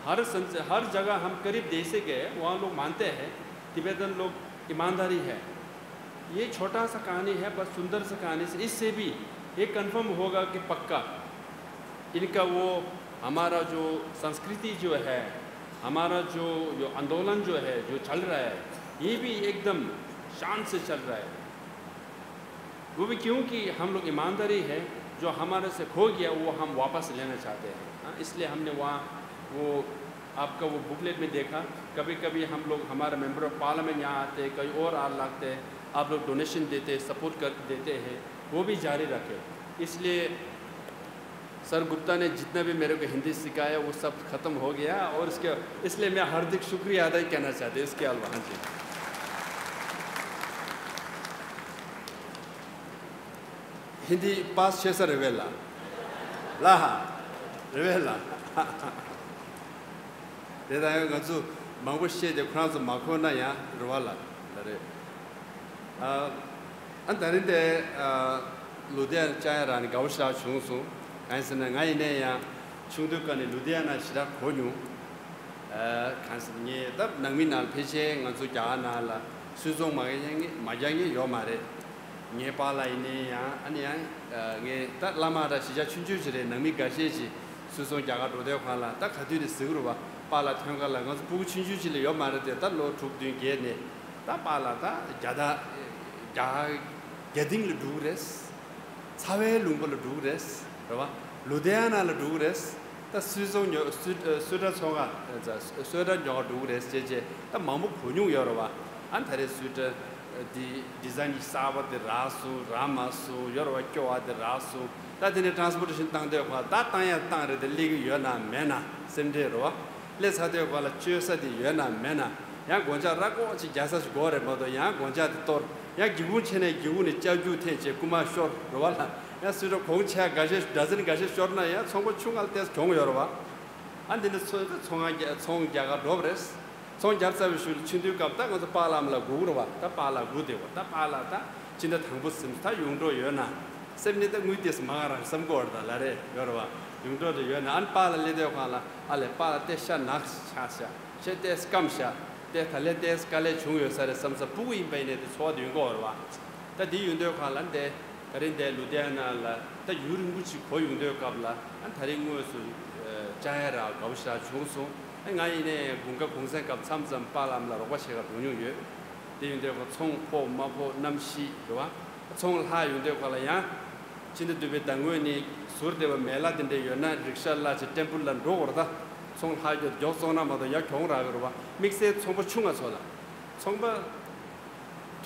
हर संस-, हर जगह हम करीब देश से गए, वहाँ लोग मानते हैं, तिब्बतन लोग ईमानदारी है। ये छोटा सा कहानी है, बस सुंदर सा कहानी से, इससे भी ये कंफर्म होगा कि पक्का इनका वो हमारा जो संस्कृति जो है, हमारा जो, जो आंदोलन जो है, जो चल रहा है, ये भी एकदम शान से चल रहा है। वो भी क्योंकि हम लोग ईमानदारी है, जो हमारे से खो गया, वो हम वापस लेना चाहते हैं। हाँ, इसलिए हमने वहाँ वो आपका वो बुकलेट में देखा, कभी-कभी हम लोग, हमारे मेंबर ऑफ पार्लियामेंट यहाँ आते हैं, कहीं और आ लगते हैं, आप लोग डोनेशन देते हैं, सपोर्ट कर देते हैं, वो भी जारी रखें। इसलिए सर गुप्ता ने जितना भी मेरे को हिंदी सिखाया, वो सब खत्म हो गया, और इसके, इसलिए मैं हार्दिक शुक्रिया अदा करना चाहते हैं। इसके अलावा, हाँ जी। हिंदी पास छेसा रेवेला। ला हा। रेवेला। དེ་དང་ཡང་ང་ཚོ་མང་པོ་བཤད་དེ་ཁོ་རང་ཚོ་མ་གོ་ན་ཡང་རེ་བ་ལ་ད་རེད། ཨ་ཨ་ད་རིང་དེ་ཨ་ལུ་དེ་ཡང་ཅང་ཡང་རང་ནས་དགའ་བོ་ཞེ་དྲག་བྱུང་སོང་། གང་ཡིན་ཟེར་ན་ང་ཡིན་ནའི་ཡང་ཆུང་དུས་སྐབས་ནས་ལུ་དེ་ཡང་ན་ཞེ་དྲག་གོ་མྱོང་། ཨ་གང་ཟེར་ངས་ད་ནང་མི་ནང་ཕལ་ཆེར་ང་ཚོ་རྒྱ་གར་ནང་ལ་སུད་ཚོང་མ་རྒྱག་མཁན་མ་རྒྱག་མཁན་ཡོད་མ་རེད། ངའི་པཱ་ལགས་ཡིན་ནའི་ཡང་ཨ་ནི་ཡང་ངས་ད་བླ་མ་ར་གཞིས་ཆགས་ཆུང་ཆུང་ཅིག་རེད། ནང་མི་འགའ་ཤས་ཅིག་སུད་ཚོང་རྒྱག་གར་འགྲོ་དུས་སྒང་ལ་ད་ག་དུས་ནས་གཟིགས་རུ་བ་པཱ་ལགས་ཐོན་ཁ་ལ་ང་ཚོ་སྤུ་གུ་ཆུང་ཆུང་ཅིག་ལས་ཡོད་མ་རེད་དེ། ད་ལོ་དྲུག་བདུན་བརྒྱད་ནས་ད་པཱ་ལགས་ད་རྒྱ་ད་རྒྱ་རྒྱ་སྡིངས་ལ་འགྲོ་གི་རེད། ཚ་བའི་ལུང་པ་ལ་འགྲོ་གི་རེད། རེད་བ། ལུ་དེ་ཡ་ན་ལ་འགྲོ་གི་རེད། ད་སུད་ཚོང་ཉོ་སུད་སུད་ཊར་ཚོང་ག་སུད་ཊར་ཉོ་ག་འགྲོ་གི་རེད་ཟེར་བྱས་ད་མང་པོ་གོ་མྱོང་ཡོད་རེད་བ། ཨ་ད་རེས་སུད་ཊར་འདི་ཌི་ཛའིན་གྱི་གསར་པ་དེ་རག་སོང་རག་མ་སོང་ཡོད་རེད་བ། སྐྱོ་བ་དེ་རག་སོང་། ད་དེ་ནས་ཊ་རན་སི་པོར་ཊེ་ཤན་བཏང་དུས་སྒང་ད་བཏང་ཡ་བཏང་རེད་དེ་སླེབས་ཀྱི་ཡོད་ན་མེད་ན་སེམས་ཁྲལ་རེད་བ། སླེབས་ཚར་དུས་སྒང་ལ་སྤྱོད་ས་དེ་ཡོད་ན་མེད་ན་ཡང་སྒོ་ལྕགས་ར་ཀོ་ཅིག་རྒྱག་ས་ཞིག་དགོས་རེད་མ་གཏོགས་ཡང་སྒོ་ལྕགས་དེ་གཏོར། ཡང་སྒེའུ་ཁུང་ཕྱེ་ནས་སྒེའུ་ཁུང་ནས་ལྕགས་རྒྱུག་འཐེན་བྱས་རྐུ་མ་ཤོར་རེད་བ་ལ། ཡང་སུད་ཊར་གོང་ཆེ་འགའ་ཤས་ཌ་ཛན་འགའ་ཤས་ཤོར་ན་ཡང་ཚོང་པ་ཆུང་ང་ལ་ཏོག་ཙམ་གྱོང་ཡོད་རེད་བ། ཨ་འདི་ནི་ཚོ་ཚོང་ང་རྒྱ་ཚོང་རྒྱག་ག་འགྲོ་བ་རེད། ཚོང་རྒྱབ་ཚར་བའི་ཤུལ་ཕྱིན་དུས་སྐབས་ད་ང་ཚོ་པཱ་ལགས་ལ་སྒུག་རེད་བ། ད་པཱ་ལགས་སྒུག་བསྡད་བ། ད་པཱ་ལགས་ད་སྤྱི་ཟླ་དང་པོ་ཟིན་ད་ཡོང་འགྲོ་ཡོད་ན་སེམས་ནི་ད་དངུལ་ཏོག་ཙམ་མང་རང་བསམ་གི་ཡོད་རེད། ད་ལ་རེ་ཡོད་རེད་བ། ཡོང་འགྲོ་རེ་ཡོད་ན་ཨ་ནི་པཱ་ལགས་སླེབས་དུས་སྒང་ལ་ཨ་ལས་པཱ་ལགས་ཏོག་ཙམ་ནག་ཆགས་ཤག་ཤེས་ཏོག་ཙམ་སྐམ་ཤག་ཏོག་ཙམ་ད་ལས་ཏོག་ཙམ་དཀའ་ལས་བྱུང་ཡོད་ས་རེད་བསམ་ས། སྤུ་གུ་ཡིན་པ་ཡིན་ནའི་དེ་ཚོར་བ་དེ་ཡོང་གི་ཡོད་རེད་བ། ད་དེ་ཡོང་དུས་སྒང་ལ་འདི་ད་རིང་འདི་ལུ་དྷི་ཡ་ན་ལ་ད་ཡུན་རིང་པོ་ཅིག་གོ་ཡོང་དུས་སྐབས་ལ་ཨ་ད་རིང་དངོས་སུ་ཨ་བཅར་ཡ་རག་དགའ་པོ་ཞེ་དྲག་བྱུང་སོང་། ཨ་ང་ཡིན་ནའི་དགུན་ཁ་གུང་སེང་སྐབས་མཚམས་མཚམས་པཱ་ལགས་ལ་རོགས་པ་བྱེད་ག་འགྲོ་མྱོང་ཡོད། དེ་ཡོང་དུས་སྒང་ཚོང་ཕོག་མ་ཕོག་གནམ་གཤིས་རེད་བ། ཚོང་ལྷག་ཡོང་དུས་སྒང་ལ་ཡང་ཕྱི་ཟླ་བདུན་པའི་ཟླ་སྔོན་ནས་ཟུར་བདེ་བ་མེ་ལ་དེ་འདྲ་ཡོད་ན་རིག་ཤ་གླ་བྱས་ཊེམ་པུ་ལ་འགྲོ་དགོས་རེད། ད་ཚོང་ལྷག་རྒྱུ་མགྱོགས་བཙོང་ན་མ་གཏོགས་ཡ་གྱོང་རག་གི་རེད་བ། དམིགས་བསལ་ཚོང་པ་ཆུང་ང་ཚོ་ལ། ཚོང་པ་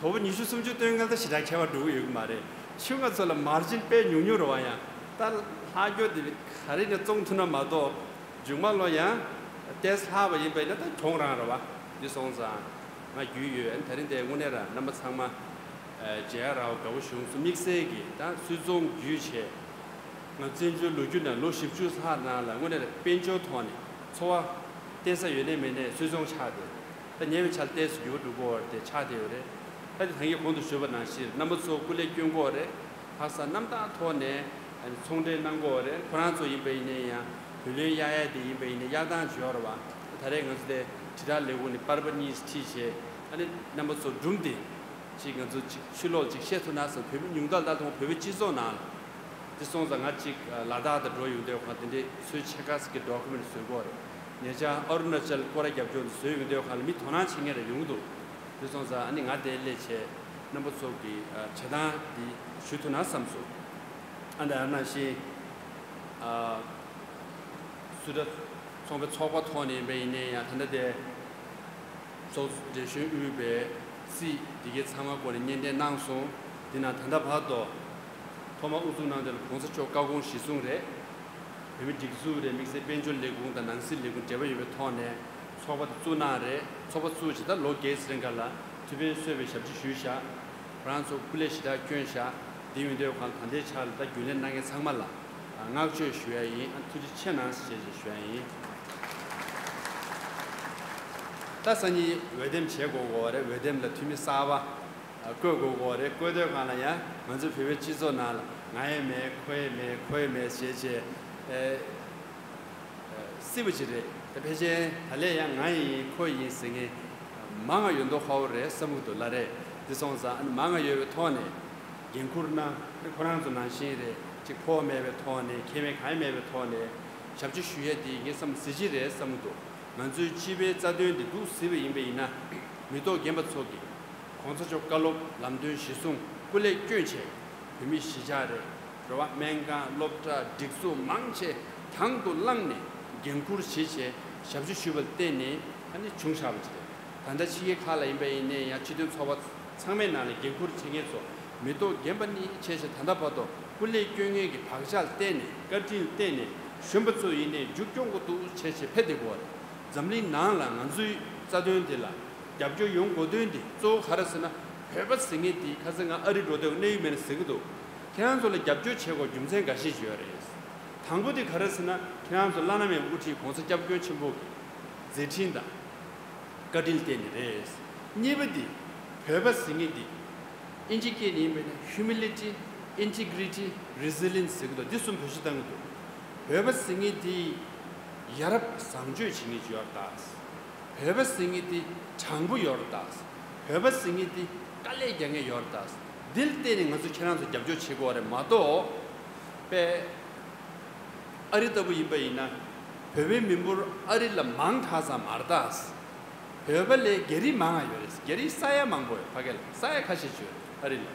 དོ་པོ་ཉི་ཤུ་སུམ་ཅུ་བཏོན་མཁན་ད་ཞེ་དྲག་ཁྱད་པར་འགྲོ་གི་ཡོད་ཀྱི་མ་རེད། ཆུང་ང་ཚོ་ལ་མར་ཇིན་དཔེ་ཉུང་ཉུང་རེད་བ། ཡང་ད་ལྷག་རྒྱུ་དེ་ག་རེ་ནས་བཙོང་ཐུབ་ན་མ་གཏོགས་མཇུག་མ་ལོ་ཡང་ ཏོག་ཙམ་ལྷག་པ་ཡིན་པ་ཡིན་ན་ད་གྱོང་རང་རེད་བ། འདི་སོང་ཙང་ང་རྒྱུས་ཡོད། ཨ་ནི་དེ་རིང་འདིར་དངོས་གནས་རང་རྣམ་པ་ཚང་མ་མཇལ་ཡག་རག་པ་དགའ་པོ་བྱུང་སོང་། དམིགས་བསལ་གྱིས་ད་སུད་ཚོང་བརྒྱུད་བྱས། ང་བཙན་བྱོལ་ལོ་རྒྱུས་ནང་ལོ་བཞི་བཅུ་ལྷག་ནང་ལ་དངོས་གནས་དཔལ་འབྱོར་ཐོག་ནས་འཚོ་བ་བརྟེན་ས་ཡོད་ནའི་མེད་ནའི་སུད་ཚོང་ཆགས་བསྡད། ད་ཉེ་བའི་ཆར་ཏོག་ཙམ་འགྱུར་བ་འགྲོ་གི་ཡོད་རེད། དེ་ཆགས་བསྡད་ཡོད་རེད། ད་དེ་ད་གིན་གོང་དུ་ཞུས་པ་ནང་བཞིན་རྣམ་པ་ཚོ་སྐུ་ལས་བསྐྱོན་གྱི་ཡོད་རེད། ལྷག་བསམ་རྣམ་དག་ཐོག་ནས་ཚོང་འབྲེལ་གནང་གི་ཡོད་རེད། ཁོ་རང་ཚོ་ཡིན་པ་ཡིན་ནའི་ཡང་བུ་ལོན་གཡར་ཡག་དེ་ཡིན་པ་ཡིན་ནའི་གཡར་སྟངས་ཅིག་ཡོད་རེད་བ། ད་རེས་ང་ཚོ་དེ་དྲིལ་བསྒྲགས་ལས་ཁུངས་ནས་པར་པ་གཉིས་ཁྲིད་བྱས། ཨ་ནི་རྣམ་པ་ཚོ་སྒྲུང་དེ་ཅིག་ང་ཚོ་ཅིག་ཕྱི་ལོགས་ཅིག་བཤད་ཐུབ་ན་བསམ། བོད་མི་ཉུང་མཐའ་ད་དུང་བོད་པའི་སྤྱི་ཚོགས་ནང་ལ། དེ་སོང་ཙང་ང་ཅིག་ལ་དྭགས་དང་འགྲོ་ཡོང་དུས་ཁ་དེ་འདྲའི་ཚོའི་ཆེ་ཁག་ཅིག་གི་ཌོ་ཀུ་མེན་ཊི་བཟོ་གི་ཡོད་རེད། ཉེ་ཆར་ཨ་རུ་ན་ཅལ་སྐོར་ར་རྒྱབ་སྐྱོར་དུ་བཟོས་ཡོང་དུས་ཁ་ལ་མི་དོ་སྣང་བྱེད་མཁན་རེ་ཡོང་གི་འདུག་དེ་སོང་ཙང་ཨ་ནི་ང་དེ་སླེབས་བྱས་རྣམ་པ་ཚོ་གི་བྱེད་སྟངས་འདི་ཞུ་ཐུབ་ན་བསམ་སོང་། ཨ་འདི་ཨ་ནང་བཞིན་སུད་ཊ་ཚོང་པའི་ཚོགས་པ་ཐོག་ནས་ཡིན་པ་ཡིན་ནའི་ཡང་ད་ལྟ་དེ། ཚོགས་གཙོ་བགྲེས་གཞོན་དབུས་པའི་རྩིས་འདི་གའི་ཚང་མ་སྐོར་ནས་སྙན་སྒྲོན་གནང་སོང་། འདི་ན་ད་ལྟ་བར་དུ་ཐོག་མ་དབུ་འཛུགས་གནང་དེ་ལ་གོང་ས་མཆོག་བཀའ་དགོངས་གཞིར་བཟུང་རེད། བོད་མི་སྒྲིག་འཛུགས་རེད། དམིགས་བསལ་དཔལ་འབྱོར་ལས་ཁུངས་དང་ནང་སྲིད་ལས་ཁུངས་འབྲེལ་བ་ཡོད་པའི་ཐོག་ནས་ཚོགས་པ་དེ་བཙུགས་གནང་རེད། ཚོགས་པ་བཙུགས་བྱས་ད་ལོ་བརྒྱད་ཙམ་རིང་ག་ལ་ཐུགས་ཕན་གསོས་པའི་ཞབས་ཕྱི་ཞུས་བཞག་ཁོ་རང་ཚོ་སྐུ་ལས་ཞེ་དྲག་བསྐྱོན་བཞག་འདི་ཡོང་དུས་གང་ལ་ད་ལྟའི་ཆར་ལ་ད་རྒྱུན་ལས་གནང་མཁན་ཚང་མ་ལ་བསྔགས་བརྗོད་ཞུ་ཡ་ཡིན། ཨ་ཐུགས་རྗེ་ཆེ་གནང་ཞེས་ཞུ་ཡ་ཡིན། ད་སང་ཉིན་འོས་འདེམས་བྱེད་དགོས་ཀྱི་ཡོད་རེད། འོས་འདེམས་ལ་འཐུས་མི་གསར་པ་བསྐོ་དགོས་ཀྱི་ཡོད་རེད། བསྐོ་དུས་གང་ལ་ཡང་ང་ཚོ་བོད་པའི་སྤྱི་ཚོགས་ནང་ལ་ང་ཡང་མེད། ཁོ་ཡང་མེད། ཁོ་ཡང་མེད་ཞེས་བྱས། ཨེ། སྲིད་པ་ཅིག་རེད། ད་ཕལ་ཆེར་ད་ལས་ཡང་ང་ཡིན་ཁོ་ཡིན་ཟེར་མཁན་མང་ང་ཡོད་མདོག་ཁ་པོ་རེད་བསམ་གྱི་འདུག་ལ་རེད། འདི་སོང་ཙང་ཨ་ནི་མང་ང་ཡོད་པའི་ཐོག་ནས་འགན་འཁུར་གནང་། ཁོ་རང་ཚོ་ནང་བཞིན་རེད། ཅིག་ཕོགས་མེད་པའི་ཐོག་ནས་ཁེ་ཕན་གང་ཡང་མེད་པའི་ཐོག་ནས་ཞབས་ཕྱི་ཞུ་ཡས་འདི་ངས་བསམ་གཟི་བརྗིད་རེད་བསམ་གྱི་འདུག་ང་ཚོའི་སྤྱི་པའི་རྩ་དོན་འདི་འདུག་ཟེར་བ་ཡིན་པ་ཡིན་ན། མི་ཐོག་རྒན་པ་ཚོ་གིས་གོང་ས་མཆོག་བཀའ་སློབ་ལམ་སྟོན་གཞིར་བཟུང་སྐུ་ལས་བསྐྱོན་བྱས་བོད་མི་གཞིས་ཆགས་རེད། རེད་བ། སྨན་ཁང་། སློབ་གྲྭ། སྒྲིག་འཛུགས་མང་ཆེ་དང་དུ་བླངས་ནས་འགན་འཁུར་བཞེས་བྱས་ཞབས་ཕྱི་ཞུས་པ་ལ་བརྟེན་ནས་ཨ་ནི་བྱུང་བཞག་པ་ཅིག་རེད། ད་ལྟ་ཕྱི་རྒྱལ་ཁག་ལ་ཡིན་པ་ཡིན་ནའི་ཡང་སྤྱི་མཐུན་ཚོགས་པ་ཚང་མའི་ནང་ལ་འགན་འཁུར་བྱེད་མཁན་ཚོ་མི་ཐོག་རྒན་པ་ནས་བྱས་བྱས་ད་ལྟ་བར་དུ་སྐུ་ལས་བསྐྱོན་མཁན་གྱི་བག་ཆགས་ལ་བརྟེན་ནས་བཀའ་དྲིན་ལ་བརྟེན་ནས་གཞོན་པ་ཚོ་ཡིན་ནའི་མཇུག་སྐྱོང་དགོས་འདུག་བྱས་བྱས་ཕེབས་བསྡད་དགོས་པ་རེད། འཛམ་གླིང་ནང་ལ་ང་ཚོའི་རྩ་དོན་དེ་ལ་རྒྱབ་སྐྱོར་ཡོང་དགོས་དོན་དེ་གཙོ་བོ་ག་རེ་ཟེར་ན། བོད་པ་ཟེར་མཁན་དེ་ཁ་སང་ང་ཨ་རི་འགྲོ་དུས་གནད་ཡོད་མི་རེ་ཟེར་གྱི་འདུག་ཁྱེད་རང་ཚོ་ལ་རྒྱབ་སྐྱོར་བྱེད་དགོས་རྒྱུ་མཚན་འགའ་ཤས་ཅིག་ཡོད་རེད། དང་པོ་དེ་ག་རེ་ཟེར་ན། ཁྱེད་རང་ཚོ་བླ་ན་མེད་པའི་དབུ་ཁྲིད་གོང་ས་སྐྱབས་མགོན་ཆེན་པོ་གི་མཛད་འཕྲིན་དང་བཀའ་དྲིན་བརྟེན་ནས་རེད། གཉིས་པ་དེ་བོད་པ་ཟེར་མཁན་དེ་ཨིན་ཇི་སྐད་ནས་ཡིན་པ་ཡིན་ན་humility, integrity, resilience ཟེར་གྱི་འདུག་འདི་གསུམ་བེད་སྤྱོད་གཏང་གི་འདུག་བོད་པ་ཟེར་མཁན་དེ་ཡ་རབས་བཟང་སྤྱོད་བྱེད་མཁན་ཅིག་ཡོད་རེད་ད། བོད་པ་ཟེར་མཁན་དེ་དྲང་པོ་ཡོད་རེད་ད། བོད་པ་ཟེར་མཁན་དེ་དཀའ་ལས་རྒྱག་མཁན་ཡོད་རེད་ད། འདི་ལ་བརྟེན་ནས་ང་ཚོ་ཁྱེད་རང་ཚོ་རྒྱབ་སྐྱོར་བྱེད་དགོས་རེད་མ་གཏོགས། དཔེ་ཨ་རི་ལྟ་བུ་ཡིན་པ་ཡིན་ན། བོད་པའི་མི་འབོར་ཨ་རི་ལ་མང་དྲགས་ཙང་མ་རེད་ད། བོད་པ་ལས་རྒྱ་རིགས་མང་ང་ཡོད་རེད། རྒྱ་རིགས་ས་ཡ་མང་པོ་ཡོད། ཕ་གི་ལ་ས་ཡ་ཁ་ཤས་ཅིག་ཡོད་རེད་ཨ་རི་ལ།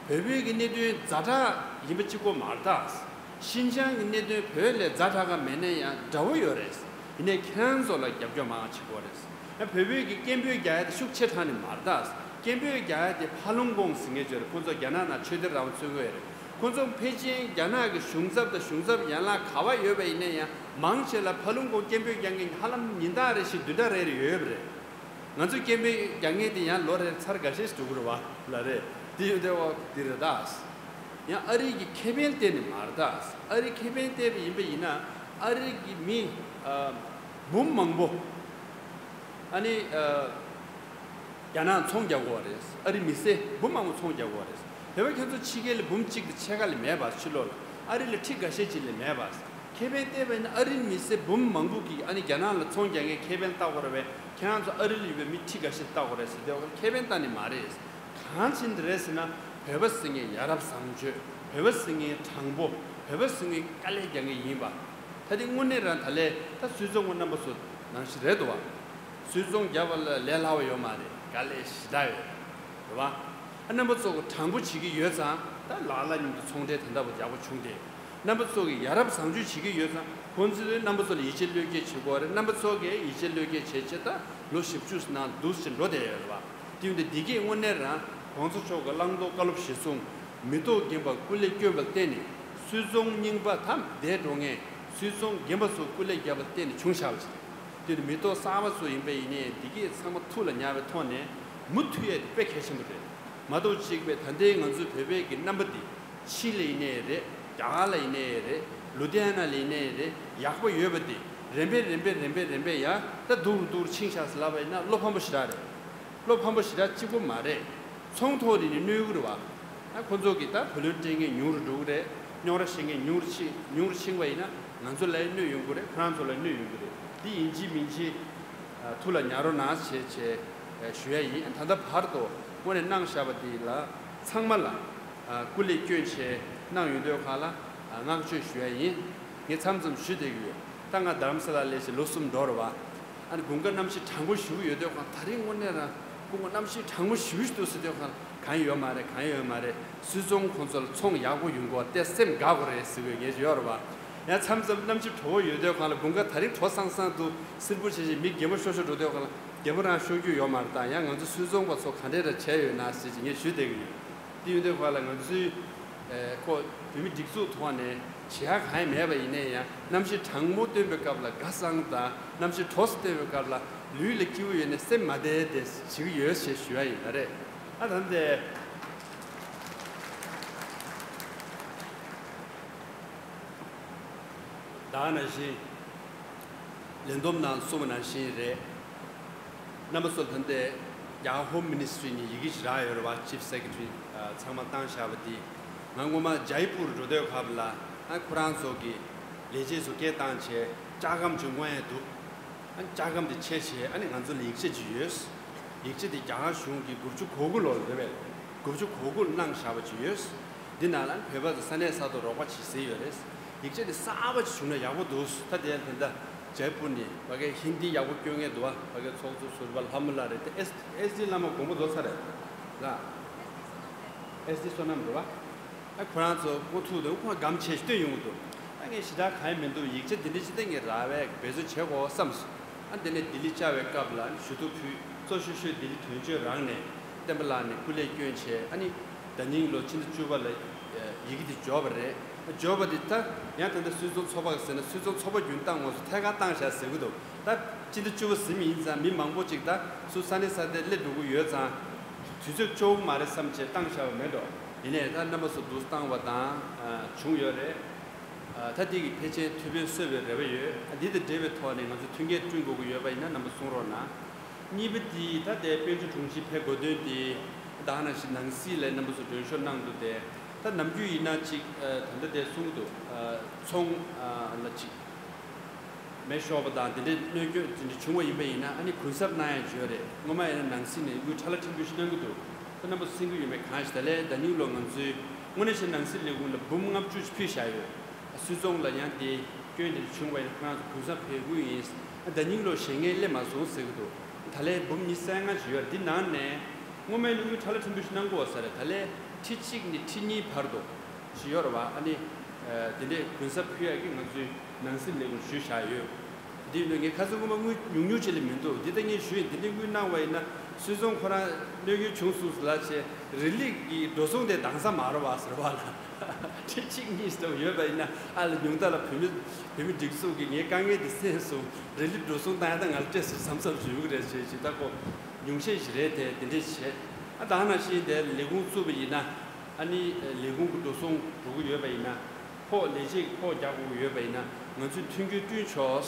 བོད་བོད་ཀྱི་གནད་དོན་ཛ་དྲག་ཡིན་པ་གཅིག་པོ་མ་རེད་ད། ཤིན་ཅང་གི་གནད་དོན་བོད་ལས་ཛ་དྲག་ག་མེད་ན་ཡང་འདྲ་བོ་ཡོད་རེད། ཡིན་ནའི་ཁྱེད་རང་ཚོ་ལ་རྒྱབ་སྐྱོར་མང་ང་བྱེད་དགོས་རེད། ཡང་བོད་བོད་ཀྱི་སྐད་འབོད་རྒྱག་ཡ་དེ་ཤུགས་ཆེ་དྲགས་ནི་མ་རེད་ད། སྐད་འབོད་རྒྱག་ཡ་དེ་ཕ་ལུང་ཀོང་ཟེར་མཁན་ཅིག་ཡོད་རེད། ཁོང་ཚོ་རྒྱ་ནག་ནང་ཆོས་དད་རང་དབང་རྩོད་ཀྱི་ཡོད་རེད། ཁོང་ཚོ་ཕལ་ཆེར་རྒྱ་ནག་གི་གཞུང་ཚབ་དང་གཞུང་ཚབ་ཡན་ལག་ག་པར་ཡོད་པ་ཡིན་ན་ཡང་མང་ཆེ་ལ་ཕ་ལུང་ཀོང་སྐད་འབོད་རྒྱག་མཁན་ཧ་ལམ་ཉིན་ལྟར་རེ་བཞིན་བདུན་ཕྲག་རེ་རེ་ཡོད་ཡོད་པ་རེད། ང་ཚོས་སྐད་འབོད་རྒྱག་མཁན་དེ་ཡང་ལོ་རེར་ཚར་འགའ་ཤས་ཤིག་འགྲོ་གི་རེད་བ་ལ་རེད། དེ་ཡོད་དེ་འོ་དེ་རེད་ད། ཡང་ཨ་རི་གི་ཁེ་ཕན་བལྟས་ནས་མ་རེད་ད། ཨ་རི་ཁེ་ཕན་བལྟས་པ་ཡིན་པ་ཡིན་ན་ཨ་རི་གི་མི་ཨ་འབུམ་མང་པོ་ཨ་ནི་ཨ་རྒྱ་ནག་ཚོང་རྒྱག་གི་ཡོད་རེད། ཨ་རི་མི་སེར་འབུམ་མང་པོ་ཚོང་རྒྱག་གི་ཡོད་རེད། བོད་པ་ཁྱོད་ཚོ་ཕྱི་རྒྱལ་ལ་འབུམ་གཅིག་དང་ཕྱེད་ཀ་ལས་མེད་པ། ཕྱི་ལོགས་ལ་ཨ་རི་ལ་ཁྲི་འགའ་ཤས་ཅིག་ལས་མེད་པ། ཁེ་ཕན་བལྟས་པ་ཡིན་ན་ཨ་རིའི་མི་སེར་འབུམ་མང་པོ་གིས་ཨ་ནི་རྒྱ་ནག་ལ་ཚོང་རྒྱག་མཁན་ཁེ་ཕན་བལྟ་དགོས་རེད་པས། ཁྱེད་རང་ཚོ་ཨ་རི་ལ་ཡོད་པའི་མི་ཁྲི་འགའ་ཤས་བལྟ་དགོས་རེད་ཟེར་དུས་ཁེ་ཕན་བལྟ་ནི་མ་རེད། གང་བྱས་ནས་རེད་ཟེར་ན། བོད་པ་ཟེར་མཁན་ཡ་རབས་བཟང་སྤྱོད། བོད་པ་ཟེར་མཁན་དྲང་པོ། བོད་པ་ཟེར་མཁན་དཀའ་ལས་རྒྱག་མཁན་ཡིན་པ། ད་དེ་དངོས་གནས་རང་ད་ལས་ད་སུད་ཚོང་པ་རྣམ་པ་ཚོ་ནང་བཞིན་རེད་འདུག་བ། སུད་ཚོང་རྒྱབ་པ་ལ་ལས་སླ་བ་ཡོད་མ་རེད། དཀའ་ལས་ཞེ་དྲག་ཡོད་རེད་བ། ཨ་རྣམ་པ་ཚོ་གི་དྲང་པོ་བྱེད་ཀྱི་ཡོད་ཙང་ད་ལག་ལ་མཉམ་དུ་ཚོང་འབྲེལ་དེ་འདྲ་བ་ཡག་པོ་བྱུང་སྟེ། རྣམ་པ་ཚོ་གིས་ཡ་རབས་བཟང་སྤྱོད་བྱེད་ཀྱི་ཡོད་ཙང་ཁོང་ཚོས་རྣམ་པ་ཚོ་ལ་ཡིད་ཆེས་བློས་འགེལ་བྱེད་དགོས་རེད། རྣམ་པ་ཚོ་གིས་ཡིད་ཆེས་བློས་འགེལ་བྱས་བྱས་ད་ལོ་བཞི་བཅུ་ནང་འདུག་ཅིག་འགྲོ་བསྡད་ཡོད་རེད་བ། དེ་ཡིན་དུས་འདི་གས་དངོས་གནས་རང་གོང་ས་མཆོག་གི་བླང་དོར་བཀའ་སློབ་གཞིར་བཟུང་མི་ཐོག་རྒན་པ་སྐུ་ལས་བསྐྱོན་པར་བརྟེན་ནས་སུད་ཚོང་རྙིང་པ་ཐམས་བསྡད་འགྲོ་མཁན་ སུད་ཚོང་རྒན་པ་ཚོ་སྐུ་ལས་བརྒྱབ་པ་བརྟེན་ནས་བྱུང་བཞག་པ་ཞིག་རེད། དེ་ནི་མི་ཐོག་གསར་པ་ཚོ་ཡིན་པ་ཡིན་ནའི་འདི་གས་ཚང་མ་ཐུགས་ལ་ཉར་བའི་ཐོག་ནས་མུ་མཐུད་ཡས་དེ་དཔེ་གལ་ཆེན་པོ་རེད། མ་གཏོགས་གཅིག་པའི་ད་ལྟའི་ང་ཚོའི་བོད་པའི་གི་རྣམ་པ་འདི་ཕྱི་ལ་ཡིན་ནའི་རེད། རྒྱ་གར་ལ་ཡིན་ནའི་རེད། ལུ་དྷི་ཡ་ན་ལ་ཡིན་ནའི་རེད། ཡག་པོ་ཡོད་པ་འདི་རིམ་པས་རིམ་པས་རིམ་པས་རིམ་པས་ཡང་ད་སྡུག་རུ་སྡུག་རུ་ཕྱིན་བཞག་ཟེར་ལབ་པ་ཡིན་ན་བློ་ཕམ་པོ་ཞེ་དྲག་རེད། བློ་ཕམ་པོ་ཞེ་དྲག་གཅིག་པོ་མ་རེད། ཚོང་ཐོག་ནས་ནི་གནོད་གི་རེད་བ། ཨ་ཁོ་ཚོ་གིས་ད་བུ་ལོན་སྤྲད་མཁན་ཉུང་རུ་འགྲོ་གི་རེད། རྙོག་དྲ་བཤད་མཁན་ཉུང་རུ་ཕྱིན་ཉུང་རུ་ཕྱིན་པ་ཡིན་ན་ང་ཚོ་ལ་གནོད་ཡོང་གི་རེད། ཁོ་རང་ཚོ་ལ་གནོད་ཡོང་གི་རེད། འདི་ཡིན་གཅིག་མིན་གཅིག་ཨ་ཐུགས་ལ་ཉར་རོགས་གནང་ཞེས་བྱས་ཨ་ཞུ་ཡ་ཡིན། ད་ལྟ་བར་དུ་དངོས་གནས་གནང་བཞག་པ་འདི་ལ་ཚང་མ་ལ་ཨ་སྐུ་ལས་བསྐྱོན་བྱས་གནང་ཡོང་དུས་གང་ལ་ཨ་བསྔགས་བརྗོད་ཞུ་ཡ་ཡིན། ངས་མཚམས་མཚམས་ཞུ་བསྡད་ཀྱི་ཡོད། ད་ང་རྡ་རམ་ས་ལ་སླེབས་བྱས་ལོ་གསུམ་འགྲོ་རེད་བ། ཨ་ནི་དགུན་ཁ་གནམ་གཤིས་གྲང་པོ་ཞེ་པོ་ཡོད་དུས་གང་ད་རིང་དངོས་གནས་རང་སྐུ་ངོ་གནམ་གཤིས་གྲང་མོ་ཞེ་པོ་ཞིག་འདུག་ཟེར་དུས་གང་གང་ཡོད་མ་རེད། གང་ཡོད་མ་རེད། སུད་ཚོང་ཁོང་ཚོ་ལ་ཚོང་ཡག་པོ་ཡོང་གི་བ་དེ་སེམས་དགའ་གི་རེད་ཟེར་གི་ངས་ཡོད་རེད་བ། ཡང་མཚམས་མཚམས་གནམ་གཤིས་དྲོ་པོ་ཡོད་དུས་གང་ལ་དགུན་ཁ་ད་རིང་དྲོ་སང་སང་འདུག་སིལ་བུ་བྱེད་བྱེད་མི་རྒན་པོ་ཤོར་ཤོར་འགྲོ་དུས་གང་ལ་རྒན་པོ་རང་ཤོར་རྒྱུ་ཡོད་མ་རེད། ད་ཡང་ང་ཚོ་སུད་ཚོང་པ་ཚོ་ག་འདྲས་ར་བྱས་ཡོད་ན་ཟེར་གྱི་ངས་ཞུ་བསྡད་གི་ཡོད། དེ་ཡོད་དུས་གང་ལ་ང་ཚོའི་ཨེ་ཁོ་བོད་མི་སྒྲིག་འཛུགས་ཐོག་ནས་བྱེད་ཡག་གང་ཡང་མེད་པ་ཡིན་ནའི་ཡང་གནམ་གཤིས་གྲང་མོ་སྟོན་པའི་སྐབས་ལ་དགའ་སང་དང་གནམ་གཤིས་དྲོ་སུ་སྟོན་པའི་སྐབས་ལ་ལུས་ལ་སྐྱིད་པོ་ཡོད་ནས་སེམས་མ་བདེ་བདེ་བྱེད་ཀྱི་ཡོད་ཞེས་ཞུ་ཡ་ཡིན་ད་རེད། ཨ་ད་འདི་ད་ནང་བཞིན་ལས་བསྡོམས་ནང་གསུངས་པ་ནང་བཞིན་རེད། རྣམ་པ་ཚོ་ད་ལྟའི་རྒྱ་གར་ཧོམ་མི་ནི་སི་ཊི་རི་ནས་ཡི་གེ་ཞིག་རག་ཡོད་རེད་བ། ཅིབ་སེ་ཀེ་ཊི་རི་ཚང་མ་བཏང་བཞག་པ་འདི། ང་སྔོན་མ་ཇའི་པུར་འགྲོ་དུས་སྐབས་ལ་ཨ་ཁོ་རང་ཚོ་གི་ལས་བྱེད་ཚོ་སྐད་བཏང་བྱས་ལྕགས་སྒམ་ཅིག་མངོན་ཡས་འདུག་ཨ་ལྕགས་སྒམ་དེ་ཕྱེ་བྱས་ཨ་ནི་ང་ཚོ་ལ་ཡིག་ཆ་ཅིག་ཡོད། ཡིག་ཆ་དེ་རྒྱ་གར་གཞུང་གིས་དགུ་བཅུ་གོ་དགུ་ལོར་རེད་པས། དགུ་བཅུ་གོ་དགུ་གནང་བཞག་པ་ཅིག་ཡོད། འདི་ནང་ལ་བོད་པ་ཚོ་ས་གནས་ས་ཐོག་རོགས་པ་བྱེད་སྲིད་ཡོད་རེད། ཡིག་ཆ་དེ་གསར་པ་ཅིག་བྱུང་ན་ཡག་པོ་འདུག་ད་དེ་ཡང་དེ་འདྲ་ཇའི་པུར་ནས་ཕ་གིའི་ཧིན་དི་ཡག་པོ་སྐྱོན་མཁན་འདུག་བ། ཕ་གིའི་ཚོགས་གཙོ་ཟུར་པ་ལྷ་མོ་ལགས་རེད། དེ་ཨེས་ཨེས་ཌི་བླ་མ་དགོངས་པ་རྫོགས་ཚར་རེད་ལ། ཨེས་ཌི་བསོད་ནམས་རེད་བ། ཨ་ཁོ་རང་ཚོ་མགོ་ཐུག་དང་ཁོ་སྒམ་ཆས་ཤིག་སྟོན་ཡོང་གི་འདུག་ཨ་ངས་ཞེ་དྲག་གང་ཡང་མི་འདུག་ཡིག་ཆ་འདི་འདྲ་ཅིག་ད་ངས་རག་པས་འབད་རྩོལ་བྱེད་དགོས་བསམས་སོང་། ཨ་འདི་ནས་ལྡི་ལི་བཅར་བའི་སྐབས་ལ་ཞུ་གཏུག་ཕུལ། གཙོ་ཤོས་ཤོས་ལྡི་ལི་དོན་གཅོད་རང་ནས་བསྟན་པ་ལགས་ནས་སྐུ་ལས་བསྐྱོན་བྱས་ཨ་ནི་ཟླ་ཉིན་ལོ་ཕྱི་ཟླ་བཅུ་པ་ལ་ཡི་གེ་འདི་འབྱོར་བ་རེད། འབྱོར་བ་འདི་ད་ཡང་ད་ལྟ་སུད་ཚོང་ཚོགས་པ་ཟེར་ན་སུད་ཚོང་ཚོགས་པ་རྒྱུན་བཏང་དངོས་སུ་ཐད་ཀར་བཏང་བཞག་ཟེར་གི་འདུག་ད་ཕྱི་ཟླ་བཅུ་པ་ཟིན་པ་ཡིན་ཙང་མི་མང་པོ་ཅིག་ད་སུ་ས་གནས་ས་གནས་སླེབས་འགྲོ་གི་ཡོད་ཙང་དུས་ཚོད་ལྕོགས་མ་རེད་བསམ་བྱས་བཏང་བཞག་པ་མེད་འགྲོ། ཡིན་ནའི་ད་རྣམ་པ་ཚོ་འདུག་བཏང་བ་དང་བྱུང་ཡོད་རེད། ད་འདི་གི་ཕལ་ཆེར་ཐུགས་ཕན་གསོས་པའི་རེ་བ་ཡོད། འདི་དང་འབྲེལ་བའི་ཐོག་ནས་ང་ཚོ་མཐུན་རྐྱེན་བསྐྲུན་དགོས་ཀྱི་ཡོད་པ་ཡིན་ན་རྣམ་པ་གསུང་རོགས་གནང་། གཉིས་པ་དེ་ད་ལྟའི་དཔལ་འབྱོར་དྲུང་ཆེ་ཕེབས་དགོས་དོན་དེ་ད་ག་ནང་བཞིན་ནང་སྲིད་ལ་རྣམ་པ་ཚོ་མགྲོན་ཤོག་གནང་འདུག་སྟེ། ད་ནམ་རྒྱུན་ཡིན་ན་ཅིག་ད་ལྟ་དེ་གསུང་གི་འདུག་ཚོང་ལ་ཅིག་མེ་ཤོར་བ་དང་དེ་འདྲའི་གནོད་སྐྱོན་དེ་འདྲ་བྱུང་བ་ཡིན་པ་ཡིན་ན་ཨ་ནི་གུན་གསབ་གནང་ཡ་ཡོད་རེད། སྔོན་མ་ཡིན་ན་ནང་སྲིད་ནས་དངུལ་ཁྲ་ལ་ཕྲན་བུ་ཞིག་གནང་གི་འདུག་ད་རྣམ་པ་གསན་གྱི་ཡོད་མེད་གང་ཞིག་ད་ལན་ཟླ་ཉིན་ལོ་ང་ཚོའི་དངོས་གནས་བྱས་ནང་སྲིད་ལས་ཁུངས་ལ་འབུམ་ལྔ་བཅུ་ཞིག་ཕུལ་བཞག་ཡོད། སུད་ཚོང་ལ་ཡང་དེ་སྐྱོན་དེ་འདྲ་བྱུང་བ་ཡིན་ན་ཁོ་རང་ཚོ་གུན་གསབ་ཕུལ་དགོས་ཡིན། ཟླ་ཉིན་ལོ་ཞེ་ལྔའི་སླེབས་མ་སོང་ཟེར་གི་འདུག་ད་ལན་འབུམ་ཉི་ཤུ་རྩ་ལྔ་ཞིག་ཡོད་རེད། འདི་ནང་ནས་སྔོན་མའི་དངུལ་ཁྲ་ལ་ཕྲན་བུ་ཞིག་གནང་དགོས་ས་རེད། ད་ལན་ཁྲི་གཅིག་ནས་ཁྲི་གཉིས་བར་དུ་ཞིག་ཡོད་རེད་བ། ཨ་ནི་དེ་འདྲས་གུན་གསབ་ཕུལ་ཡག་གི་ང་ཚོའི་ནང་སྲིད་ལས་ཁུངས་ཞུས་བཞག་ཡོད། འདི་ཡིན་དུས་ངས་ཁ་སང་སྔོན་མ་དངུལ་ཉུང་ཉུང་ཅིག་ལས་མི་འདུག་འདི་ལྟ་ངས་ཞུས་ཡིན། འདི་འདྲས་དངུལ་གནང་བ་ཡིན་ན་སུད་ཚོང་ཁོ་རང་གནོད་སྐྱོན་བྱུང་སོང་ཟེར་ལབ་བྱས་རི་ལི་ཕི་གི་འགྲོ་སོང་དེ་འདང་ས་མ་རེད་བ་ཟེར་བ་ལ། ཁྲི་གཅིག་གཉིས་ཙམ་ཡོད་པ་ཡིན་ན་ཨ་ལ་ཉུང་མཐའ་ལ་བོད་མི་བོད་མི་སྒྲིག་འཛུགས་ཀྱིས་ངའི་དཀའ་ངལ་འདི་སེལ་སོང་། རི་ལི་ཕི་འགྲོ་སོང་བཏང་ཡ་ད་ང་ལ་སྤྲད་སོང་བསམ་བསམ་ཞུ་གི་རེད་ཅེས་ཅེས་ད་ཁོ་ཉུང་ཤས་ཤིག་རེད་དེ་དེ་འདྲས་བྱས། ཨ་ད་ག་ནང་བཞིན་དེ་ལས་ཁུངས་བཙུགས་པ་ཡིན་ན་ཨ་ནི་ལས་ཁུངས་ཀྱི་འགྲོ་སོང་འགྲོ་གི་ཡོད་པ་ཡིན་ན་ཁོ་ལས་བྱེད་ཀྱི་ཁོ་རྒྱག་དགོས་ཀྱི་ཡོད་པ་ཡིན་ན་ང་ཚོས་མཐུན་རྐྱེན་བསྐྲུན་ཆོག་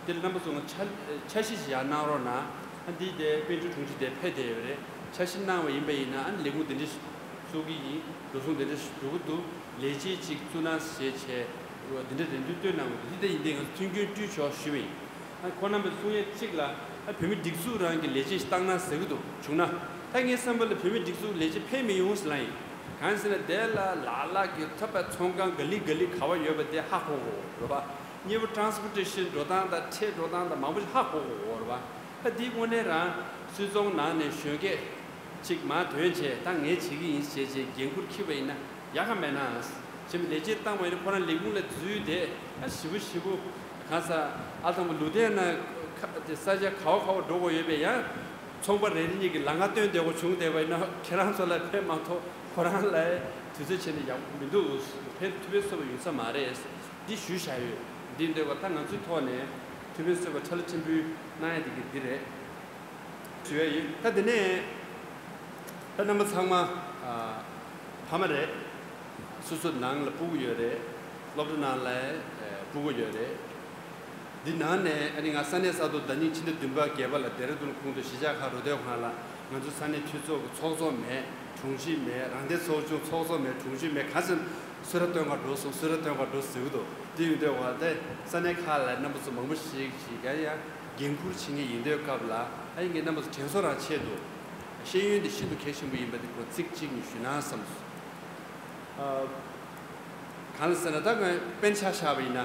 དེ་ལ་རྣམ་པ་ཚོ་ང་འཆར་འཆར་གཞི་ཞིག་ཡང་གནང་རོགས་གནང་། ཨ་འདི་དེ་དཔལ་འབྱོར་དྲུང་ཆེ་དེ་ཕེབས་བསྡད་ཡོད་རེད། འཆར་གཞི་གནང་བ་ཡིན་པ་ཡིན་ན་ཨ་ནི་ལས་ཁུངས་དེ་འདྲས་བཙུགས་ཀྱི་ཡིན། འགྲོ་སོང་དེ་འདྲས་འགྲོ་གི་འདུག་ལས་བྱེད་ཅིག་བཙུགས་ན་ཞེས་བྱས་འོ་དེ་འདྲ་རེ་འདུན་བཏོན་གནང་གི་འདུག་འདི་ལྟ་ཡིན་དུས་ང་ཚོ་མཐུན་རྐྱེན་བསྐྲུན་ཆོག་ཞུས་པ་ཡིན། ཨ་ཁོང་རྣམ་པས་གསུང་ཡས་གཅིག་ལ་ཨ་བོད་མི་སྒྲིག་འཛུགས་རང་གི་ལས་བྱེད་ཞིག་བཏང་ན་ཟེར་གི་འདུག་བྱུང་ན་ད་ངའི་བསམ་པ་ལ་བོད་མི་སྒྲིག་འཛུགས་ལས་བྱེད་ཕེབས་མི་ཡོང་ཟེར་ལབ་ཡིན། གང་ཟེར་ན་དེ་ལ་ལ་ལ་གི་ཐོབ་པའི་ཚོང་ཁང་ག་ལི་ག་ལི་ག་བ་ཡོད་པ་དེ་ཧ་གོ་གོ་རེད་པ། གཉིས་པ་ཊ་རན་སི་པོ་ཊེ་ཤན་འགྲོ་སྟངས་དང་ཁྲལ་འགྲོ་སྟངས་དང་མང་པོ་ཞིག་ཧ་གོ་གོ་རེད་པ། ད་འདི་དངོས་གནས་རང་སུད་ཚོང་ནང་ནས་གཞོན་སྐྱེས་ཅིག་མར་ཐོན་བྱས་ད་ངས་བྱེད་ཀྱི་ཡིན་ཞེས་བྱས་འགན་ཁུར་འཁྱེར་བ་ཡིན་ན་ཡག་ག་མེད་ན། ཅེས་ལས་བྱེད་བཏང་བ་ཡིན་ན་ཁོ་རང་ལས་ཁུངས་ལ་འཛུལ་ཏེ་ཨ་ཞེ་པོ་ཞེ་པོ་གང་ས་ཨ་ཐང་པོ་ལུ་དེ་ན་ཁ་དེ་ས་ཆ་ག་བ་ག་བ་འགྲོ་དགོས་ཡོད་པས་ཡང་ཚོང་པ་རེ་རེ་གཉིས་ཀྱིས་ལམ་ཁ་སྟོན་བསྡད་དགོས་བྱུང་བསྡད་པ་ཡིན་ན་ཁྱེད་རང་ཚོ་ལ་ཕན་མ་ཐོགས་ཁོ་རང་ལ་དུས་ཚོད་བྱས་ནས་ཡག་པོ་མི་འདུག་ཕན་ཐུབ་པའི་བཟོ་བ་ཡོང་ས་མ་རེད། འདི་ཞུས་བཞག་ཡོད། འདི་འདོད་པ་ད་ང་ཚོའི་ཐོག་ནས་ཐུགས་ཕན་གསོས་པ་ཁྲ་ལ་ཕྲན་བུ་གནང་ཡ་དེ་གི་འདི་རེད། ཞུ་ཡ་ཡིན། ད་དེ་ནས་ད་རྣམ་པ་ཚང་མ་ཨ་ཕ་མ་རེད། སོ་སོ་ནང་ལ་སྤུ་གུ་ཡོད་རེད། སློབ་གྲྭ་ནང་ལ་ཨ་སྤུ་གུ་ཡོད་རེད། འདི་ནང་ནས་ཨ་ནི་ང་ས་གནས་གསར་དུ་ཟླ་ཉིན་ཕྱི་ཟླ་བདུན་པ་བརྒྱད་པ་ལ་ལྡེ་ར་ལྡུན་ཁོངས་གཏོགས་གཞིས་ཆགས་ཁག་འགྲོ་དུས་སྒང་ལ་ང་ཚོ་ས་གནས་འཐུས་ཚོགས་ཀྱི་ཚོགས་གཙོ་མེད། དྲུང་ཆེ་མེད། རང་བདེན་ཚོགས་ཆུང་ཚོགས་གཙོ་མེད། དྲུང་ཆེ་མེད། ག་ཚོད་གསུང་ར་སྟོན་ག་འགྲོ་སོང་། གསུང་ར་སྟོན་ག་འགྲོ་ཟེར་གི་འདུག་འདི་ཡིན་དུས་བ་དེ་ས་གནས་ཁག་ལ་རྣམ་པ་ཚོ་མང་པོ་ཞིག་ཅིག་ཡང་ཡང་འགན་འཁུར་བྱེད་མཁན་ཡིན་དུས་སྐབས་ལ་ཨ་ཡིན་གྱི་རྣམ་པ་ཚོ་དྲན་གསོ་རང་ཆེད་དུ་ཤེས་ཡོན་འདི་ཤིན་ཏུ་གལ་ཆེན་པོ་ཡིན་པ་འདི་ཁོ་ཚིག་གཅིག་གཉིས་ཞུས་ན་བསམ་སོང་། ཨ་གང་ལ་ཟེར་ན་ད་ང་དཔེར་ཆ་བཞག་པ་ཡིན་ན།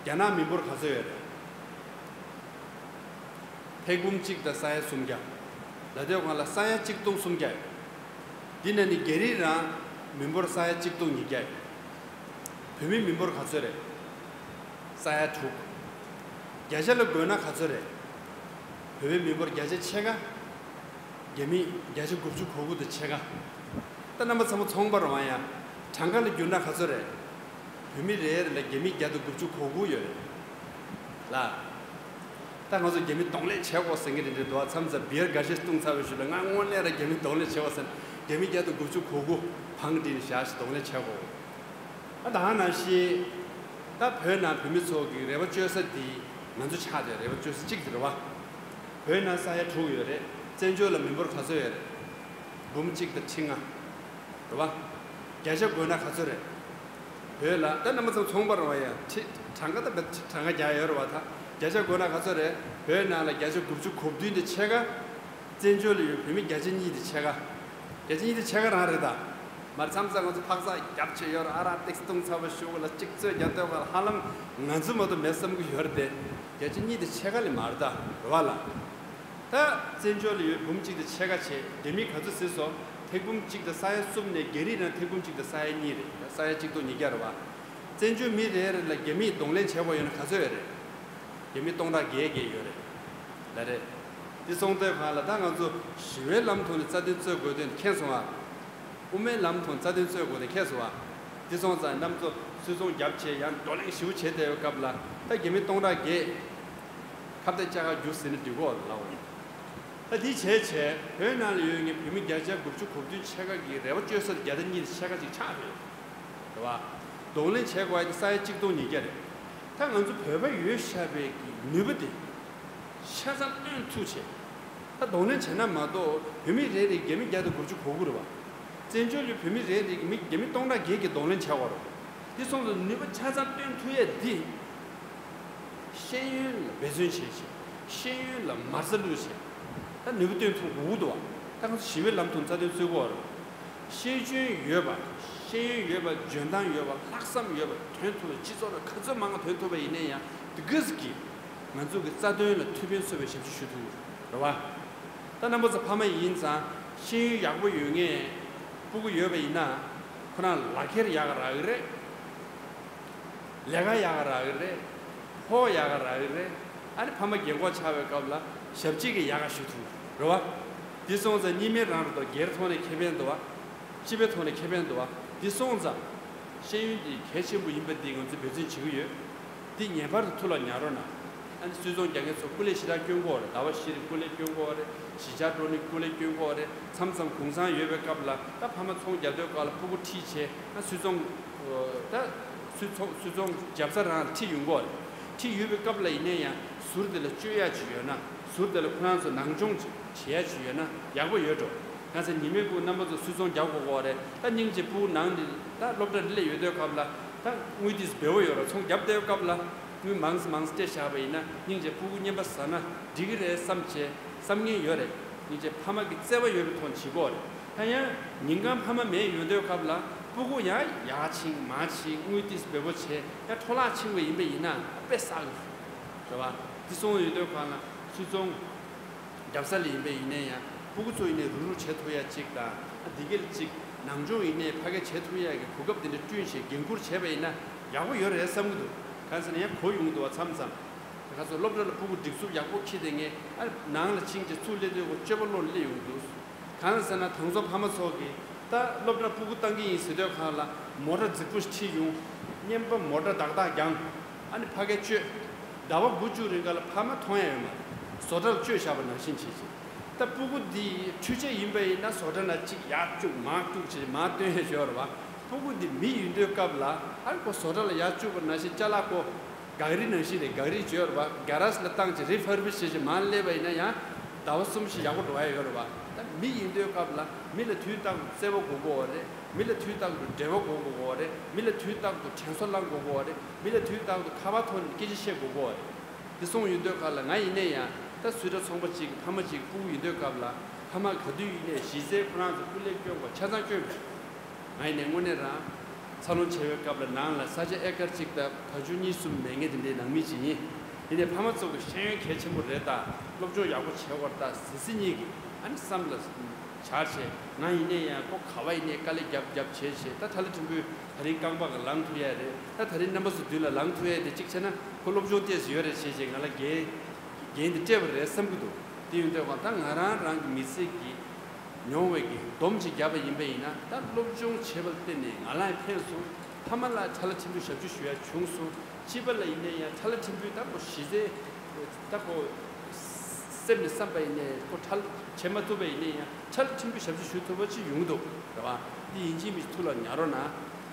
རྒྱ་ནག་མི་འབོར་ག་ཚོད་ཡོད་རེད། ཐེར་འབུམ་གཅིག་དང་ས་ཡ་སུམ་བརྒྱ། ལ་དོའི་སྒང་ལ་ས་ཡ་གཅིག་སྟོང་སུམ་བརྒྱ་ཡོད། འདི་ནང་ནས་རྒྱ་རིགས་རང་མི་འབོར་ས་ཡ་གཅིག་སྟོང་ཉིས་བརྒྱ་ཡོད། བོད་མི་མི་འབོར་ག་ཚོད་རེད། ས་ཡ་དྲུག་རྒྱ་ཆ་ལ་བགོས་ན་ག་ཚོད་རེད། བོད་མི་མི་འབོར་བརྒྱ་ཆ་ཕྱེད་ཀ་རྒྱ་མི་བརྒྱ་ཆ་དགུ་བཅུ་གོ་དགུ་དང་ཕྱེད་ཀ་ད་རྣམ་པ་ཚང་མ་ཚོང་པ་རེད་བ། ཡང་གྲངས་ཀ་ལ་བསྒྱུར་ན་ག་ཚོད་རེད། བོད་མི་རེ་རེ་ལ་རྒྱ་མི་བརྒྱ་དང་དགུ་བཅུ་གོ་དགུ་ཡོད་རེད་ལ། ད་ང་ཚོ་རྒྱ་མི་གདོང་ལེན་བྱེད་དགོས་ཟེར་མཁན་རེ་རེ་འདུག་མཚམས་མཚམས་བི་ཡར་འགའ་ཤས་བཏུང་ཚར་བའི་ཤུལ་ལ་ང་དངོས་གནས་ར་རྒྱ་མི་གདོང་ལེན་བྱེད་དགོས་ཟེར་ན་རྒྱ་མི་བརྒྱ་དང་དགུ་བཅུ་གོ་དགུ་བང་སྒྲིག་ནས་བཞག་ཞིག་གདོང་ལེན་བྱེད་དགོས། ཨ་ད་ནང་བཞིན་ད་བོད་ནང་བོད་མི་ཚོ་གི་རེ་བ་བཅོལ་ས་འདི་ང་ཚོ་ཆགས་བསྡད་རེ་བ་བཅོལ་ས་གཅིག་དེ་རེད་བ། བོད་ནང་ས་ཡ་དྲུག་ཡོད་རེད། བཙན་བྱོལ་ལ་མི་འབོར་ག་ཚོད་ཡོད་རེད། འབུམ་གཅིག་དང་ཁྲི་ལྔ། རེད་བ། བརྒྱ་ཆ་བགོས་ན་ག་ཚོད་རེད། བོད་ལ་ད་རྣམ་པ་ཚོ་ཚོང་པ་རེད་བ། ཡ་ཁྲི་གྲངས་ཀ་ད་བེད་གྲངས་ཀ་རྒྱག་ཡོད་རེད་བ། ད་བརྒྱ་ཆ་བགོས་ན་ག་ཚོད་རེད། བོད་ནང་ལ་བརྒྱ་ཆ་དགུ་བཅུ་གོ་བདུན་དེ་ཕྱེད་ཀ་བཙན་བྱོལ་ལ་ཡོད་བོད་མི་བརྒྱ་ཆ་གཉིས་དེ་ཕྱེད་ཀ་བརྒྱ་ཆ་གཉིས་དེ་ཕྱེད་ཀ་རང་རེད་ད། མར་མཚམས་མཚམས་ང་ཚོ་འཕག་འཚག་རྒྱབ་བྱས་ཡོད་རེད། ཨ་རག་ཏོག་ཙམ་བཏུང་ཚར་བ་ཞུ་བ་ལ་གཅིག་རྩོད་རྒྱག་དུས་སྒང་ལ་ཧ་ལམ་ང་ཚོ་མ་གཏོགས་མེད་བསམ་གྱི་ཡོད་རེད་དེ། བརྒྱ་ཆ་གཉིས་དེ་ཕྱེད་ཀ་ལས་མ་རེད་ད། རེད་བ་ལ། ད་བཙན་བྱོལ་ལ་ཡོད་འབུམ་གཅིག་དང་ཕྱེད་ཀ་བྱས་ལྡེ་མིག་ག་ཚོད་ཟེར་སོང་། ཐེར་འབུམ་གཅིག་དང་ས་ཡ་གསུམ་ནས་རྒྱ་རིགས་རང་ཐེར་འབུམ་གཅིག་དང་ས་ཡ་གཉིས་རེད། ས་ཡ་གཅིག་སྟོང་ཉིས་བརྒྱ་རེད་བ། བཙན་བྱོལ་མི་རེ་རེ་ལ་རྒྱ་མིས་གདོང་ལེན་བྱེད་དགོས་ཡོད་ན་ག་ཚོད་ཡོད་རེད། རྒྱ་མི་སྟོང་ཕྲག་བརྒྱད་བརྒྱད་ཡོད་རེད། ལ་རེད། འདི་སོང་དུས་སྒང་ལ་ད་ང་ཚོ་ཞི་བའི་ལམ་ཐོག་ནས་རྩ་དོན་རྩོད་དགོས་དོན་མཁྱེན་སོང་ཨ། དབུ་མའི་ལམ་ཐོག་རྩ་དོན་རྩོད་དགོས་དེ་མཁྱེན་སོང་ཨ། འདི་སོང་ཙང་རྣམ་ཚོ་སུད་ཚོང་རྒྱབ་བྱས་ཡང་བགྲོ་གླེང་ཞིབ་བྱས་བསྡད་པའི་སྐབས་ལ་ད་རྒྱ་མི་སྟོང་ཕྲག་བརྒྱད་ཁ་གཏད་བཅག་ག་རྒྱུགས་ཟིན་ན་འགྲིག་གོ་ལབ་པ་ཡིན། ད་འདི་བྱས་བྱས་བོད་ནང་ལ་ཡོད་མཁན་བོད་མི་བརྒྱ་ཆ་དགུ་བཅུ་གོ་བདུན་ཕྱེད་ཀ་གི་རེ་བ་བཅོལ་ས་དེ་བརྒྱ་དང་གཉིས་དང་ཕྱེད་ཀ་ཅིག་ཆགས་རེད། རེད་བ། གདོང་ལེན་བྱེད་དགོས་ཡ་དེ་ས་ཡ་གཅིག་སྟོང་ཉིས་བརྒྱ་རེད། ད་ང་ཚོ་བོད་པ་ཡོད་བཞག་པའི་གི་ནུས་པ་དེ་ཆ་ཚང་བཏོན་ཐུབ་བྱས། ད་གདོང་ལེན་བྱས་ན་མ་གཏོགས་བོད་མི་རེ་རེ་རྒྱ་མི་བརྒྱ་དང་དགུ་བཅུ་གོ་དགུ་རེད་བ། བཙན་བྱོལ་ལ་བོད་མི་རེ་རེ་གི་མི་རྒྱ་མི་སྟོང་ཕྲག་བརྒྱད་ཀྱིས་གདོང་ལེན་བྱས་པ་རེད། འདི་སོང་ཙང་ནུས་པ་ཆ་ཚང་བཏོན་ཐུབ་ཡ་འདི། ཤེས་ཡོན་ལ་འབད་བརྩོན་བྱེད་ཅིང་། ཤེས་ཡོན་ལ་མ་རྩ་བླུགས་བྱས། ད་ནུས་པ་བཏོན་ཐུབ་དགོས་ཀྱི་འདུག་བ། ད་ང་ཚོ་ཞི་བའི་ལམ་དུ་རྩ་དོན་རྩོད་དགོས་རེད། ཤེས་འཇོན་ཡོད་པ། ཤེས་ཡོན་ཡོད་པ། འཇོན་ཐང་ཡོད་པ། ལྷག་བསམ་ཡོད་པ། ཐོན་ཐུབ་པ། སྤྱི་ཚོགས་ལ་ག་ཚོད་མང་བ་ཐོན་ཐུབ་པ་ཡིན་ན་ཡང་དེ་ག་ཟིག་གིས་ང་ཚོ་གི་རྩ་དོན་ལ་ཐུགས་ཕན་གསོས་པའི་ཞབས་ཕྱི་ཞུ་ཐུབ་རེད་བ། ད་རྣམ་པ་ཚོ་ཕ་མ་ཡིན་ཙང་ཤེས་ཡོན་ཡག་པོ་ཡོད་མཁན་སྤུ་གུ་ཡོད་པ་ཡིན་ན་ཁོ་རང་ལག་ཁྱེར་ཡག་ག་རག་གི་རེད། ལས་ཀ་ཡག་ག་རག་གི་རེད། ཕོགས་ཡག་ག་རག་གི་རེད། ཨ་ནི་ཕ་མ་རྒན་གོག་ཆགས་པའི་སྐབས་ལ་ཞབས་ཕྱི་གི་ཡག་ག་ཞུ་ཐུབ་རེད་བ། འདི་སོང་ཙང་གཉིས་སྨན་རང་རེད་དོ། སྒེར་ཐོག་ནས་ཁེ་ཕན་འདུག་བ། སྤྱི་པའི་ཐོག་ནས་ཁེ་ཕན་འདུག་བ། འདི་སོང་ཙང་ཤེས་ཡོན་འདི་གལ་ཆེན་པོ་ཡིན་པ་འདི་ང་ཚོས་འབད་བརྩོན་བྱེད་ཀྱི་ཡོད། འདི་ངེས་པར་དུ་ཐུགས་ལ་ཉར་རོགས་གནང་། ཨ་ནི་སུད་ཚོང་རྒྱག་མཁན་ཚོ་སྐུ་ལས་ཞེ་དྲག་སྐྱོན་གྱི་ཡོད་རེད། ཟླ་བ་བཞི་རིང་སྐུ་ལས་སྐྱོན་གྱི་ཡོད་རེད། གཞིས་ཆགས་འགྲོ་ནས་སྐུ་ལས་སྐྱོན་གྱི་ཡོད་རེད། མཚམས་མཚམས་གུང་སེང་ཡོད་པའི་སྐབས་ལ་ད་ཕ་མ་ཚོང་རྒྱག་དུས་སྐབས་ལ་སྤུ་གུ་ཁྲིད་བྱས་ད་སུད་ཚོང་། ད་སུད་ཚོང་སུད་ཚོང་རྒྱབ་ས་རང་ལ་ཁྲིད་ཡོང་གི་ཡོད་རེད། ཁྲིད་ཡོད་པའི་སྐབས་ལ་ཡིན་ན་ཡང་ཟུར་དེ་ལ་སྤྱོད་ཡག་ཅིག་ཡོད་ན། ཟུར་དེ་ལ་ཁོ་རང་ཚོ་ནང་སྦྱོང་ཅིག་བྱེད་ཡག་ཅིག་ཡོད་ན་ཡག་པོ་ཡོད་འགྲོ། གང་ཟེར་ཉི་མའི་སྐུ་རྣམ་པ་ཚོ་སུད་ཚོང་རྒྱག་དགོས་ཀྱི་ཡོད་རེད། ད་སྙིང་རྗེ་སྤུ་གུ་ནང་ནས་ད་སློབ་གྲྭ་སླེབས་ཡོད་དུས་སྐབས་ལ་ད་དངུལ་དེ་འབེལ་པོ་ཡོད་རེད། ཚོང་རྒྱབ་བསྡད་སྐབས་ལ་དངུལ་མང་ཙམ་མང་ཙམ་སྤྲད་བཞག་པ་ཡིན་ན་སྙིང་རྗེ་སྤུ་གུ་རྔན་པ་ཟ་ན་འགྲིག་གི་རེད་བསམ་བྱས་བསམ་མཁན་ཡོད་རེད། སྙིང་རྗེ་ཕ་མ་གི་བརྩེ་བ་ཡོད་པའི་ཐོག་ནས་བྱེད་དགོས་རེད། ད་ཡང་ཉིན་གང་ཕ་མ་མེད་ཡོང་དུས་སྐབས་ལ་སྤུ་གུ་ཡང་ཡར་ཕྱིན་མར་ཕྱིན་དངུལ་ཏིས་འབེལ་པོ་བྱས་ཡང་འཕྲོ་བརླག་ཕྱིན་པ་ཡིན་པ་ཡིན་ན་དཔེ་བསགས་ཀྱི་རེད་བ། དེ་སོང་ཡོང་དུས་སྒང་ལ་སུད་ཚོང་རྒྱབ་ས་ལ་ཡིན་པ་ཡིན་ན་ཡང་སྤུ་གུ་ཚོ་ཡིན་ནའི་རུག་རུག་བྱེད་ཐུབ་ཡ་གཅིག་དང་དེ་ག་ལ་གཅིག་ནང་སྦྱོང་ཡིན་ནའི་ཕ་གིར་བྱེད་ཐུབ་ཡ་གི་གོ་སྐབས་དེ་འདྲ་བསྐྲུན་བྱས་འགན་འཁུར་བྱས་པ་ཡིན་ན་ཡག་པོ་ཡོད་རེད་བསམ་གྱི་འདུག་གང་ཟེར་ན་ཡང་གོ་ཡོང་གི་འདུག་བ། མཚམས་མཚམས་ཁ་སང་སློབ་གྲྭ་ལ་སྤུ་གུ་སྒྲིག་འཛུགས་ཡག་པོ་འཁྱེར་བསྡད་མཁན་ཨ་ནང་ལ་ཕྱིན་བྱས་ཚུར་སླེབས་དུས་ཁོ་སྤྱོད་པ་བློ་ནས་སླེབས་ཡོང་གི་འདུག་གང་ཟེར་ན་དང་ཚོ་ཕ་མ་ཚོ་གིས་ད་སློབ་གྲྭ་སྤུ་གུ་བཏང་གི་ཡིན་ཟེར་དུས་སྒང་ལ་མོ་ཊ་རྫིག་པོ་ཞིག་ཁྲིད་ཡོང་ བརྙན་པ་མོ་ཊ་ཏག་ཏག་བརྒྱངས། ཨ་ནི་ཕ་གིར་བཅོལ། ཟླ་བ་དགུ་བཅུ་རིང་ག་ལ་ཕ་མ་མཐོང་ཡ་ཡོད་མ་རེད། བཟོ་གྲྭ་ལ་བཅོལ་བཞག་པ་ནང་བཞིན་བྱེད་བྱེད། ད་སྤུ་གུ་འདི་འཕྲུལ་ཆས་ཡིན་པ་ཡིན་ན་བཟོ་གྲྭ་ནང་གཅིག་ཡར་བཅུག་མར་བཅུག་བྱེད་མར་སྟོན་ཡ་ཡོད་རེད་བ། སྤུ་གུ་འདི་མི་ཡིན་དུས་སྐབས་ལ་ཨ་ནི་ཁོ་བཟོ་གྲྭ་ལ་ཡར་བཅུག་པ་ནང་བཞིན་ཅ་ལག་ཁོ་ག་རི་ནང་བཞིན་རེད། ག་རི་བརྗོད་རེད་བ། ག་ར་ཇི་ལ་བཏང་བྱས་རི་ཕར་བིཤ་བྱས་བྱས་མར་སླེབས་པ་ཡིན་ན་ཡང་ཟླ་བ་གསུམ་བཞི་ཡག་པོ་འགྲོ་ཡ་ཡོད་རེད་བ། ད་མི་ཡིན་དུས་སྐབས་ལ་མི་ལ་དུས་རྟག་ཏུ་བརྩེ་བ་དགོས་ཀྱི་ཡོད་རེད། མི་ལ་དུས་རྟག་ཏུ་འབྲེལ་བ་དགོས་དགོས་ཀྱི་ཡོད་རེད། མི་ལ་དུས་རྟག་ཏུ་དྲན་གསོ་བསླང་དགོས་ཀྱི་ཡོད་རེད། མི་ལ་དུས་རྟག་ཏུ་ཁ་པར་ཐོག་ནས་སྐད་ཆ་བཤད་དགོས་ཀྱི་ཡོད་རེད། དེ་སོང་ཡོང་དུས་སྐབས་ལ་ང་ཡིན་ནའི་ཡང་ད་སུའི་འདྲ་ཚོང་པ་གཅིག་གི་ཕ་མ་གཅིག་སྤུ་གུ་ཡིན་དུས་སྐབས་ལ་ཕ་མ་ག་དུས་ཡིན་ནའི་གཞི་རྩའི་ཁོ་རང་ཚོ་སྐུ་ལས་སྐྱོན་དགོས་ཆ་ཚང་སྐྱོན་མེད། ང་ཡིན་ནའི་དངོས་གནས་རང་། འཚར་ལོངས་བྱེད་པའི་སྐབས་ལ་ནང་ལ་ས་ཆ་ཨེ་ཀར་གཅིག་དང་བ་ཕྱུགས་གཉིས་གསུམ་མེད་མཁན་དེ་འདྲའི་ནང་མི་ཅིག་ཡིན། ཡིན་ནའི་ཕ་མ་ཚོ་གི་ཤེས་ཡོན་གལ་ཆེན་པོ་རེད་ད། སློབ་སྦྱོང་ཡག་པོ་བྱེད་དགོས་རེད་ད་ཟེར་ཟེར་གཉིས་ཀྱིས་ཨ་ནི་བསམ་ལ་འཆར་བྱས། ང་ཡིན་ནའི་ཡང་ཁོ་ག་བ་ཡིན་ནའི་དཀའ་ལས་རྒྱབ་རྒྱབ་བྱས་བྱས་ད་ཐ་ལི་ཕྲན་བུ་ད་རིང་རྐང་པ་ག་ལངས་ཐུབ་ཡ་རེད། ད་ད་རིང་རྣམ་པ་ཚོ་མདུན་ལ་ལངས་ཐུབ་ཡ་དེ་གཅིག་བྱས་ན་ཁོ་སློབ་སྦྱོང་ཏོག་ཙམ་ཡོད་རེད་བྱས་བྱས་ང་ལ་འགན་འགན་དེ་སྤྲད་པ་རེད་བསམ་གྱི་འདུག་དེ་ཡོང་དུས་ད་ང་རང་རང་གི་མི་ཚེ་གི་མྱོང་བའི་གི་སྡོམ་ཅིག་བརྒྱབ་པ་ཡིན་པ་ཡིན་ན་ད་སློབ་སྦྱོང་བྱེད་པ་ལ་བརྟེན་ནས་ང་ལ་ཕན་སོང་། ཕ་མ་ལ་ཐ་ལ་ཕྲན་བུ་ཞབས་ཕྱི་ཞུ་ཡ་བྱུང་སོང་། སྤྱི་པ་ལ་ཡིན་ན་ཡང་ཐ་ལ་ཕྲན་བུ་ད་ཁོ་གཞི་རྩའི་ད་ཁོ་སེམས་ནས་བསམ་པ་ཡིན་ནའི་ཁོ་ཐ་ལ་བྱེད་མ་ཐུབ་པ་ཡིན་ན་ཡང་ཐ་ལ་ཕྲན་བུ་ཞབས་ཕྱི་ཞུ་ཐུབ་པ་ཅིག་ཡོང་གི་འདུག་རེད་བ། འདི་ཡིན་གཅིག་མིན་གཅིག་ཐུགས་ལ་ཉར་རོགས་གནང་།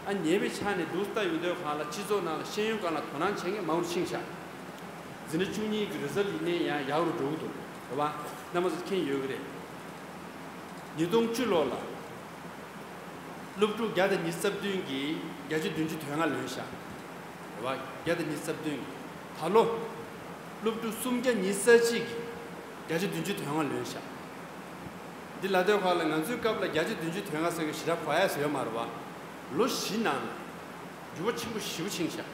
ཨ་ཉེ་བའི་ཆ་ནས་འདུག་ལྟ་ཡོང་དུས་སྒང་ལ་སྤྱི་ཚོགས་ནང་ལ་ཤེས་ཡོན་སྒང་ལ་དོ་སྣང་བྱེད་མཁན་མང་རུ་ཕྱིན་ཤག་འཛིན་གྲྭ་བཅུ་གཉིས་ཀྱི་རི་ཛལ་ཡིན་ནའི་ཡང་ཡག་རུ་འགྲོ་གི་འདུག་རེད་བ། རྣམ་པ་ཚོ་མཁྱེན་ཡོད་ཀྱི་རེད། ཉིས་སྟོང་བཅུ་ལོ་ལ་སློབ་ཕྲུག་བརྒྱ་དང་ཉི་ཤུ་རྩ་བདུན་གྱིས་བརྒྱ་ཆ་བདུན་ཅུ་དོན་ལྔ་ལོན་ཤག་རེད་བ། བརྒྱ་དང་ཉི་ཤུ་རྩ་བདུན་གྱིས། ད་ལོ་སློབ་ཕྲུག་སུམ་བརྒྱ་ཉི་ཤུ་རྩ་གཅིག་གིས་བརྒྱ་ཆ་བདུན་ཅུ་དོན་ལྔ་ལོན་ཤག་འདི་ལབ་དུས་སྒང་ལ་ང་ཚོའི་སྐབས་ལ་བརྒྱ་ཆ་བདུན་ཅུ་དོན་ལྔ་ཟེར་མཁན་ཞེ་དྲག་གོ་ཡ་ཡོད་མ་རེད་བ། ལོ་བཞི་ནང་ལ་འགྱུར་བ་ཆེན་པོ་ཞེ་པོ་ཕྱིན་ཤག་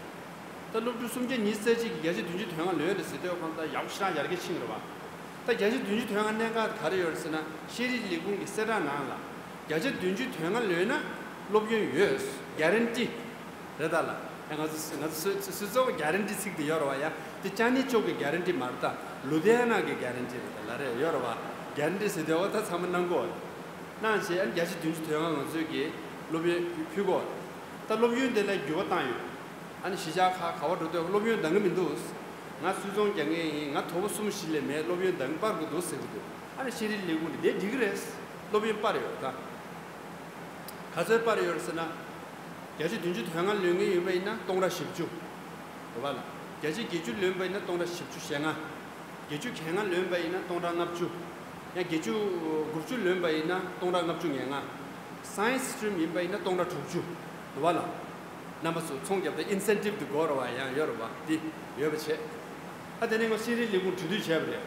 ད་སློབ་ཕྲུག་སུམ་བརྒྱ་ཉི་ཤུ་རྩ་གཅིག་གིས་བརྒྱ་ཆ་བདུན་ཅུ་དོན་ལྔ་ལོན་རེད་ཟེར་དུས་སྒང་ད་ཡག་པོ་ཞེ་དྲག་ཡར་རྒྱས་ཕྱིན་རེད་བ། ད་བརྒྱ་ཆ་བདུན་ཅུ་དོན་ལྔ་གནད་འགག་ག་རེ་ཡོད་རེད་ཟེར་ན་ཤེས་རིག་ལས་ཁུངས་ཀྱི་གསལ་བསྒྲགས་ནང་ལ་བརྒྱ་ཆ་བདུན་ཅུ་དོན་ལྔ་ལོན་ན་སློབ་ཡོན་ཡོད། གྷ་རན་ཊི་རེད་ད་ལ། ཡ་ང་ཚོ་ང་ཚོ་སུས་སུས་གཙོ་བོ་གྷ་རན་ཊི་ཚིག་དེ་ཡོད་རེད་བ། ཡ་དེ་ཅ་ནི་ཅོག་གི་གྷ་རན་ཊི་མ་རེད་ད། ལུ་དྷི་ཡ་ན་གི་གྷ་རན་ཊི་རེད་ད་ལ་རེད་ཡོད་རེད་བ། གྷ་རན་ཊི་ཟེར་དུས་སྒང་ད་ཚང་མ་གནང་གི་ཡོད་རེད། གནང་བྱས་ཨ་ནི་བརྒྱ་ཆ་བདུན་ཅུ་དོན་ལྔ་ང་ཚོས་ཀྱི་སློབ་ཡོན་ཕུལ་གི་ཡོད་རེད། ད་སློབ་ཡོན་དེ་ལ་འགྱུར་བ་བཏང་ཡོད། ཨ་ནི་གཞིས་ཆགས་ཁག་ག་བ་འགྲོ་དུས་སློབ་ཡོན་འདང་གི་མི་འདུག་ང་སུད་ཚོང་རྒྱག་མཁན་ཡིན། ང་དོ་པོ་གསུམ་བཞི་ལས་མེད། སློབ་ཡོན་འདང་གི་སྤར་དགོས་འདུག་ཟེར་གི་འདུག་ཨ་ནི་ཤེས་རིག་ལས་ཁུངས་ནས་དེ་འགྲིག་གི་རེད། སློབ་ཡོན་སྤར་ཡོད་ད། ག་ཚོད་སྤར་ཡོད་རེད་ཟེར་ན། བརྒྱ་ཆ་བདུན་ཅུ་དོན་ལྔ་ལོན་མཁན་ཡིན་པ་ཡིན་ན་སྟོང་ཕྲག་བཞི་བཅུ། རེད་བ་ལ། བརྒྱ་ཆ་བརྒྱད་ཅུ་ལོན་པ་ཡིན་ན་སྟོང་ཕྲག་བཞི་བཅུ་ཞེ་ལྔ། བརྒྱད་ཅུ་གྱ་ལྔ་ལོན་པ་ཡིན་ན་སྟོང་ཕྲག་ལྔ་བཅུ། ཡང་བརྒྱད་ཅུ་དགུ་བཅུ་ལོན་པ་ཡིན་ན་སྟོང་ཕྲག་ལྔ་བཅུ་ང་ལྔ། སའེན་སི་སི་ཊི་རིམ་ཡིན་པ་ཡིན་ན་སྟོང་ཕྲག་དྲུག་ཅུ། རེད་བ་ལ། རྣམ་པ་ཚོ་ཚོང་རྒྱབ་སྟེ་ཨིན་སེན་ཊིབ་དེ་དགོས་རེད་བ། ཡང་ཡོད་རེད་བ། འདི་ཡོད་པ་བྱས། ཨ་དེ་ནས་ང་ཤེས་རིག་ལས་ཁུངས་གྲོས་བསྡུར་བྱས་པ་རེད།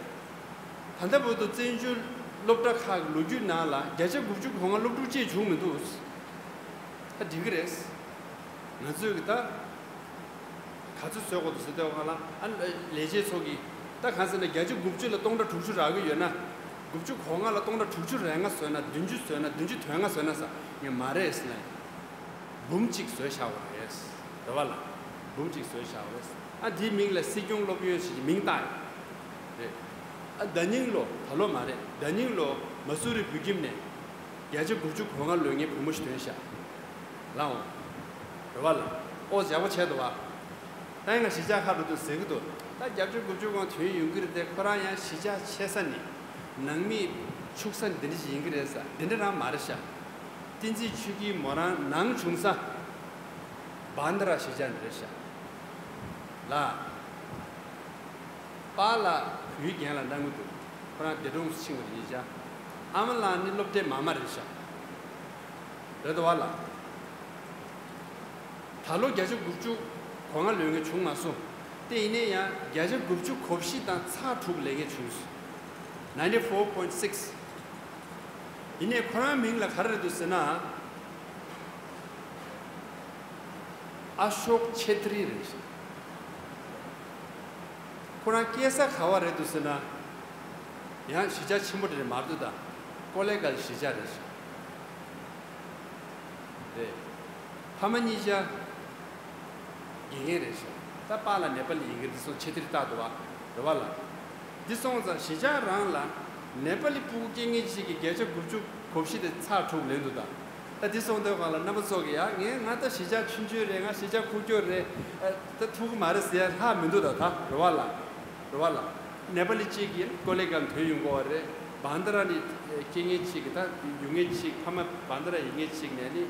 ད་ལྟ་བར་དུ་བཙན་བྱོལ་སློབ་གྲྭ་ཁག་གི་ལོ་རྒྱུས་ནང་ལ་བརྒྱ་ཆ་དགུ་བཅུ་གོ་ལྔ་སློབ་ཕྲུག་བཅས་བྱུང་མི་འདུག་ད་འགྲིག་གི་རེད། ང་ཚོས་གི་ད་ག་ཚོད་བཟོ་དགོས་འདུག་ཟེར་དུས་སྒང་ལ་ཨ་ལས་བྱེད་ཚོ་གིས་ད་གང་ཟེར་ན་བརྒྱ་ཆ་དགུ་བཅུ་ལ་སྟོང་ཕྲག་དྲུག་ཅུ་རག་གི་ཡོད་ན། དགུ་བཅུ་གོ་ལྔ་ལ་སྟོང་ཕྲག་དྲུག་ཅུ་རེ་ལྔ་བཟོས་ན། བདུན་ཅུ་བཟོས་ན། བདུན་ཅུ་དོན་ལྔ་བཟོས་ན་ཟེར། ངས་མ་རེད་ཟེར་ན། འབུམ་གཅིག་བཟོས་བཞག་པ་རེད། རེད་བ་ལ། འབུམ་གཅིག་བཟོས་བཞག་པ་རེད། ཨ་དེའི་མིང་ལ་སྲིད་སྐྱོང་སློབ་ཡོན་ཞེས་མིང་བཏགས་ཡོད་རེད། ཨ་ཟླ་སྙིང་ལོ། ད་ལོ་མ་རེད། ཟླ་སྙིང་ལོ་མ་སུ་རི་བོད་ཁྱིམ་ནས་བརྒྱ་ཆ་དགུ་བཅུ་གོ་ལྔ་ལོན་མཁན་བུ་མོ་ཞིག་ཐོན་ཤག་ལའོ། རེད་བ་ལ། ཨོ་ཡག་པོ་བྱས་འདུག་བ། ད་ཡིན་ན་གཞིས་ཆགས་ཁག་འགྲོ་དུས་ཟེར་གི་འདུག་ད་བརྒྱ་ཆ་དགུ་བཅུ་གོ་ལྔ་ཐོན་ཡོང་གི་རེད་དེ། ཁོ་རང་ཡང་གཞིས་ཆགས་ཆེ་ས་ནས་ནང་མི་ཕྱུག་ས་ནས་འདི་འདྲ་ཞིག་ཡིན་གི་རེད་ས། འདི་འདྲ་རང་མ་རེད་ཤག་བསྟན་འཛིན་ཆོས་སྐྱིད་མོ་རང་ནང་བྱུང་ས་བྷན་དྷ་ར་གཞིས་ཆགས་ནས་རེད་ཤག་ལ། པཱ་ལགས་བོད་རྒྱལ་ལ་གནང་གི་འདུག་ཁོ་རང་འདས་གྲོངས་སུ་ཕྱིན་པ་རེད་ཤག་ཨ་མ་ལགས་ནི་སློབ་གྲྭའི་མ་མ་རེད་ཤག་རེད་དོ་བ་ལ། ད་ལོ་བརྒྱ་ཆ་དགུ་བཅུ་གོ་ལྔ་ལོན་མཁན་བྱུང་མ་སོང་། དེ་ཡིན་ནའི་ཡང་བརྒྱ་ཆ་དགུ་བཅུ་གོ་བཞི་དང་ཚེག་དྲུག་ལོན་མཁན་བྱུང་སོང་། ninety four point six། ཡིན་ནའི་ཁོ་རང་མིང་ལ་ག་རེ་རེད་འདུག་ཟེར་ན། ཨ་ཤོག་ཆེ་ཏྲི་རེད་ཤག་ཁོ་རང་སྐྱེས་ས་ག་བ་རེད་འདུག་ཟེར་ན། ཡང་གཞིས་ཆགས་ཆེན་པོ་དེ་རེད་མ་གཏོགས་ད། ཀོ་ལེ་གལ་གཞིས་ཆགས་རེད་ཤག་རེད། ཕ་མ་གཉིས་ཆ་དགེ་རྒན་རེད་ཤག་ད་པཱ་ལགས་ནེ་པ་ལི་ཡིན་གྱི་རེད། འདི་ཚོ་ཆེ་ཏྲི་ལྟ་འདུག་བ། རེད་བ་ལ། འདི་སོང་ཙང་གཞིས་ཆགས་རང་ལ་ནེ་པ་ལི་སྤུ་གུ་སྐྱེ་མཁན་ཞིག་གིས་བརྒྱ་ཆ་དགུ་བཅུ་གོ་བཞི་དེ་ཚེག་དྲུག་ལེན་འདུག་ད། ད་དེ་སོང་དུས་སྒང་ལ་རྣམ་པ་ཚོ་གི་ཡ་ངས་ང་ད་གཞིས་ཆགས་ཆུང་ཆུང་རེད། ང་གཞིས་ཆགས་ཁུག་ཀྱོག་རེད། ཨ་ད་ཐུག་གི་མ་རེད་ཟེར་ཡ་ལྷག་མི་འདུག་ད་ད་རེད་བ་ལ། རེད་བ་ལ། ནེ་པ་ལི་གཅིག་ཡིན་ཀོ་ལེ་གལ་ཐོན་ཡོང་གི་ཡོད་རེད། བན་དྷ་ར་ནས་སྐྱེས་མཁན་གཅིག་གི་ད་ཡོང་མཁན་གཅིག་ཕ་མ་བན་དྷ་ར་ཡིན་མཁན་གཅིག་ནས་ནི་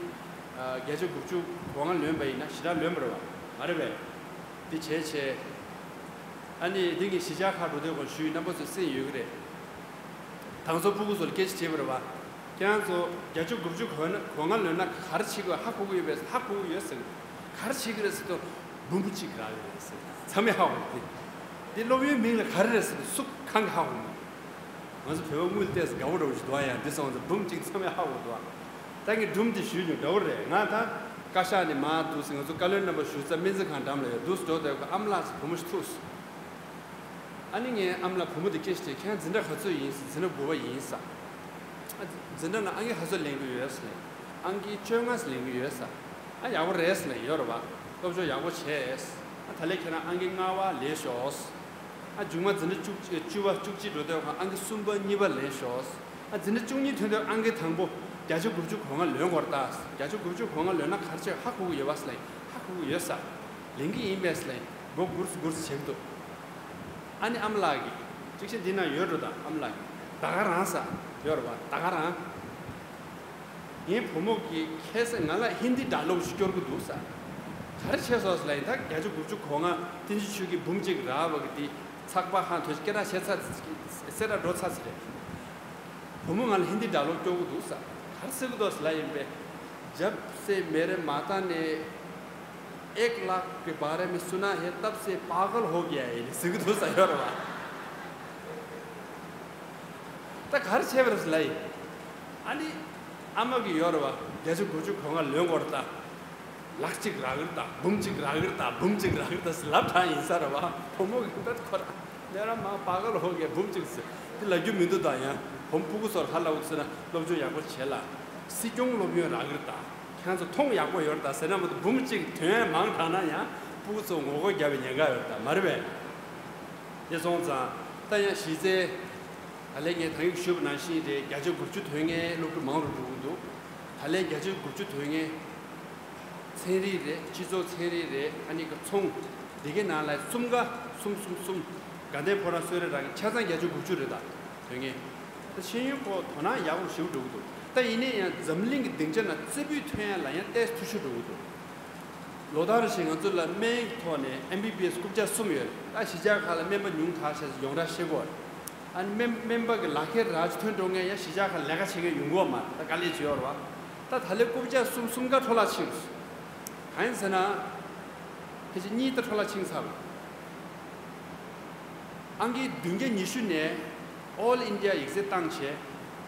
ཨ་བརྒྱད་ཅུ་དགུ་བཅུ་གོ་ལྔ་ལོན་པ་ཡིན་ན་ཞེ་དྲག་ལོན་པ་རེད་བ། མ་རེད་པས། དེ་བྱས་བྱས། ཨ་ནི་འདི་ངས་གཞིས་ཆགས་ཁག་འགྲོ་དུས་སྒང་ཞུས་རྣམ་པ་ཚོས་གསན་ཡོད་ཀྱི་རེད། དང་ཚོ་སྤུ་གུ་ཚོ་ལ་སྐད་ཆ་དྲིས་པ་རེད་བ། ཁྱེད་རང་ཚོ་བརྒྱད་ཅུ་དགུ་བཅུ་གོ་ན་གོ་ལྔ་ལོན་ན་ག་རེ་བྱེད་དགོས་ཧ་གོ་གི་ཡོད་པས། ཧ་གོ་གི་ཡོད་ཟེར། ག་རེ་བྱེད་ཀྱི་རེད་ཟེར་དུས་འབུམ་པོ་གཅིག་རག་གི་རེད་ཟེར། ཚང་མས་ཧ་གོ་གི། འདི་སློབ་ཡོན་མིང་ལ་ག་རེ་རེད་ཟེར་དུས་སུ་གང་གི་ཧ་གོ་མི་འདུག་ང་ཚོ་བོད་པ་དངུལ་ཏོག་ཙམ་དགའ་པོ་འདྲ་པོ་ཞིག་འདུག་ཨ། ཡང་འདི་སོང་ཙང་འབུམ་གཅིག་ཚང་མས་ཧ་གོ་འདུག་ཨ། ད་ངས་སྒྲུང་འདི་ཞུས་མྱོང་འདྲ་པོ་རེད། ང་ད་བཀའ་ཤག་ནས་མར་འདུག་ཟེར། ང་ཚོ་བཀའ་བློན་རྣམ་པ་བཞུགས་ས་སྨན་རྩིས་ཁང་འགྲམ་ལ་ཡོད་འདུག་འགྲོ་དུས་སྒང་ཨ་མ་ལགས་ཟེར་བུ་མོ་ཞིག་ཐུག་སོང་། ཨ་ནི་ངས་ཨ་མ་ལགས་བུ་མོ་དེ་སྐད་ཆ་དྲིས། ཁྱེད་འཛིན་གྲྭ་ག་ཚོད་ཡིན་ཟེར། འཛིན་གྲྭ་དགུ་པ་ཡིན་ཟེར། ཨ་འཛིན་གྲྭ་ནང་ཨང་ཀི་ག་ཚོད་ལེན་གྱི་ཡོད་ཟེར། ཨང་ཀི་བཅོ་ལྔ་ལེན་གྱི་ཡོད་ཟེར། ཨ་ཡག་པོ་རེད་ཟེར་ལབ་ཡོད་རེད་བ། སློབ་སྦྱོང་ཡག་པོ་བྱས། ཨ་ད་ལས་ཁྱེད་རང་ཨང་ཀི་ལྔ་པ་ལེན་ཤོག་ཨ་མཇུག་མ་འཛིན་གྲྭ་བཅུ་བཅུ་པ་བཅུ་གཅིག་འགྲོ་དུས་སྒང་ཨང་ཀི་གསུམ་པ་གཉིས་པ་ལེན་ཤོག་ཨ་འཛིན་གྲྭ་བཅུ་གཉིས་ཐོན་དུས་ཨང་ཀི་དང་པོ་བརྒྱད་ཅུ་དགུ་བཅུ་གོ་ལྔ་ལོན་དགོས་རེད་ད། བརྒྱད་ཅུ་དགུ་བཅུ་གོ་ལྔ་ལོན་ན་ག་རེ་བྱེད་ཧ་གོ་གི་ཡོད་པ་ཟེར་ལབ་ཡིན། ཧ་གོ་གི་ཡོད་ཟེར། ལེན་གྱི་ཡིན་པས་ཟེར་ལབ་ཡིན། མགོ་སྒུར་སྒུར་བྱེད་ཀྱི་འདུག་ཨ་ནི་ཨ་མ་ལགས་ཀྱིས་ཅིག་བྱས་འདི་ན་ཡོད་འགྲོ་ད། ཨ་མ་ལགས་ཀྱིས་ད་ག་རང་ཟེར་ཡོད་རེད་བ། ད་ག་རང་། ངའི་བུ་མོ་གིས་ཁ་སང་ང་ལ་ཧིན་དི་ཌ་ལོག་ཞིག་སྐྱོར་གྱི་འདུག་ཟེར། ག་རེ་བྱས་སོང་ཟེར་ལབ་ཡིན། ད་བརྒྱད་ཅུ་དགུ་བཅུ་གོ་ལྔ་བསྟན་ཆོས་ཆོས་ཀྱི་འབུམ་གཅིག་རག་པ་གི་དེ་ཚགས་པར་ཧང་ཐོས་སྐད་གྲགས་བྱས་ཚར། གསལ་བསྒྲགས་འགྲོ་ཚར་ཚར་རེད། བུ་མོ་ང་ལ་ཧིན་དི་ཌ་ལོག་སྐྱོར་གྱི་འདུག་ཟེར། ག་རེ་ཟེར་གྱི་འདུག་ཟེར་ལབ་ཡིན་པས། जब से मेरे माता ने एक लाख के बारे में सुना है, तब से पागल हो गया है ཟེར་གྱི་འདུག་ཟེར་ཡོད་རེད་བ། ད་ག་རེ་བྱས་པ་རེད་ཟེར་ལབ་ཡིན། ཨ་ནི་ཨ་མ་གིས་ཡོད་རེད་བ། བརྒྱད་ཅུ་དགུ་བཅུ་གོ་ལྔ་ལོན་དགོས་རེད་ད། ལག་གཅིག་རག་གི་རེད་ད། འབུམ་གཅིག་རག་གི་རེད་ད། འབུམ་གཅིག་རག་གི་རེད་ད་ཟེར་ལབ་དྲགས་ཡིན་ས་རེད་བ། བུ་མོ་གིས་ད་ཁོ་རང་ནས་རང་མ་པ་ག་ལ་ཧོ་གའི་འབུམ་གཅིག་ཟེར་དེ་ལབ་རྒྱུ་མི་འདུག་ད་ཡང་བུ་མོ་སྤུ་གུ་ཚོར་ཧ་ལབ་ཟེར་ན་སློབ་སྦྱོང་ཡག་པོ་བྱེད་ལ། སྲིད་སྐྱོང་སློབ་ཡོན་རག་གི་རེད་ད། ཁྱེད་ཚོ་མཐོང་ཡག་པོ་ཡོད་རེད་ད་ཟེར་ན་མ་གཏོགས་འབུམ་གཅིག་དོན་མང་དྲགས་ན་ཡང་སྤུ་གུ་ཚོ་ངོ་རྒོལ་རྒྱབ་པའི་ཉེན་ཁ་ཡོད་རེད་ད། མ་རེད་པས། དེ་སོང་ཙང་ད་ཡང་གཞི་རྩའི་ད་ལན་ངས་ད་ཡིག་ཞུས་པ་ནང་བཞིན་རེད། བརྒྱ་ཆ་དགུ་བཅུ་དོན་ལྔའི་སློབ་ཕྲུག་མང་རུ་འགྲོ་གི་འདུག་ད་ལན་བརྒྱ་ཆ་དགུ་བཅུ་དོན་ལྔའི་ཚན་རིག་རེད། སྤྱི་ཚོགས་ཚན་རིག་རེད། ཨ་ནི་ཚོང་འདི་གའི་ནང་ལ་གསུམ་ཀ་གསུམ་གསུམ་གསུམ། དགའ་ལྡན་ཕོ་བྲང་གསོལ་རས་རང་གི་ཆ་ཚང་བརྒྱད་ཅུ་དགུ་བཅུ་རེད་ད། དོན་ངེས། ད་ཤེས་ཡོན་སྐོར་དོ་སྣང་ཡག་པོ་ཞེ་པོ་འགྲོ་གི་འདུག་ད་ཡིན་ནའི་ཡང་འཛམ་གླིང་གི་སྡིངས་ཆ་ནང་རྩེ་ཕུད་ཐོན་ཡ་ལ་ཡང་ཏོག་ཙམ་འཐུས་ཤོར་འགྲོ་གི་འདུག་ལོ་ལྟར་བཞིན་ང་ཚོ་ལ་སྨན་གྱི་ཐོག་ནས་ཨེམ་བི་བི་ཨེས་རྐུབ་བཀྱག་གསུམ་ཡོད་རེད། ད་གཞིས་ཆགས་ཁག་ལ་སྨན་པ་ཉུང་དྲགས་བྱས་ཡོངས་གྲགས་ཤེས་གོ། ཨ་ནི་སྨན་སྨན་པ་གི་ལག་ཁྱེར་རག་ཅིག་ཐོན་འགྲོ་མཁན་ཡང་གཞིས་ཆགས་ཁག་ལས་ཀ་བྱེད་མཁན་ཡོང་གི་ཡོད་མ་རེད། ད་དཀའ་ལས་ཅིག་ཡོད་རེད་བ། ད་ད་ལོའི་རྐུབ་བཀྱག་གསུམ་གསུམ་ཀ་འཕྲོ་བརླག་ཕྱིན། གང་ཡིན་ཟེར་ན། ཕལ་ཆེར་གཉིས་ད་འཕྲོ་བརླག་ཕྱིན་ཚར་བ། ཨང་ཀི་བདུན་བརྒྱ་ཉི་ཤུ་ནས་All India ཡིག་ཚད་བཏང་བྱས།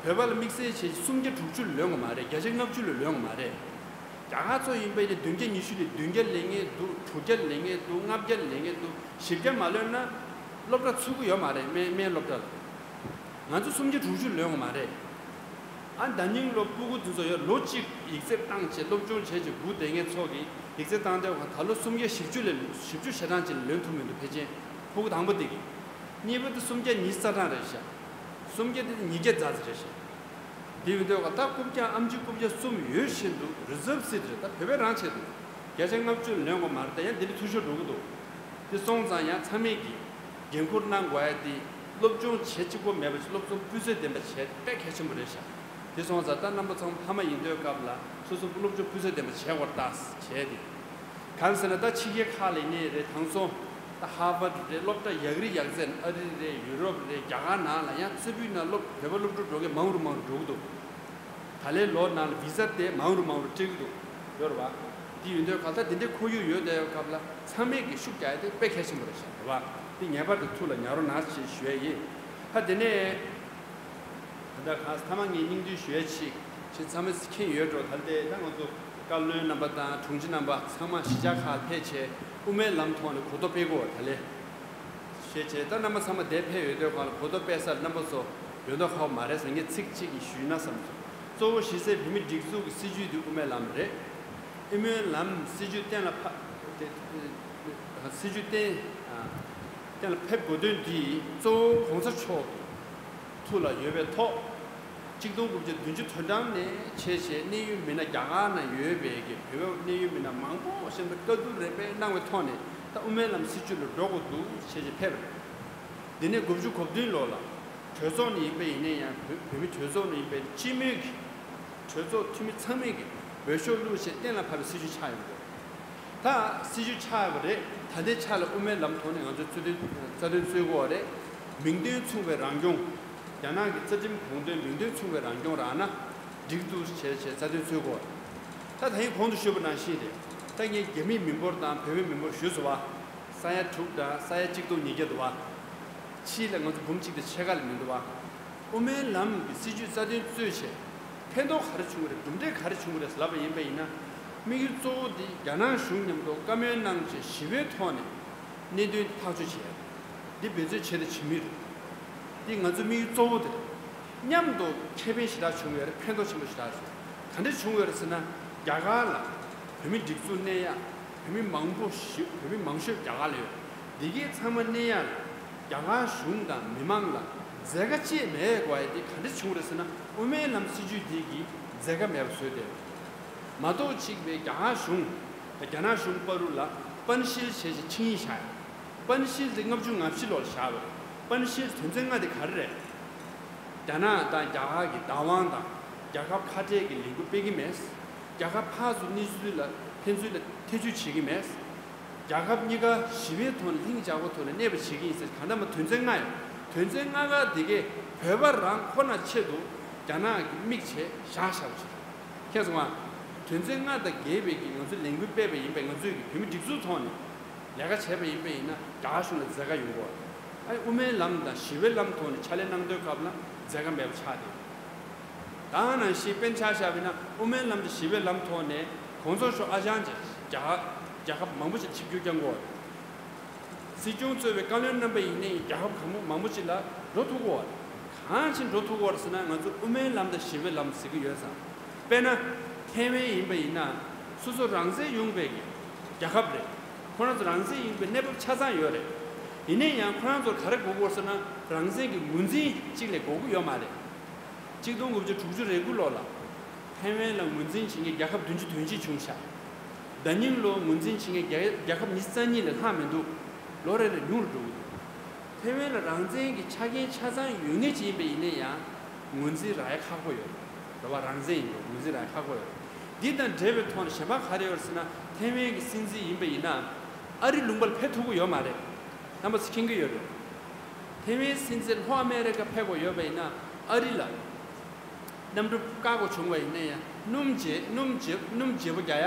བོད་པ་ལ་དམིགས་བསལ་བྱས་སུམ་བརྒྱ་དྲུག་ཅུ་ལོན་གི་མ་རེད། བརྒྱ་ཆ་ལྔ་བཅུ་ལས་ལོན་གི་མ་རེད། རྒྱ་གར་ཚོ་ཡིན་པ་ཡིན་ན་བདུན་བརྒྱ་ཉི་ཤུ་ནས་བདུན་བརྒྱ་ལེན་མཁན་འདུག་དྲུག་བརྒྱ་ལེན་མཁན་འདུག་ལྔ་བརྒྱ་ལེན་མཁན་འདུག་བཞི་བརྒྱ་མ་ལོན་ན་སློབ་གྲྭ་ཚུགས་ཀྱི་ཡོད་མ་རེད། སྨན་སྨན་སློབ་གྲྭ་ལ། ང་ཚོ་སུམ་བརྒྱ་དྲུག་ཅུ་ལོན་གི་མ་རེད། ཨ་ནི་ད་ནིང་ལོ་སྤུ་གུ་དེ་ཚོ་ཡོད་ལོ་གཅིག་ཡིག་ཚད་བཏང་བྱས་སློབ་སྦྱོང་བྱས་བྱས་སྒུག་བསྡད་མཁན་ཚོ་གིས་ཡིག་ཚད་བཏང་དུས་ད་ལོ་སུམ་བརྒྱ་བཞི་བཅུ་ལས་བཞི་བཅུ་ཞེ་གྲངས་ཅིག་ལོན་ཐུབ་མི་འདུག་ཕལ་ཆེར་ཕྲུ་གུ་དང་པོ་དེ་གིས། གཉིས་པ་དེ་སུམ་བརྒྱ་ཉི་ཤུ་རྩ་གྲངས་རེད་ཤག་སུམ་བརྒྱ་དེ་ཉིས་བརྒྱ་ཙམ་ཙམ་རེད་ཤག་དེ་ཡིན་དུས་ད་རྐུབ་བཀྱག་ཨེམ་ཆི་རྐུབ་བཀྱག་གསུམ་ཡོད་བཞིན་དུ་རི་ཛརབ་སིཊ་རེད། ད་བོད་པའི་རང་ཆེད་དུ་བརྒྱ་ཆ་ལྔ་བཅུ་ལོན་དགོས་མ་རེད། ད་ཡང་དེ་འདྲ་འཐུས་ཤོར་འགྲོ་གི་འདུག་དེ་སོང་ཙང་ཡང་ཚང་མས་ཀྱིས་འགན་འཁུར་གནང་དགོས་ཡ་དེ་སློབ་སྦྱོང་བྱེད་གཅིག་པོ་མེད་པ་ཞིག་སློབ་སྦྱོང་སྤུས་ཚད་ལྡན་པ་བྱེད་དཔེ་གལ་ཆེན་པོ་རེད་ཤག་དེ་སོང་ཙང་ད་རྣམ་པ་ཚང་མ་ཕ་མ་ཡིན་དུས་སྐབས་ལ་སོ་སོ་སློབ་སྦྱོང་སྤུས་ཚད་ལྡན་པ་བྱེད་དགོས་རེད་ད་བྱས་ཏེ། གང་ཟེར་ན་ད་ཕྱི་རྒྱལ་ཁག་ལ་ཡིན་ནའི་རེད། དེང་སང་ད་ཧར་ཝརཌ་རེད། སློབ་གྲྭ་ཡག་རི་ཡག་རྩེ་ཨ་རི་རེད། ཡུ་རོབ་རེད། རྒྱ་གར་ནང་ལ་ཡང་རྩེ་ཕུད་ནང་སློབ་བོད་པ་སློབ་ཕྲུག་འགྲོ་མཁན་མང་རུ་མང་རུ་འགྲོ་གི་འདུག་ད་ལོའི་ལོ་ནང་ལ་བི་ཟ་དེ་མང་རུ་མང་རུ་སྤྲད་ཀྱི་འདུག་ཡོད་རེད་བ། དེ་ཡིན་དུས་ག་ད་དེ་འདྲའི་ཁོར་ཡུག་ཡོད་བསྡད་ཡོད་སྐབས་ལ་ཚང་མས་ཀྱི་ཤུགས་རྒྱག་ཡ་དེ་དཔེ་གལ་ཆེན་པོ་རེད་ཤག་རེད་བ། དེ་ངེས་པར་དུ་ཐུགས་ལ་ཉར་རོགས་གནང་ཞེས་ཞུ་ཡ་ཡིན། ད་དེ་ནས་ད་ལྟ་གང་ས་མཐའ་མ་ངས་སྙིང་བསྡུས་ཞུ་ཡ་ཅིག་ཁྱེད་ཚང་མས་མཁྱེན་ཡོད་འགྲོ། ད་ལྟ་ད་ང་ཚོ་བཀའ་བློན་རྣམ་པ་དང་དྲུང་ཆེ་རྣམ་པ་ཚང་མ་གཞིས་ཆགས་ཁག་ཕེབས་བྱས་དབུ་མའི་ལམ་ཐོག་ནས་གོ་རྟོགས་སྤེལ་དགོས་པ་ད་ལས། ཞེས་བྱས་ད་རྣམ་པ་ཚང་མ་འདིར་ཕེབས་ཡོད་དུས་སྒང་ལ་གོ་རྟོགས་སྤེལ་སར་རྣམ་པ་ཚོ་ཡོད་མདོག་ཁ་པོ་མ་རེད་ཟེར། ངས་ཚིག་གཅིག་གིས་ཞུས་ན་བསམ་སོང་། གཙོ་བོ་གཞི་རྩའི་བོད་མི་སྒྲིག་འཛུགས་ཀྱི་སྲིད་བྱུས་དེ་དབུ་མའི་ལམ་རེད། དབུ་མའི་ལམ་སྲིད་བྱུས་གཏན་ལ་ཕབ། སྲིད་བྱུས་གཏན་གཏན་ལ་ཕེབས་དགོས་དོན་འདི་གཙོ་བོ་གོང་ས་མཆོག་གི་ཐུགས་ལ་ཡོད་པའི་ཐོག་གཅིག་སྟོང་དགུ་བརྒྱ་བདུན་ཅུ་དོན་གྲངས་ནས་བྱས་བྱས་གནད་ཡོད་མི་སྣ་རྒྱ་གར་ན་ཡོད་པའི་གི་བོད་པའི་གནད་ཡོད་མི་སྣ་མང་པོ་ཞིག་ལ་བཀའ་བསྡུར་རེ་སྤེལ་གནང་བའི་ཐོག་ནས་ད་དབུ་མའི་ལམ་སྲིད་བྱུས་ལ་འགྲོ་དགོས་འདུག་བྱས་བྱས་ཕེབས་པ་རེད། འདི་ནས་དགུ་བཅུ་གོ་བདུན་ལོ་ལ་གྲོས་ཚོགས་ནས་ཡིན་པ་ཡིན་ན་ཡང་བོད་བོད་མི་གྲོས་ཚོགས་ནས་ཡིན་པའི་སྤྱི་མོས་ཀྱི་གྲོས་ཚོགས་འཐུས་མི་ཚང་མས་ཀྱི་འོས་ཤོག་བླུགས་བྱས་གཏན་ལ་ཕབ་པའི་སྲིད་བྱུས་ཆགས་ཡོང་གི་རེད། ད་སྲིད་བྱུས་ཆགས་པ་རེད། ད་ལྟའི་ཆ་ལ་དབུ་མའི་ལམ་ཐོག་ནས་ང་ཚོས་རྩ་དོན་རྩ་དོན་རྩོད་དགོས་པ་རེད། མིང་དོན་མཚུངས་པའི་རང་སྐྱོང་། རྒྱ་ནག་གི་རྩ་ཁྲིམས་དགོངས་དོན་མིང་དོན་མཚུངས་པའི་རང་སྐྱོང་རག་ན་འགྲིག་འདུག་བྱས་བྱས་རྩ་དོན་རྩོད་དགོས་པ་རེད། ད་ད་ཡིན་གོང་དུ་ཞུས་པ་ནང་བཞིན་རེད། ད་ངས་རྒྱ་མིའི་མི་འབོར་དང་བོད་མིའི་མི་འབོར་ཞུས་སོང་བ། ས་ཡ་དྲུག་དང་ས་ཡ་གཅིག་སྟོང་ཉིས་བརྒྱ་འདུག་བ། ཕྱི་ལ་ང་ཚོ་འབུམ་གཅིག་དང་ཕྱེད་ཀ་ལས་མི་འདུག་བ། དབུ་མའི་ལམ་གྱི་སྲིད་བྱུས་རྩ་དོན་རྩོད་བྱས། ཕན་ཐོགས་ག་རེ་བྱུང་གི་རེད། གྲུབ་འབྲས་ག་རེ་བྱུང་གི་རེད་ལབ་པ་ཡིན་པ་ཡིན་ན། དམིགས་ཡུལ་གཙོ་བོ་འདི་རྒྱ་ནག་གཞུང་མཉམ་དུ་བཀའ་མོལ་གནང་བྱས་ཞི་བའི་ཐོག་ནས་གནད་དོན་ཐག་གཅོད་བྱས། འདི་འབད་རྩོལ་བྱས་དང་བྱེད་མུས་རེད། འདི་ང་ཚོའི་དམིགས་ཡུལ་གཙོ་བོ་དེ་རེད། མཉམ་དུ་ཁེ་ཕན་ཞེ་དྲག་བྱུང་ཡོད་རེད། ཕན་ཐོགས་ཆེན་པོ་ཞེ་དྲག་རེད། ག་འདྲ་བྱུང་ཡོད་རེད་ཟེར་ན། རྒྱ་གར་ལ་བོད་མི་སྒྲིག་འཛུགས་གནས་ཡག་བོད་མི་མང་པོ་ཞིག་བོད་མི་མང་ཤོས་རྒྱ་གར་ལ་ཡོད། འདི་གའི་ཚང་མ་གནས་ཡག་ལ་རྒྱ་གར་གཞུང་དང་མི་མང་ལ་མཛད་དཀའ་ཅི་མེད་དགོས་ཡ་དེ་ག་འདྲ་བྱུང་རེད་ཟེར་ན། དབུ་མའི་ལམ་སྲིད་བྱུས་འདི་གིས་མཛད་དཀའ་མེད་པ་བཟོས་ཏེ། མ་གཏོགས་གཅིག་པའི་རྒྱ་གར་གཞུང་དང་རྒྱ་ནག་གཞུང་བར་ལ་པན་ཤིལ་ཞེས་བྱས་ཆིངས་ཡིག་བཞག་ཡོད། པན་ཤིལ་དེ་ལྔ་བཅུ་ང་བཞི་ལོར་བཞག་པ་རེད། པན་ཤིལ་དོན་ཚན་ལྔ་དེ་ག་རེ་རེད། རྒྱ་ནག་དང་རྒྱ་གར་གྱི་བདག་དབང་དང་རྒྱལ་ཁབ་ཁ་བྲལ་གྱི་ལས་འགུལ་སྤེལ་གྱི་མེད། རྒྱལ་ཁབ་ཕར་ཚུར་གནས་ཚུལ་ལ་ཕན་ཚུན་ལ་ཐེ་བྱུས་བྱེད་ཀྱི་མེད། རྒྱལ་ཁབ་གཉིས་ཀ་ཞི་བའི་ཐོག་ནས་ལྷིང་འཇགས་པོ་ཐོག་ནས་གནས་པ་བྱེད་ཀྱི་ཡིན་ཟེར་གང་ལྟར་མ་དོན་ཚན་ལྔ་ཡོད། དོན་ཚན་ལྔ་ཀ་དེ་གས་བོད་པ་རང་ཁོ་ན་ཆེད་དུ་རྒྱ་ནག་གིས་དམིགས་བྱས་བཞག་བཞག་པ་ཞིག་རེད། མཁྱེན་སོང་ང་། དོན་ཚན་ལྔ་དང་འགལ་བའི་གི་ང་ཚོས་ལས་འགུལ་སྤེལ་བ་ཡིན་པས། ང་ཚོས་གི་བོད་མི་སྒྲིག་འཛུགས་ཐོག་ནས་ལས་ཀ་བྱས་པ་ཡིན་པས་ཡིན་ན་རྒྱ་གར་གཞུང་ལ་མཛད་དཀའ་ཡོང་གི་རེད། ཨ་ནི་དབུ་མའི་ལམ་དང་ཞི་བའི་ལམ་ཐོག་ནས་ཕྱག་ལས་གནང་དུས་སྐབས་ལ་མཛད་དཀའ་མེད་པ་ཆགས་ཏེ། ད་ནང་བཞིན་དཔེར་ཆ་བཞག་པ་ཡིན་ན། དབུ་མའི་ལམ་དང་ཞི་བའི་ལམ་ཐོག་ནས་གོང་ས་མཆོག་ཨ་ཞང་རྒྱ་རྒྱ་རྒྱལ་ཁབ་མང་པོ་ཞིག་ཆིབས་བསྒྱུར་བསྐྱངས་ཀྱི་ཡོད་རེད། སྲིད་སྐྱོང་གཙོས་པའི་བཀའ་བློན་རྣམ་པ་ཡིན་ནའི་རྒྱལ་ཁབ་གང་པོ་མང་པོ་ཞིག་ལ་འགྲོ་ཐུབ་ཀྱི་ཡོད་རེད། གང་ཕྱིར་འགྲོ་ཐུབ་ཀྱི་ཡོད་རེད་ཟེར་ན། ང་ཚོ་དབུ་མའི་ལམ་དང་ཞི་བའི་ལམ་ཟེར་གྱི་ཡོད་ཙང་། དཔེར་ན། ཐའེ་ཝན་ཡིན་པ་ཡིན་ན། སོ་སོ་རང་བཙན་ཡོང་བའི་གི་རྒྱལ་ཁབ་རེད། ཁོ་རང་ཚོ་རང་བཙན་ཡིན་པའི་གནས་བབ་ཆ་ཚང་ཡོད་རེད། ཡིན་ནའི་ཡང་ཁོ་རང་ཚོར་ག་རེ་དགོས་ཀྱི་ཡོད་རེད་ཟེར་ན། རང་བཙན་གྱི་ངོས་འཛིན་གཅིག་ལས་དགོས་ཀྱི་ཡོད་མ་རེད། གཅིག་སྟོང་དགུ་བརྒྱ་དྲུག་ཅུ་རེ་དགུ་ལོ་ལ་ཐའེ་ཝན་ལ་ངོས་འཛིན་བྱེད་མཁན་རྒྱལ་ཁབ་བདུན་ཅུ་དོན་གཅིག་བྱུང་ཤག་ཟླ་ཉིན་ལོ་ངོས་འཛིན་བྱེད་མཁན་རྒྱལ་རྒྱལ་ཁབ་ཉི་ཤུ་རྩ་གཉིས་ལས་ལྷག་མི་འདུག་ལོ་རེ་རེ་ཉུང་རུ་འགྲོ་གི་འདུག་ཐའེ་ཝན་ལ་རང་བཙན་གྱི་ཆ་རྐྱེན་ཆ་ཚང་ཡོད་མཁན་ཅིག་ཡིན་པ་ཡིན་ན་ཡང་ངོས་འཛིན་རག་ཡ་ཁག་པོ་ཡོད་རེད་བ། རང་བཙན་ཡིན་པ་ངོས་འཛིན་རག་ཡ་ཁག་པོ་ཡོད་རེད། འདི་དང་འབྲེལ་བའི་ཐོག་ནས་གཞན་པ་ག་རེ་ཡོད་རེད་ཟེར་ན། ཐའེ་ཝན་གྱི་སྲིད་འཛིན་ཡིན་པ་ཡིན་ན་ཨ་རི་ལུང་པར་ཕེབས་ཐུབ་ཀྱི་ཡོད་མ་རེད། རྣམ་པ་ཚོས་མཁྱེན་གྱི་ཡོད་རེད། ཐའེ་ཝན་སྲིད་འཛིན་ལྷོ་ཨ་མེ་རི་ཀ་ཕེབས་དགོས་ཡོད་པ་ཡིན་ན་ཨ་རི་ལ་གནམ་གྲུ་བཀག་དགོས་བྱུང་བ་ཡིན་ན་ཡང་སྣུམ་བརྗེ་སྣུམ་བརྗེ་སྣུམ་བརྗེ་པོ་རྒྱག་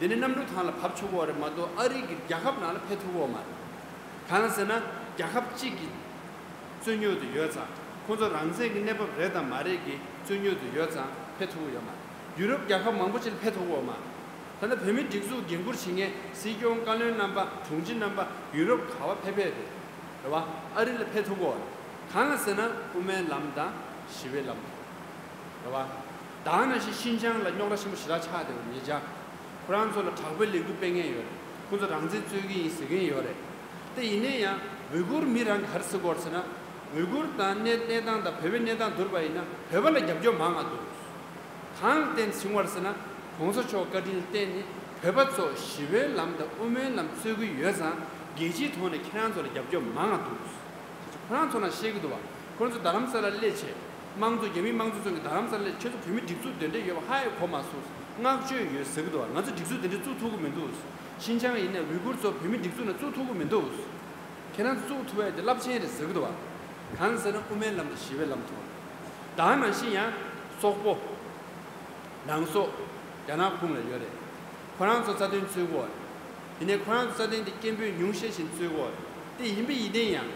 ཡ། དེ་ནས་གནམ་གྲུ་ཐང་ལ་བབས་ཆོག་གི་ཡོད་རེད་མ་གཏོགས་ཨ་རི་གི་རྒྱལ་ཁབ་ནང་ལ་ཕེབས་ཐུབ་ཀྱི་ཡོད་མ་རེད། གང་ལ་ཟེར་ན་རྒྱལ་ཁབ་གཅིག་གི་རྩོད་རྙོག་དེ་ཡོད་ཙང་། ཁོང་ཚོ་རང་བཙན་གྱི་གནས་བབ་རེད་དང་མ་རེད་ཀྱི་རྩོད་རྙོག་དེ་ཡོད་ཙང་ཕེབས་ཐུབ་ཀྱི་ཡོད་མ་རེད། ཡུ་རོབ་རྒྱལ་ཁབ་མང་པོ་ཅིག་ལ་ཕེབས་ཐུབ་ཀྱི་ཡོད་མ་རེད། ད་ལྟ་བོད་མིའི་སྒྲིག་འཛུགས་འགན་འཁུར་བྱེད་མཁན་སྲིད་སྐྱོང་བཀའ་བློན་རྣམ་པ་དྲུང་ཆེ་རྣམ་པ་ཡུ་རོབ་ག་པར་ཕེབས་ཕེབས་རེད། རེད་བ། ཨ་རི་ལ་ཕེབས་ཐུབ་ཀྱི་ཡོད་རེད། གང་ལ་ཟེར་ན་དབུ་མའི་ལམ་དང་ཞི་བའི་ལམ། རེད་བ། ད་ནང་བཞིན་ཤིན་ཅང་ལ་རྙོག་དྲ་ཆེན་པོ་ཞེ་དྲག་ཆགས་བསྡད་པ་ཉེ་ཆར། ཁོ་རང་ཚོ་ལ་དྲག་པོའི་ལས་འགུལ་སྤེལ་མཁན་ཡོད་རེད། ཁོ་ཚོ་རང་བཙན་རྩོད་ཀྱི་ཡིན་ཟེར་མཁན་ཡོད་རེད། དེ་ཡིན་ན་ཡང་ཝི་གུར་མི་རང་གིས་ག་རེ་ཟེར་གྱི་ཡོད་རེད་ཟེར་ན། ཝི་གུར་དང་གནས་གནས་སྟངས་དང་བོད་པའི་གནས་སྟངས་བསྡུར་བ་ཡིན་ན་བོད་པ་ལ་རྒྱབ་སྐྱོར་མང་ང་འདུག་གང་ལ་བརྟེན་བྱུང་བ་རེད་ཟེར་ན། གོང་ས་མཆོག་བཀའ་དྲིན་ལ་བརྟེན་ནས་བོད་པ་ཚོ་ཞི་བའི་ལམ་དང་དབུ་མའི་ལམ་རྩོད་ཀྱི་ཡོད་ཙང་རྒྱལ་སྤྱིའི་ཐོག་ནས་ཁྱེད་རང་ཚོ་ལ་རྒྱབ་སྐྱོར་མང་ང་འདུག་ཁོ་རང་ཚོ་ནང་བཤད་ཀྱི་འདུག་བ། ཁོ་རང་ཚོ་རྡ་རམ་ས་ལར་སླེབས་བྱས། དམངས་གཙོ་རྒྱ་མིའི་དམངས་གཙོ་ཚོ་གིས་རྡ་རམ་ས་ལར་སླེབས། ཁྱོད་ཚོ་བོད་མིའི་སྒྲིག་འཛུགས་དེ་འདྲ་ཡོད་པ་ཧ་ཡང་གོ་མ་སོང་། བསྔགས་བརྗོད་ཡོད་ཟེར་གྱི་འདུག་བ། ང་ཚོ་སྒྲིག་འཛུགས་དེ་འདྲ་བཙུགས་ཐུབ་ཀྱི་མི་འདུག་ཤིན་ཅང་ཡིན་ནའི་ཝི་གུར་ཚོ་བོད་མིའི་སྒྲིག་འཛུགས་ནང་བཙུགས་ཐུབ་ཀྱི་མི་འདུག་ཁྱེད་རང་ཚོ་བཙུགས་ཐུབ་ཡ་དེ་རླབས་ཆེན་རེད་ཟེར་གྱི་འདུག་བ། གང་ཟེར་ན་དབུ་མའི་ལམ་དང་ཞི་བའི་ལམ་ཐོག་ད་ནང་བཞིན་ཡང་སོག་པོ། ནང་སོག་རྒྱ་ནག་ཁོངས་ལ་ཡོད་རེད། ཁོ་རང་ཚོ་རྩ་དོན་རྩོད་ཀྱི་ཡོད་རེད། དེ་ནས་ཁོ་རང་ཚོ་རྩ་དོན་དེ་སྐད་འབོད་ཉུང་ཤས་ཤིག་རྩོད་ཀྱི་ཡོད་རེད། དེ་ཡིན་པ་ཡིན་ནའི་ཡང་།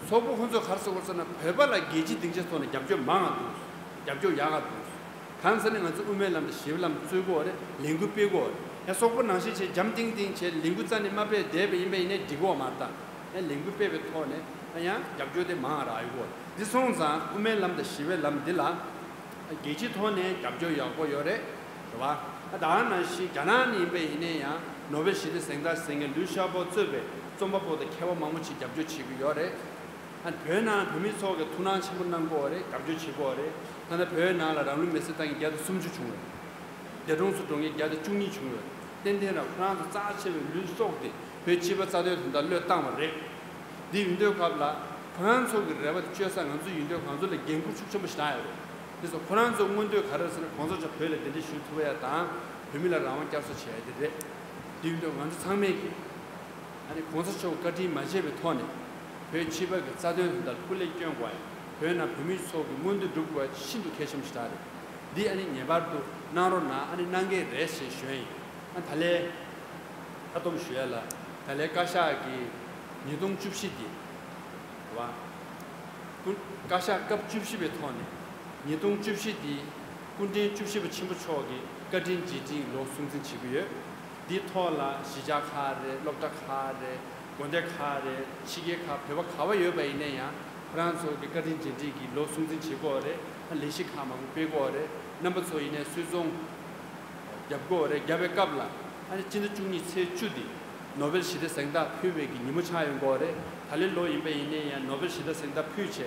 སོག་པོ་ཁོ་ཚོས་ག་རེ་ཟེར་གྱི་ཡོད་རེད་ཟེར་ན། བོད་པ་ལ་རྒྱལ་སྤྱིའི་སྡིངས་ཆའི་ཐོག་ནས་རྒྱབ་སྐྱོར་མང་ང་འདུག་རྒྱབ་སྐྱོར་ཡག་ག་འདུག་གང་ཟེར་ན་ང་ཚོ་དབུ་མའི་ལམ་དང་ཞི་བའི་ལམ་རྩོད་ཀྱི་ཡོད་རེད། ལས་འགུལ་སྤེལ་ཀྱི་ཡོད་རེད། ཡང་སོག་པོ་ནང་བཞིན་བྱས་འཇམ་ཐིང་ཐིང་བྱས་ལས་འགུལ་རྩ་ནས་མ་སྤེལ་བསྡད་པ་ཡིན་པ་ཡིན་ནའི་འགྲིག་གི་ཡོད་མ་རེད་ད། ཡང་ལས་འགུལ་སྤེལ་བའི་ཐོག་ནས་ཡང་རྒྱབ་སྐྱོར་དེ་མང་རག་ཡོད་ཀྱི་ཡོད་རེད། འདི་སོང་ཙང་དབུ་མའི་ལམ་དང་ཞི་བའི་ལམ་འདི་ལ་རྒྱལ་སྤྱིའི་ཐོག་ནས་རྒྱབ་སྐྱོར་ཡག་པོ་ཡོད་རེད། རེད་བ། ད་ནང་བཞིན་རྒྱ་ནག་ནས་ཡིན་པ་ཡིན་ནའི་ཡང་ནོ་བེལ་ཞི་བདེ་གཟེངས་རྟགས་ཟེར་མཁན་ལུའུ་ཞའོ་པོ་གཙོས་པའི་རྩོམ་པ་པོ་དང་མཁས་པ་མང་པོ་ཅིག་རྒྱབ་སྐྱོར་བྱེད་ཀྱི་ཡོད་རེད། ཨ། བོད་ནང་བོད་མི་ཚོ་གི་ཐུགས་སྣང་ཆེན་པོ་གནང་གི་ཡོད་རེད། རྒྱབ་སྐྱོར་བྱེད་ཀྱི་ཡོད་རེད། ད་ལྟ་བོད་ནང་ལ་རང་ལུས་མེར་སྲེག་བཏང་མཁན་བརྒྱ་དང་སུམ་ཅུ་བྱུང་ཡོད། འདས་གྲོངས་སུ་འགྲོ་མཁན་བརྒྱ་དང་བཅུ་གཉིས་བྱུང་ཡོད། ཏན་ཏན་རང་ཁོ་རང་ཚོ་རྩ་ཆེ་བའི་ལུས་སྲོག་དེ་བོད་སྤྱི་པའི་རྩ་དོན་དོན་དག་བློས་བཏང་བ་རེད། འདི་ཡིན་དུས་སྐབས་ལ་ཁོ་རང་ཚོ་གི་རེ་བ་དེ་བཅོལ་ས་ང་ཚོ་ཡིན་དུས་ང་ཚོ་ལ་འགན་ཁུར་ཤུགས་ཆེན་པོ་ཞིག་བཏང་ཡོད་རེད། དེ་ཚོ་ཁོ་རང་ཚོ་མངོན་འདོད་ག་རེ་ཟེར་ན། གོང་ས་མཆོག་བོད་ལ་གདན་འདྲེན་ཞུ་ཐུབ་ཡ་དང་། བོད་མི་ལ་རང་དབང་བསྐྱར་གསོ་བྱེད་ཡ་དེ་རེད། དེ་ཡིན་དུས་ང་ཚོ་ཚང་མས་ཀྱི་ཨ་ནི་གོང་ས་མཆོག་བཀའ་དྲིན་མ་བརྗེད་པའི་ཐོག་ནས་བོད་སྤྱི་པ་གི་རྩ་དོན་དོན་དག་སྐུ་ལས་བསྐྱོན་དགོས་ཡ། བོད་ནང་བོད་མི་ཚོ་གི་མངོན་འདོད་སྒྲུབ་དགོས་ཡ་ཤིན་ཏུ་གལ་ཆེན་པོ་ཞིག་རེད། འདི་ཨ་ནི་ངེས་པར་དུ་གནང་རོགས་གནང་། ཨ་ནི་གནང་གི་རེད་ཞེས་ཞུ་ཡ་ཡིན། ཨ། ད་ལན་ཁ་སྟོང་ཞུ་ཡ་ལ། ད་ལན་བཀའ་ཤག་གི་ཉིས་སྟོང་བཅུ་བཞི་འདི་རེད་བ། སྐུ། བཀའ་ཤག་སྐབས་བཅུ་བཞི་པའི་ཐོག་ནས་ཉིས་སྟོང་བཅུ་བཞི་འདི་སྐུ་ཕྲེང་བཅུ་བཞི་པ་ཆེན་པོ་མཆོག་གི་བཀའ་དྲིན་རྗེས་དྲན་ལོ་སྲུང་བརྩི་བྱེད་ཀྱི་ཡོད། འདིའི་ཐོག་ལ་གཞིས་ཆགས་ཁག་རེད། སློབ་གྲྭ་ཁག་རེད། དགོན་སྡེ་ཁག་རེད། ཕྱི་རྒྱལ་ཁག་བོད་པ་ག་པར་ཡོད་པ་ཡིན་ན་ཡང་ཁོ་རང་ཚོ་གི་བཀའ་དྲིན་རྗེས་དྲན་གྱི་ལོ་སྲུང་བརྩི་བྱེད་ཀྱི་ཡོད་རེད། ལས་གཞི་ཁག་མང་པོ་སྤེལ་གྱི་ཡོད་རེད། རྣམ་པ་ཚོ་ཡིན་ནའི་སུད་ཚོང་རྒྱབ་ཀྱི་ཡོད་རེད། རྒྱབ་པའི་སྐབས་ལ་ཨ་ནི་སྤྱི་ཟླ་བཅུ་གཉིས་ཚེས་བཅུ་འདི་ནོ་བེལ་ཞི་བདེ་གཟེངས་རྟགས་ཕུལ་བའི་གི་ཉིན་མོ་ཆགས་ཡོང་གི་ཡོད་རེད། ད་ལོའི་ལོ་ཡིན་པ་ཡིན་ནའི་ཡང་ནོ་བེལ་ཞི་བདེ་གཟེངས་རྟགས་ཕུལ་བྱས་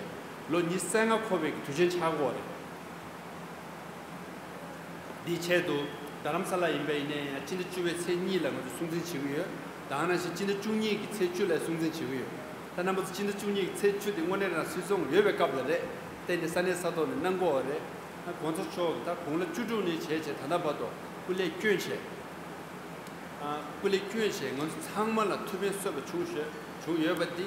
ལོ་ཉི་ཤུ་རྩ་ལྔ་འཁོར་བའི་གི་དུས་ཆེན་ཆགས་ཀྱི་ཡོད་རེད། འདིའི་ཆེད་དུ་རྡ་རམ་ས་ལ་ཡིན་པ་ཡིན་ནའི་ཡང་སྤྱི་ཟླ་བཅུ་པའི་ཚེས་གཉིས་ལ་ང་ཚོ་སྲུང་བརྩི་བྱེད་ཀྱི་ཡོད། ད་ག་ནང་བཞིན་སྤྱི་ཟླ་བཅུ་གཉིས་ཀྱི་ཚེས་བཅུ་ལ་སྲུང་བརྩི་བྱེད་ཀྱི་ཡོད། ད་རྣམ་པ་ཚོ་སྤྱི་ཟླ་བཅུ་གཉིས་ཀྱི་ཚེས་བཅུ་དེ་དངོས་གནས་རང་སུད་ཚོང་ཡོད་པའི་སྐབས་ལ་རེད། ཏན་ཏན་ས་གནས་ས་ཐོག་ནས་གནང་གི་ཡོད་རེད། ཨ། གོང་ས་མཆོག་གིས་ད་དགུང་ལོ་བཅུ་དྲུག་ནས་བྱས་བྱས་ད་ལྟ་བར་དུ་སྐུ་ལས་བསྐྱོན་བྱས། ཨ། སྐུ་ལས་བསྐྱོན་བྱས་ང་ཚོ་ཚང་མ་ལ་ཐུགས་ཕན་གསོས་པ་བྱུང་ཞོ། བྱུང་ཡོད་པ་འདི་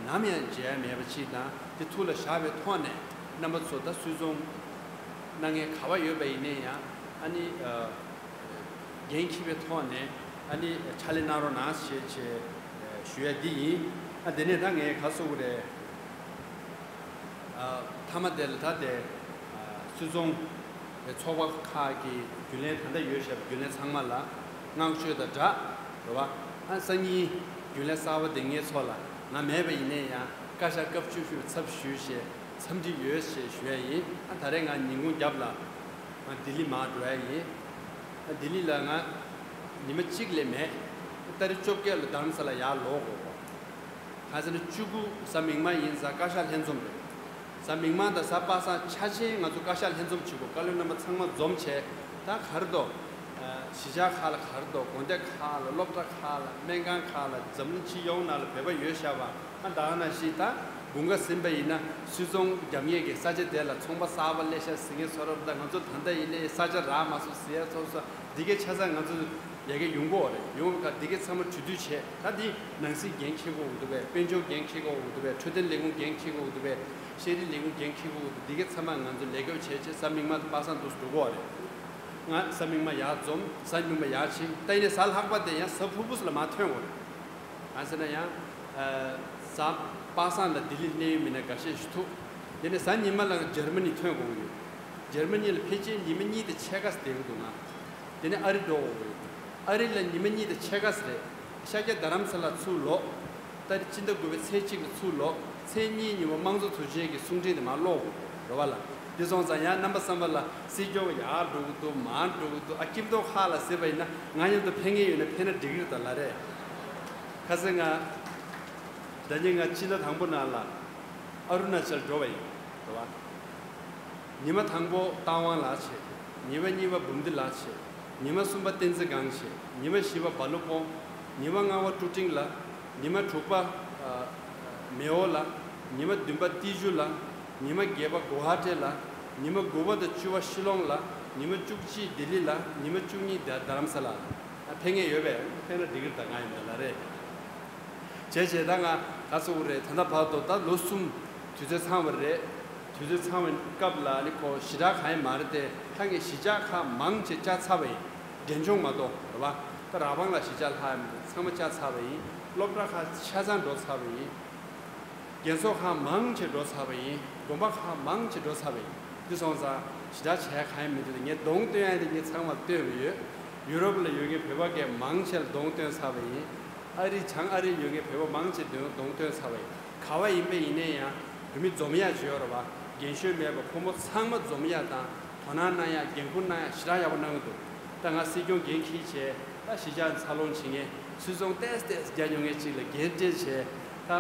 ནམ་ཡང་བརྗེད་ཡ་མེད་པ་ཅིག་དང་། དེ་ཐུགས་ལ་བཞག་པའི་ཐོག་ནས་རྣམ་པ་ཚོ་ད་སུད་ཚོང་གནང་མཁན་ག་པར་ཡོད་པ་ཡིན་ནའི་ཡང་ཨ་ནི་ཨ་འགན་འཁྱེར་བའི་ཐོག་ནས་ཨ་ནི་ཕྱག་ལས་གནང་རོགས་གནང་ཞེས་བྱས་ཞུ་ཡ་འདི་ཡིན། ཨ། དེ་ནས་ད་ངས་ག་རེ་ཟེར་དགོས་རེད། ཨ། མཐའ་མ་དེ་ལ་ད་དེ་ཨ་སུད་ཚོང་ཚོགས་པ་ཁག་གི་རྒྱུན་ལས་ད་ལྟ་ཡོད་བཞག་པའི་རྒྱུན་ལས་ཚང་མ་ལ་བསྔགས་བརྗོད་དང་སྦྲགས་རེད་བ། ཨ། སང་ཉིན་རྒྱུན་ལས་གསར་པ་དེ་ངེད་ཚོ་ལ་ང་མེད་པ་ཡིན་ནའི་ཡང་བཀའ་ཤག་སྐབས་བཅུ་བཞི་པའི་ཚབ་ཞུས་བྱས་འཚམས་འདྲི་ཡོད་ཞེས་ཞུ་ཡ་ཡིན། ཨ། ད་རེས་ང་ཉིན་གུང་རྒྱབ་ལ་ང་ལྡི་ལི་མར་འགྲོ་ཡ་ཡིན། ཨ། ལྡི་ལི་ལ་ང་ཉི་མ་གཅིག་ལས་མེད། ཏ་རིག་བཅོ་བརྒྱད་ལ་རྡ་རམ་ས་ལ་ཡར་ལོག་དགོས། གང་ཟེར་ན་བཅུ་དགུ་གཟའ་མིག་དམར་ཡིན་ཙང་བཀའ་ཤག་ལྷན་འཛོམས་རེད། གཟའ་མིག་དམར་དང་གཟའ་པ་སངས་ཆ་ཆེན་ང་ཚོ་བཀའ་ཤག་ལྷན་འཛོམས་བྱེད་དགོས། བཀའ་བློན་རྣམ་པ་ཚང་མ་འཛོམས་བྱས། ད་ག་རེ་འདུག་གཞིས་ཆགས་ཁག་ལ་ག་རེ་འདུག་དགོན་སྡེ་ཁག་ལ། སློབ་གྲྭ་ཁག་ལ། སྨན་ཁང་ཁག་ལ། འཛམ་གླིང་སྤྱི་ཡོངས་ནང་ལ་བོད་པ་ཡོད་བཞག་པ། ཨ། ད་ག་ནང་བཞིན་ད་དགུན་ཁ་ཟིན་པ་ཡིན་ན་སུད་ཚོང་རྒྱབ་མཁན་གྱི་ས་ཆ་དེ་ལ་ཚོང་པ་གསར་པ་སླེབས་ཤག་ཟེར་མཁན་ཚོ་རབ། ད་ང་ཚོ་ད་ལྟ་ཡིན་ནའི་ས་ཆ་རག་མ་སོང་ཟེར་ཡ་ཚོ་སོ། འདི་གའི་ཆ་ཚང་ང་ཚོ་ཡ་གི་ཡོང་གི་ཡོད་རེད། ཡོང་ག་འདི་གའི་ཚང་མ་གྲོས་བསྡུར་བྱས། ད་འདི་ནང་སྲིད་འགན་འཁྱེར་དགོས་འདུག་པས། དཔལ་འབྱོར་འགན་འཁྱེར་དགོས་འདུག་པས། འཕྲོད་བསྟེན་ལས་ཁུངས་འགན་འཁྱེར་དགོས་འདུག་པས། ཤེས་རིག་ལས་ཁུངས་འགན་འཁྱེར་དགོས་འདུག་འདི་གའི་ཚང་མ་ང་ཚོ་ལས་ཀ་བྱས་བྱས་གཟའ་མིག་དམར་དང་པ་སངས་འདུག་འགྲོ་གི་ཡོད་རེད། ང་གཟའ་མིག་དམར་ཡར་འཛོམས། གཟའ་མིག་དམར་ཡར་ཕྱིན། ད་ཡིན་ནའི་གཟའ་ལྷག་པ་དེ་ཡང་གཟའ་ཕུར་བུ་ལ་མར་ཐོན་དགོས་རེད། གང་ཟེར་ན་ཡང་། ཨ། གཟའ་པ་སངས་ལ་ལྡི་ལི་གནད་ཡོད་མི་སྣ་འགའ་ཤས་ཤིག་ཐུག་དེ་ནས་གཟའ་ཉི་མ་ལ་འཇར་མ་ནི་ཐོན་དགོས་ཀྱི་ཡོད། འཇར་མ་ནི་ལ་ཕལ་ཆེར་ཉི་མ་གཉིས་དང་ཕྱེད་ཀ་ཙམ་བསྡད་ཀྱི་འདུག་ང་། དེ་ནས་ཨ་རི་འགྲོ་དགོས་ཀྱི་ཡོད། ཨ་རི་ལ་ཉི་མ་གཉིས་དང་ཕྱེད་ཀ་ཙམ་རེད། ཤར་རྒྱག་རྡ་རམ་ས་ལ་ཚུར་ལོག་ཏ་རིག་སྤྱི་ཟླ་དགུ་པའི་ཚེས་གཅིག་ལ་ཚུར་ལོག་ཚེས་གཉིས་ཉིན་མོ་དམངས་གཙོ་དུས་ཆེན་གྱི་གསུང་འཕྲིན་དེ་མར་ཀློག་དགོས་རེད་བ་ལ། དེ་སོང་ཙང་ཡང་རྣམ་པ་བསམ་པ་ལ་སྲིད་སྐྱོང་ཡར་འགྲོ་གི་འདུག་མར་འགྲོ་གི་འདུག་ཨ། ཁྱིམ་ཐོག་ཁག་ལ་ཟེར་བ་ཡིན་ན་ང་མཉམ་དུ་ཕེབས་མཁན་ཡོད་ན་ཕེབས་ན་འགྲིག་གི་རེད་ད་ལབ་རེད། ཁ་སང་ང་ཟླ་ཉིན་ང་ཕྱི་ཟླ་དང་པོ་ནང་ལ་ཨ་རུ་ན་ཅལ་འགྲོ་བ་ཡིན་རེད་བ། ཉི་མ་དང་པོ་རྟ་དབང་ལ་བྱས། ཉི་མ་གཉིས་པ་འབུམ་སྡེ་ལ་བྱས། ཉི་མ་གསུམ་པ་བསྟན་འཛིན་སྒང་བྱས། ཉི་མ་བཞི་པ་སྦ་ལུ་ཀོང་། ཉི་མ་ལྔ་པ་ཀྲུ་ཀྲིང་ལ། ཉི་མ་དྲུག་པ་ཨ་མེའོ་ལ། ཉི་མ་བདུན་པ་ཏི་ཇུ་ལ། ཉི་མ་བརྒྱད་པ་གུ་ཧ་ཏེ་ལ། ཉི་མ་དགུ་པ་དང་བཅུ་པ་ཤི་ལོང་ལ། ཉི་མ་བཅུ་གཅིག་ལྡི་ལི་ལ། ཉི་མ་བཅུ་གཉིས་རྡ་རྡ་རམ་ས་ལ་ལ། ཨ། ཕེབས་མཁན་ཡོད་པས། ཕེབས་ན་འགྲིག་གི་རེད་ད། ང་ཡིན་ད་ལ་རེད། བྱས་བྱས་ད་ང་ག་ཚོད་རེད། ད་ལྟ་བར་དུ་ད་ལོ་གསུམ་དུས་ཚོད་ཚང་བ་རེད། དུས་ཚོད་ཚང་བའི་སྐབས་ལ་ནི་ཁོ་ཞེ་དྲག་གང་ཡང་མ་རེད་དེ། ད་ངས་གཞིས་ཆགས་ཁག་མང་ཆེ་བཅར་ཚར་བ་ཡིན། འབྲས་ལྗོངས་མ་གཏོགས་རེད་བ། ད་ར་བང་ལ་གཞིས་ཆགས་ལྷག་ཡ་མི་འདུག་ཚང་མ་བཅར་ཚར་བ་ཡིན། སློབ་གྲྭ་ཁག་ཆ་ཚང་འགྲོ་ཚར་བ་ཡིན། རྒྱལ་ཚོགས་ཁག་མང་ཆེ་འགྲོ་ཚར་བ་ཡིན། དགོན་པ་ཁག་མང་ཆེ་འགྲོ་ཚར་བ་ཡིན། འདི་སོང་ཙང་ཞེ་དྲག་བྱས་གང་ཡང་མི་འདུག་ངས་གདོང་སྟོན་ཡ་དེ་ངས་ཚང་མར་སྟོན་པ་ཡོད། ཡུ་རོབ་ལ་ཡོད་མཁན་བོད་པ་སྐད་མང་ཆེ་ལ་གདོང་སྟོན་ཚར་བ་ཡིན། ཨ་རི་བྱང་ཨ་རིར་ཡོད་མཁན་བོད་པ་མང་ཆེ་གདོང་གདོང་སྟོན་ཚར་བ་ཡིན། ག་བ་ཡིན་པ་ཡིན་ནའི་ཡང་བོད་མི་འཛོམས་ཡག་བྱོས་རོགས་པ། རྒན་གཞོན་མེད་པར་ཕོ་མོ་ཚང་མ་འཛོམས་ཡག་དང་། དོ་སྣང་གནང་ཡག་འགན་འཁུར་གནང་ཡག་ཞེ་དྲག་ཡག་པོ་གནང་གི་འདུག་ད་ང་སྲིད་སྐྱོང་འགན་འཁྱེར་བྱས། ད་གཞིས་ཆགས་འཚར་ལོངས་བྱེད་མཁན་སུད་ཚོང་ཏོག་ཙམ་ཏོག་ཙམ་རྒྱག་མྱོང་མཁན་ཅིག་ལ་འགན་སྤྲད་བྱས། ད་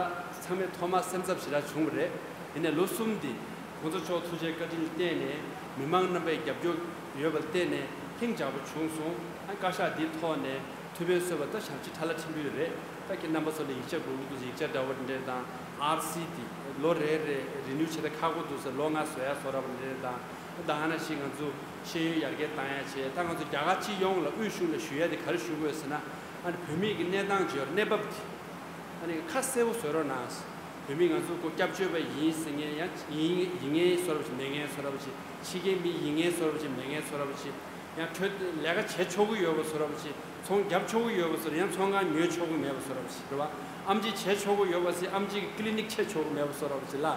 ཚང་མས་ཐོག་མར་སེམས་འཚབ་ཞེ་དྲག་བྱུང་བ་རེད། ཡིན་ནའི་ལོ་གསུམ་འདི་གོང་ས་མཆོག་ཐུགས་རྗེ་བཀའ་དྲིན་ལ་བརྟེན་ནས་མི་མང་རྣམ་པའི་རྒྱབ་སྐྱོར་ཡོད་པར་བརྟེན་ནས་ལྷིང་འཇགས་པོ་བྱུང་སོང་། ཨ་བཀའ་ཤག་འདིའི་ཐོག་ནས་ཐུགས་ཕན་གསོས་པ་ད་ཞབས་ཕྱི་ཁྲ་ལ་ཁྲིམས་ཕུད་རེད། ད་ཁྱེད་རྣམ་པ་ཚོ་ལ་ཡིག་ཆ་དགོས་ཀྱི་འདུག་ཡིག་ཆ་འདྲ་བོ་འདྲ་དང་ཨར་སི་འདི་ལོ་རེ་རེ་རི་ནིའུ་བྱེད་ད་ཁག་པོ་འདུག་ཟེར། ལོ་ལྔ་བཟོ་ཡ་བཟོ་འདྲ་བོ་འདྲ་དང་། ད་ཨ་ནི་ཞིག་ང་ཚོ་ཤེས་ཡོན་ཡར་རྒྱས་བཏང་ཡ་བྱས། ད་ང་ཚོ་རྒྱ་གར་སྤྱི་ཡོངས་ལ་དབུས་གཞུང་ལ་ཞུ་ཡ་དེ་ག་རེ་ཞུ་དགོས་ཟེར་ན། ཨ་ནི་བོད་མིའི་གི་གནས་སྟངས་ཀྱི་གནས་བབ་དེ་ཨ་ནི་ཁ་གསལ་པོ་བཟོ་རོགས་གནང་། བོད་མི་ང་ཚོ་ཁོ་སྐྱབས་བཅོལ་བ་ཡིན་ཟེར་མཁན་ཡང་ཡིན་ཡིན་མཁན་བཟོ་འདྲ་བ་ཞིག་མེད་མཁན་བཟོ་འདྲ་བ་ཞིག་ཕྱི་རྒྱལ་མི་ཡིན་མཁན་བཟོ་འདྲ་བ་ཞིག་མེད་མཁན་བཟོ་འདྲ་བ་ཞིག་ཡང་ཁྱོད་ལས་ཀ་བྱེད་ཆོག་གི་ཡོད་པ་བཟོ་འདྲ་བ་ཞིག་ཚོང་རྒྱབ་ཆོག་གི་ཡོད་པ་བཟོ་འདྲ། ཡང་ཚོང་ཁང་ཉོ་ཆོག་གི་མེད་པ་བཟོ་འདྲ་བ་ཞིག་རེད་བ། ཨེམ་ཆི་བྱེད་ཆོག་གི་ཡོད་པ་ཟེར་ཨེམ་ཆི་གི་ཀི་ལི་ནིག་ཕྱེ་ཆོག་གི་མེད་པ་བཟོ་འདྲ་བ་ཞིག་ལ།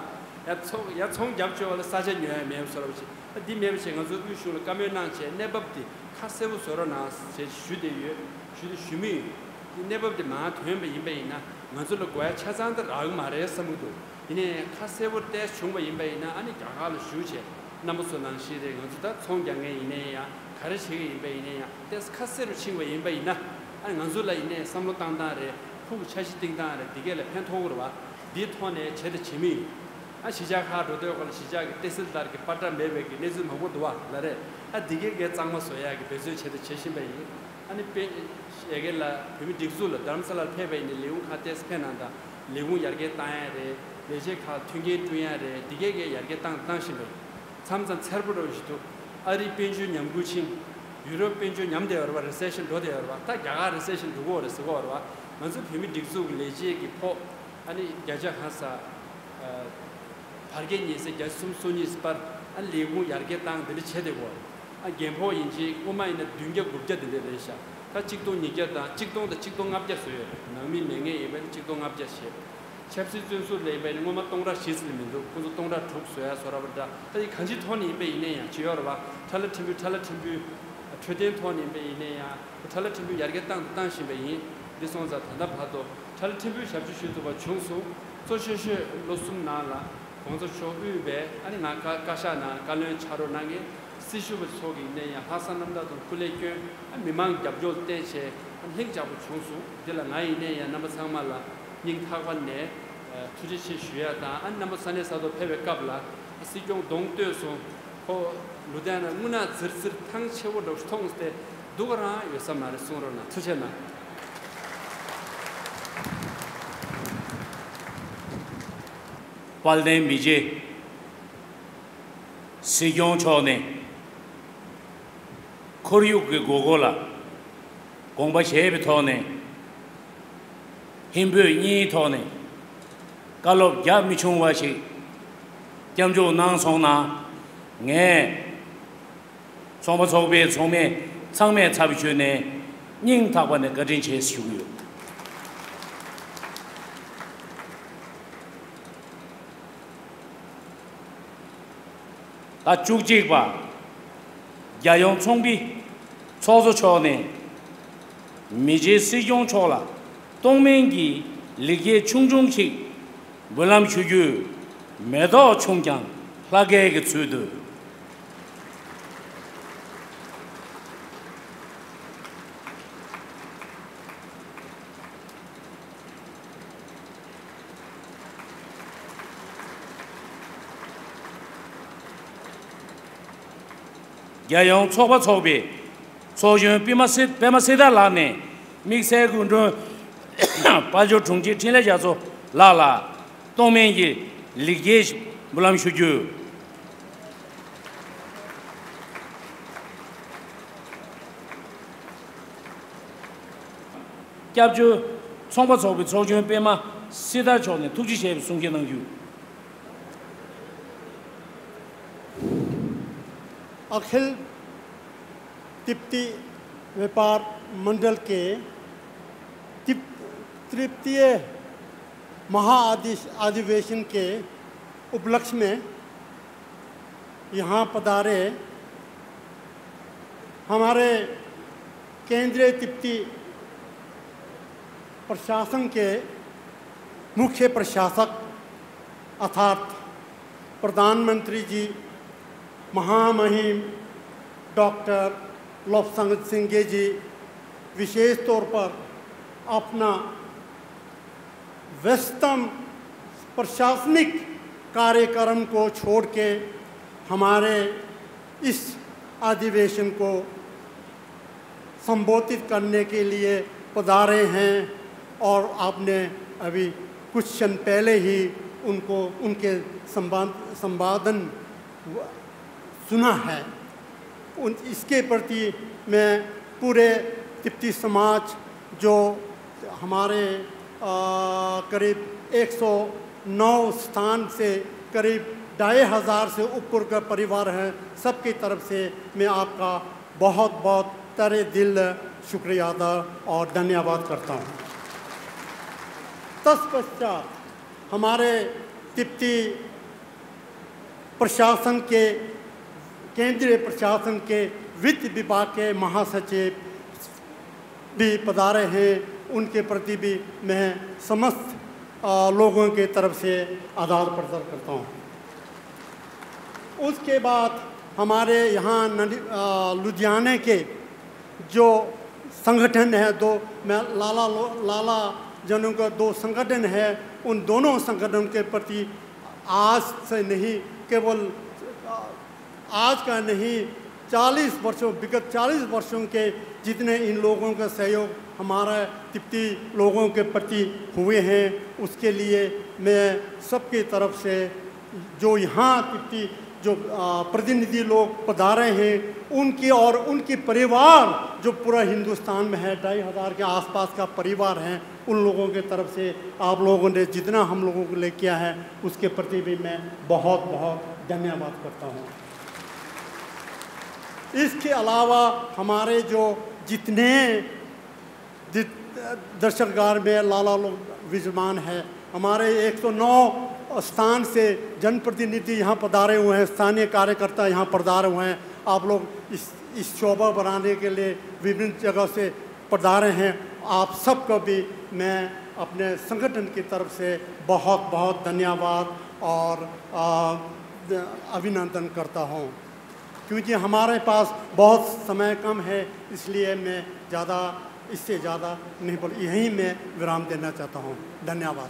ཡང་ཚོང་ཡང་ཚོང་རྒྱབ་ཆོག་པ་ལ་ས་ཆ་ཉོ་ཡ་མེད་པ་བཟོ་འདྲ་བ་ཞིག་ཨ་འདི་མེད་པ་བྱས་ང་ཚོ་དབུས་གཞུང་ལ་བཀའ་མོལ་གནང་བྱས་གནས་བབ་འདི་ཁ་གསལ་པོ་བཟོ་རོགས་གནང་ཞེས་ཞུ་བསྡད་ཡོད། ཞུ་དེ་ཞུ་མི་ཡོད། འདི་གནས་བབ་འདི་མར་ཐོན་པ་ཡིན་པ་ཡིན་ན་ང་ཚོ་ལ་དགོས་ཡ་ཆ་ཚང་དེ་རག་གི་མ་རེད་བསམ་གྱི་འདུག་ཡིན་ནའི་ཁ་གསལ་པོ་ཏོག་ཙམ་བྱུང་བ་ཡིན་པ་ཡིན་ན་ཨ་ནི་རྒྱ་གར་ལ་བཞུགས་བྱས་རྣམ་པ་ཚོ་ནང་བཞིན་རེད། ང་ཚོ་ད་ཚོང་རྒྱག་མཁན་ཡིན་ནའི་ཡང་ག་རེ་བྱེད་ཀྱི་ཡིན་པ་ཡིན་ནའི་ཡང་ཏོག་ཙམ་ཁ་གསལ་རུ་ཕྱིན་པ་ཡིན་པ་ཡིན་ན་ཨ་ནི་ང་ཚོ་ལ་ཡིན་ནའི་བསམ་བློ་བཏང་སྟངས་རེད། ཕུགས་ཀྱི་འཆར་གཞི་བཏིང་སྟངས་རེད། འདི་གས་ལ་ཕན་ཐོགས་ཀྱི་རེད་བ། འདིའི་ཐོག་ནས་བྱེད་དང་བྱེད་མི་ཡོད། ཨ་གཞིས་ཆགས་ཁག་འགྲོ་དུས་སྐབས་ལ་གཞིས་ཆགས་ཀྱི་ཏེ་སིལ་དར་གྱི་པ་ཏྲ་མེད་པའི་གི་གནས་ཚུལ་མང་པོ་འདུག་བ་ལ་རེད། ཨ་འདི་གའི་གའི་གཙང་མ་བཟོ་ཡག་གི་འབད་བརྩོན་བྱས་དང་བྱེད་བཞིན་པ་ཡིན། ཨ་ནི་དཔེ་ཡ་གི་ལ་བོད་མི་སྒྲིག་འཛུགས་ལ་རྡ་རམ་ས་ལར་ཕེབས་པ་ཡིན་ནའི་ལས་ཁུངས་ཁག་ཏོག་ཙམ་ཕེབས་གནང་དང་ལས་ཁུངས་ཡར་རྒྱས་བཏང་ཡ་རེད། ལས་བྱེད་ཁག་མཐུན་རྐྱེན་བསྐྲུན་ཡ་རེད། འདི་གའི་གའི་ཡར་རྒྱས་བཏང་བཏང་བཞིན་པ་ཡིན། མཚམས་མཚམས་འཚེར་པོ་འདྲ་བོ་ཞིག་འདུག་ཨ་རིའི་དཔལ་འབྱོར་ཉམས་རྒུད་ཕྱིན། ཡུ་རོབ་དཔལ་འབྱོར་ཉམས་བསྡད་ཡོད་རེད་བ། རི་སེ་ཤན་འགྲོ་བསྡད་ཡོད་རེད་བ། ད་རྒྱ་གར་རི་སེ་ཤན་འགྲོ་གི་ཡོད་རེད་ཟེར་གི་ཡོད་རེད་བ། ང་ཚོ་བོད་མི་སྒྲིག་འཛུགས་ཀྱི་ལས་བྱེད་ཀྱི་ཕོགས་ཨ་ནི་བརྒྱ་ཆ་གང་ས། བར་བརྒལ་ཉེས་སེལ་བརྒྱ་ཆ་སུམ་ཅུ་སོ་གཉིས་སྤར། ཨ་ལས་ཁུངས་ཡར་རྒྱས་བཏང་དེ་འདྲ་བྱས་བསྡད་ཡོད་རེད། ཨ་རྒན་ཕོགས་ཡིན་གཅིག་སྔོན་མ་ཡིན་ན་བདུན་བརྒྱ་དགུ་བརྒྱ་དེ་འདྲ་རེད་ཤག་ད་གཅིག་སྟོང་ཉིས་བརྒྱ་དང་གཅིག་སྟོང་དང་གཅིག་སྟོང་ལྔ་བརྒྱ་བཟོས་ཡོད་རེད། ནང་མི་མེད་མཁན་ཡིན་པ་ཡིན་ན་གཅིག་སྟོང་ལྔ་བརྒྱ་བྱས། ཆབ་སྲིད་བཙོན་ཟུར་ལ་ཡིན་པ་ཡིན་ན་སྔོན་མ་སྟོང་ཕྲག་བཞི་ཙམ་ལས་མི་འདུག་ཁོང་ཚོ་སྟོང་ཕྲག་དྲུག་བཟོ་ཡ་བཟོ་འདྲ་པོ་འདྲ། ད་ཡིན་གང་ཅིའི་ཐོག་ནས་ཡིན་པ་ཡིན་ན་ཡང་བྱེད་ཡོད་རེད་བ། ཁྲ་ལ་ཁྲིམས་དཔོན་ཁྲ་ལ་ཁྲིམས་དཔོན། འཕྲོད་བསྟེན་ཐོག་ནས་ཡིན་པ་ཡིན་ན་ཡང་ཁྲ་ལ་ཁྲིམས་དཔོན་ཡར་རྒྱས་བཏང་དང་བཏང་བཞིན་པ་ཡིན། འདི་སོང་ཙང་ད་ལྟ་བར་དུ་ཁྲ་ལ་ཁྲིམས་དཔོན་ཞབས་ཕྱི་ཞུ་ཐུབ་པ་བྱུང་སོང་། གཙོ་ཆེ་ཤོས་ལོ་གསུམ་ནང་ལ་༸གོང་ས་མཆོག་དབུས་པའི་ཨ་ནི་ང་བཀའ་བཀའ་ཤག་ནང་བཀའ་བློན་ཕྱག་རོགས་གནང་མཁན་སྲི་ཞུ་བ་ཚོ་གིས་ཡིན་ན་ཡང་ལྷག་བསམ་རྣམ་དག་དང་སྐུ་ལས་བསྐྱོན། ཨ་མི་མང་རྒྱབ་སྐྱོར་བསྟེན་བྱས་ཨ་ལྷིང་འཇགས་པོ་བྱུང་སོང་། འདི་ལ་ང་ཡིན་ན་ཡང་རྣམ་པ་ཚང་མ་ལ་སྙིང་ཐག་པ་ནས་ཐུགས་རྗེ་ཆེ་ཞུ་ཡ་དང་། ཨ་རྣམ་པ་ས་གནས་ས་ཐོག་ཕེབས་པའི་སྐབས་ལ་སྲིད་སྐྱོང་གདོང་བསྟོད་སོང་། ཁོ་ལུ་དན་ན་རྔུལ་ནག་ཙིར་ཙིར་ཐང་ཆེ་བོ་འདྲ་བོ་ཞིག་མཐོང་སྟེ་སྡུག་རང་ཡོད་ས་མ་རེད་གསུང་རོགས་གནང་། ཐུགས་རྗེ་གནང་། དཔལ་ལྡན་མི་རྗེ་སྲིད་སྐྱོང་མཆོག་ནས་ཁོར་ཡུག་གི་དགོས་མཁོ་ལ་དགོངས་པ་བཞེས་པའི་ཐོག་ནས། ཧིན་བོད་གཉིས་ཐོག་ནས་བཀའ་སློབ་རྒྱ་མི་ཆུང་བ་ཞིག་སྐྱབས་འཇུག་གནང་སོང་ན། ངས་ཚོང་པ་ཚོགས་པའི་ཚོགས་མི་ཚང་མའི་ཚབ་ཞུས་ནས་སྙིང་ཐག་པ་ནས་བཀའ་དྲིན་ཆེ་ཞུ་གི་ཡོད། ཟླ་བཅུ་གཅིག་པ། རྒྱལ་ཡོངས་ཚོང་པའི་ཚོགས་གཙོ་མཆོག་ནས་མི་རྗེ་སྲིད་སྐྱོང་མཆོག་ལ་སྟོང་སྨན་གྱི་ལེགས་སྐྱེས་ཆུང་ཆུང་ཞིག་འབུལ་ལམ་ཞུ་རྒྱུ། མེ་ཏོག་ཆུང་ཀྱང་ལྷ་སྐལ་གྱི་ཚུལ་དུ། རྒྱལ་ཡོངས་ཚོགས་པ་ཚོགས་པའི་ཚོགས་གཞོན་པད་མ་སྲི་པད་མ་སྲི་ཐར་ལགས་ནས་དམིགས་བསལ་སྐུ་མགྲོན་དཔལ་འབྱོར་དྲུང་ཆེ་འཕྲིན་ལས་རྒྱ་མཚོ་ལགས་ལ་སྟོང་སྨན་གྱི་ལེགས་སྐྱེས་འབུལ་ལམ་ཞུ་རྒྱུ། སྐྱབས་བཅོལ་ཚོང་པ་ཚོགས་པའི་ཚོགས་གཞོན་པད་མ་སྲི་ཐར་མཆོག་ནས་ཐུགས་རྗེ་ཆེ་ཞེས་པའི་གསུང་བཤད་གནང་རྒྱུ། अखिल तिब्बती व्यापार मंडल के तिब-, तृतीय महाआदि-, अधिवेशन के उपलक्ष्य में यहाँ पधारे हमारे केंद्रीय तिब्बती प्रशासन के मुख्य प्रशासक अर्थात प्रधानमंत्री जी महामहिम डॉक्टर लोब्सांग सिंगे जी विशेष तौर पर अपना व्यस्तम प्रशासनिक कार्यक्रम को छोड़ के हमारे इस अधिवेशन को संबोधित करने के लिए पधारे हैं और आपने अभी कुछ क्षण पहले ही उनको, उनके संवाद, संवादन सुना है। उन, इसके प्रति मैं पूरे तिब्बती समाज, जो हमारे, अ, करीब एक सौ नौ स्थान से करीब ढाई हज़ार से ऊपर का परिवार है, सबकी तरफ से मैं आपका बहुत बहुत तहे दिल शुक्रिया अदा और धन्यवाद करता हूँ। तत्पश्चात हमारे तिब्बती प्रशासन के, केंद्रीय प्रशासन के वित्त विभाग के महासचिव भी पधारे हैं, उनके प्रति भी मैं समस्त, अ, लोगों के तरफ से आदार प्रदान करता हूँ। उसके बाद हमारे यहाँ नडी-, अ, लुधियाने के जो संगठन है, दो, मैं लाला लो-, लाला जनों का दो संगठन है, उन दोनों संगठन के प्रति आज से नहीं, केवल, अ, आज का नहीं, चालीस वर्षों, विगत चालीस वर्षों के जितने इन लोगों का सहयोग हमारे तिब्बती लोगों के प्रति हुए हैं, उसके लिए मैं सबकी तरफ से जो यहाँ तिब्बती जो, अ, प्रतिनिधि लोग पधारे हैं, उनके और उनके परिवार जो पूरा हिंदुस्तान में है, ढाई हज़ार के आसपास का परिवार है, उन लोगों के तरफ से आप लोगों ने जितना हम लोगों के लिए किया है, उसके प्रति भी मैं बहुत बहुत धन्यवाद करता हूँ। इसके अलावा हमारे जो जितने जित-, दर्शकगृह में लाला लोग विराजमान है, हमारे एक सौ नौ स्थान से जनप्रतिनिधि यहाँ पधारे हुए हैं, स्थानीय कार्यकर्ता यहाँ पधारे हुए हैं। आप लोग इस, इस शोभा बढ़ाने के लिए विभिन्न जगह से पधारे हैं। आप सबको भी मैं अपने संगठन की तरफ से बहुत बहुत धन्यवाद और, आ, अभिनंदन करता हूँ। क्योंकि हमारे पास बहुत समय कम है, इसलिए मैं ज़्यादा, इससे ज़्यादा नहीं बोल, यहीं मैं विराम देना चाहता हूँ। धन्यवाद।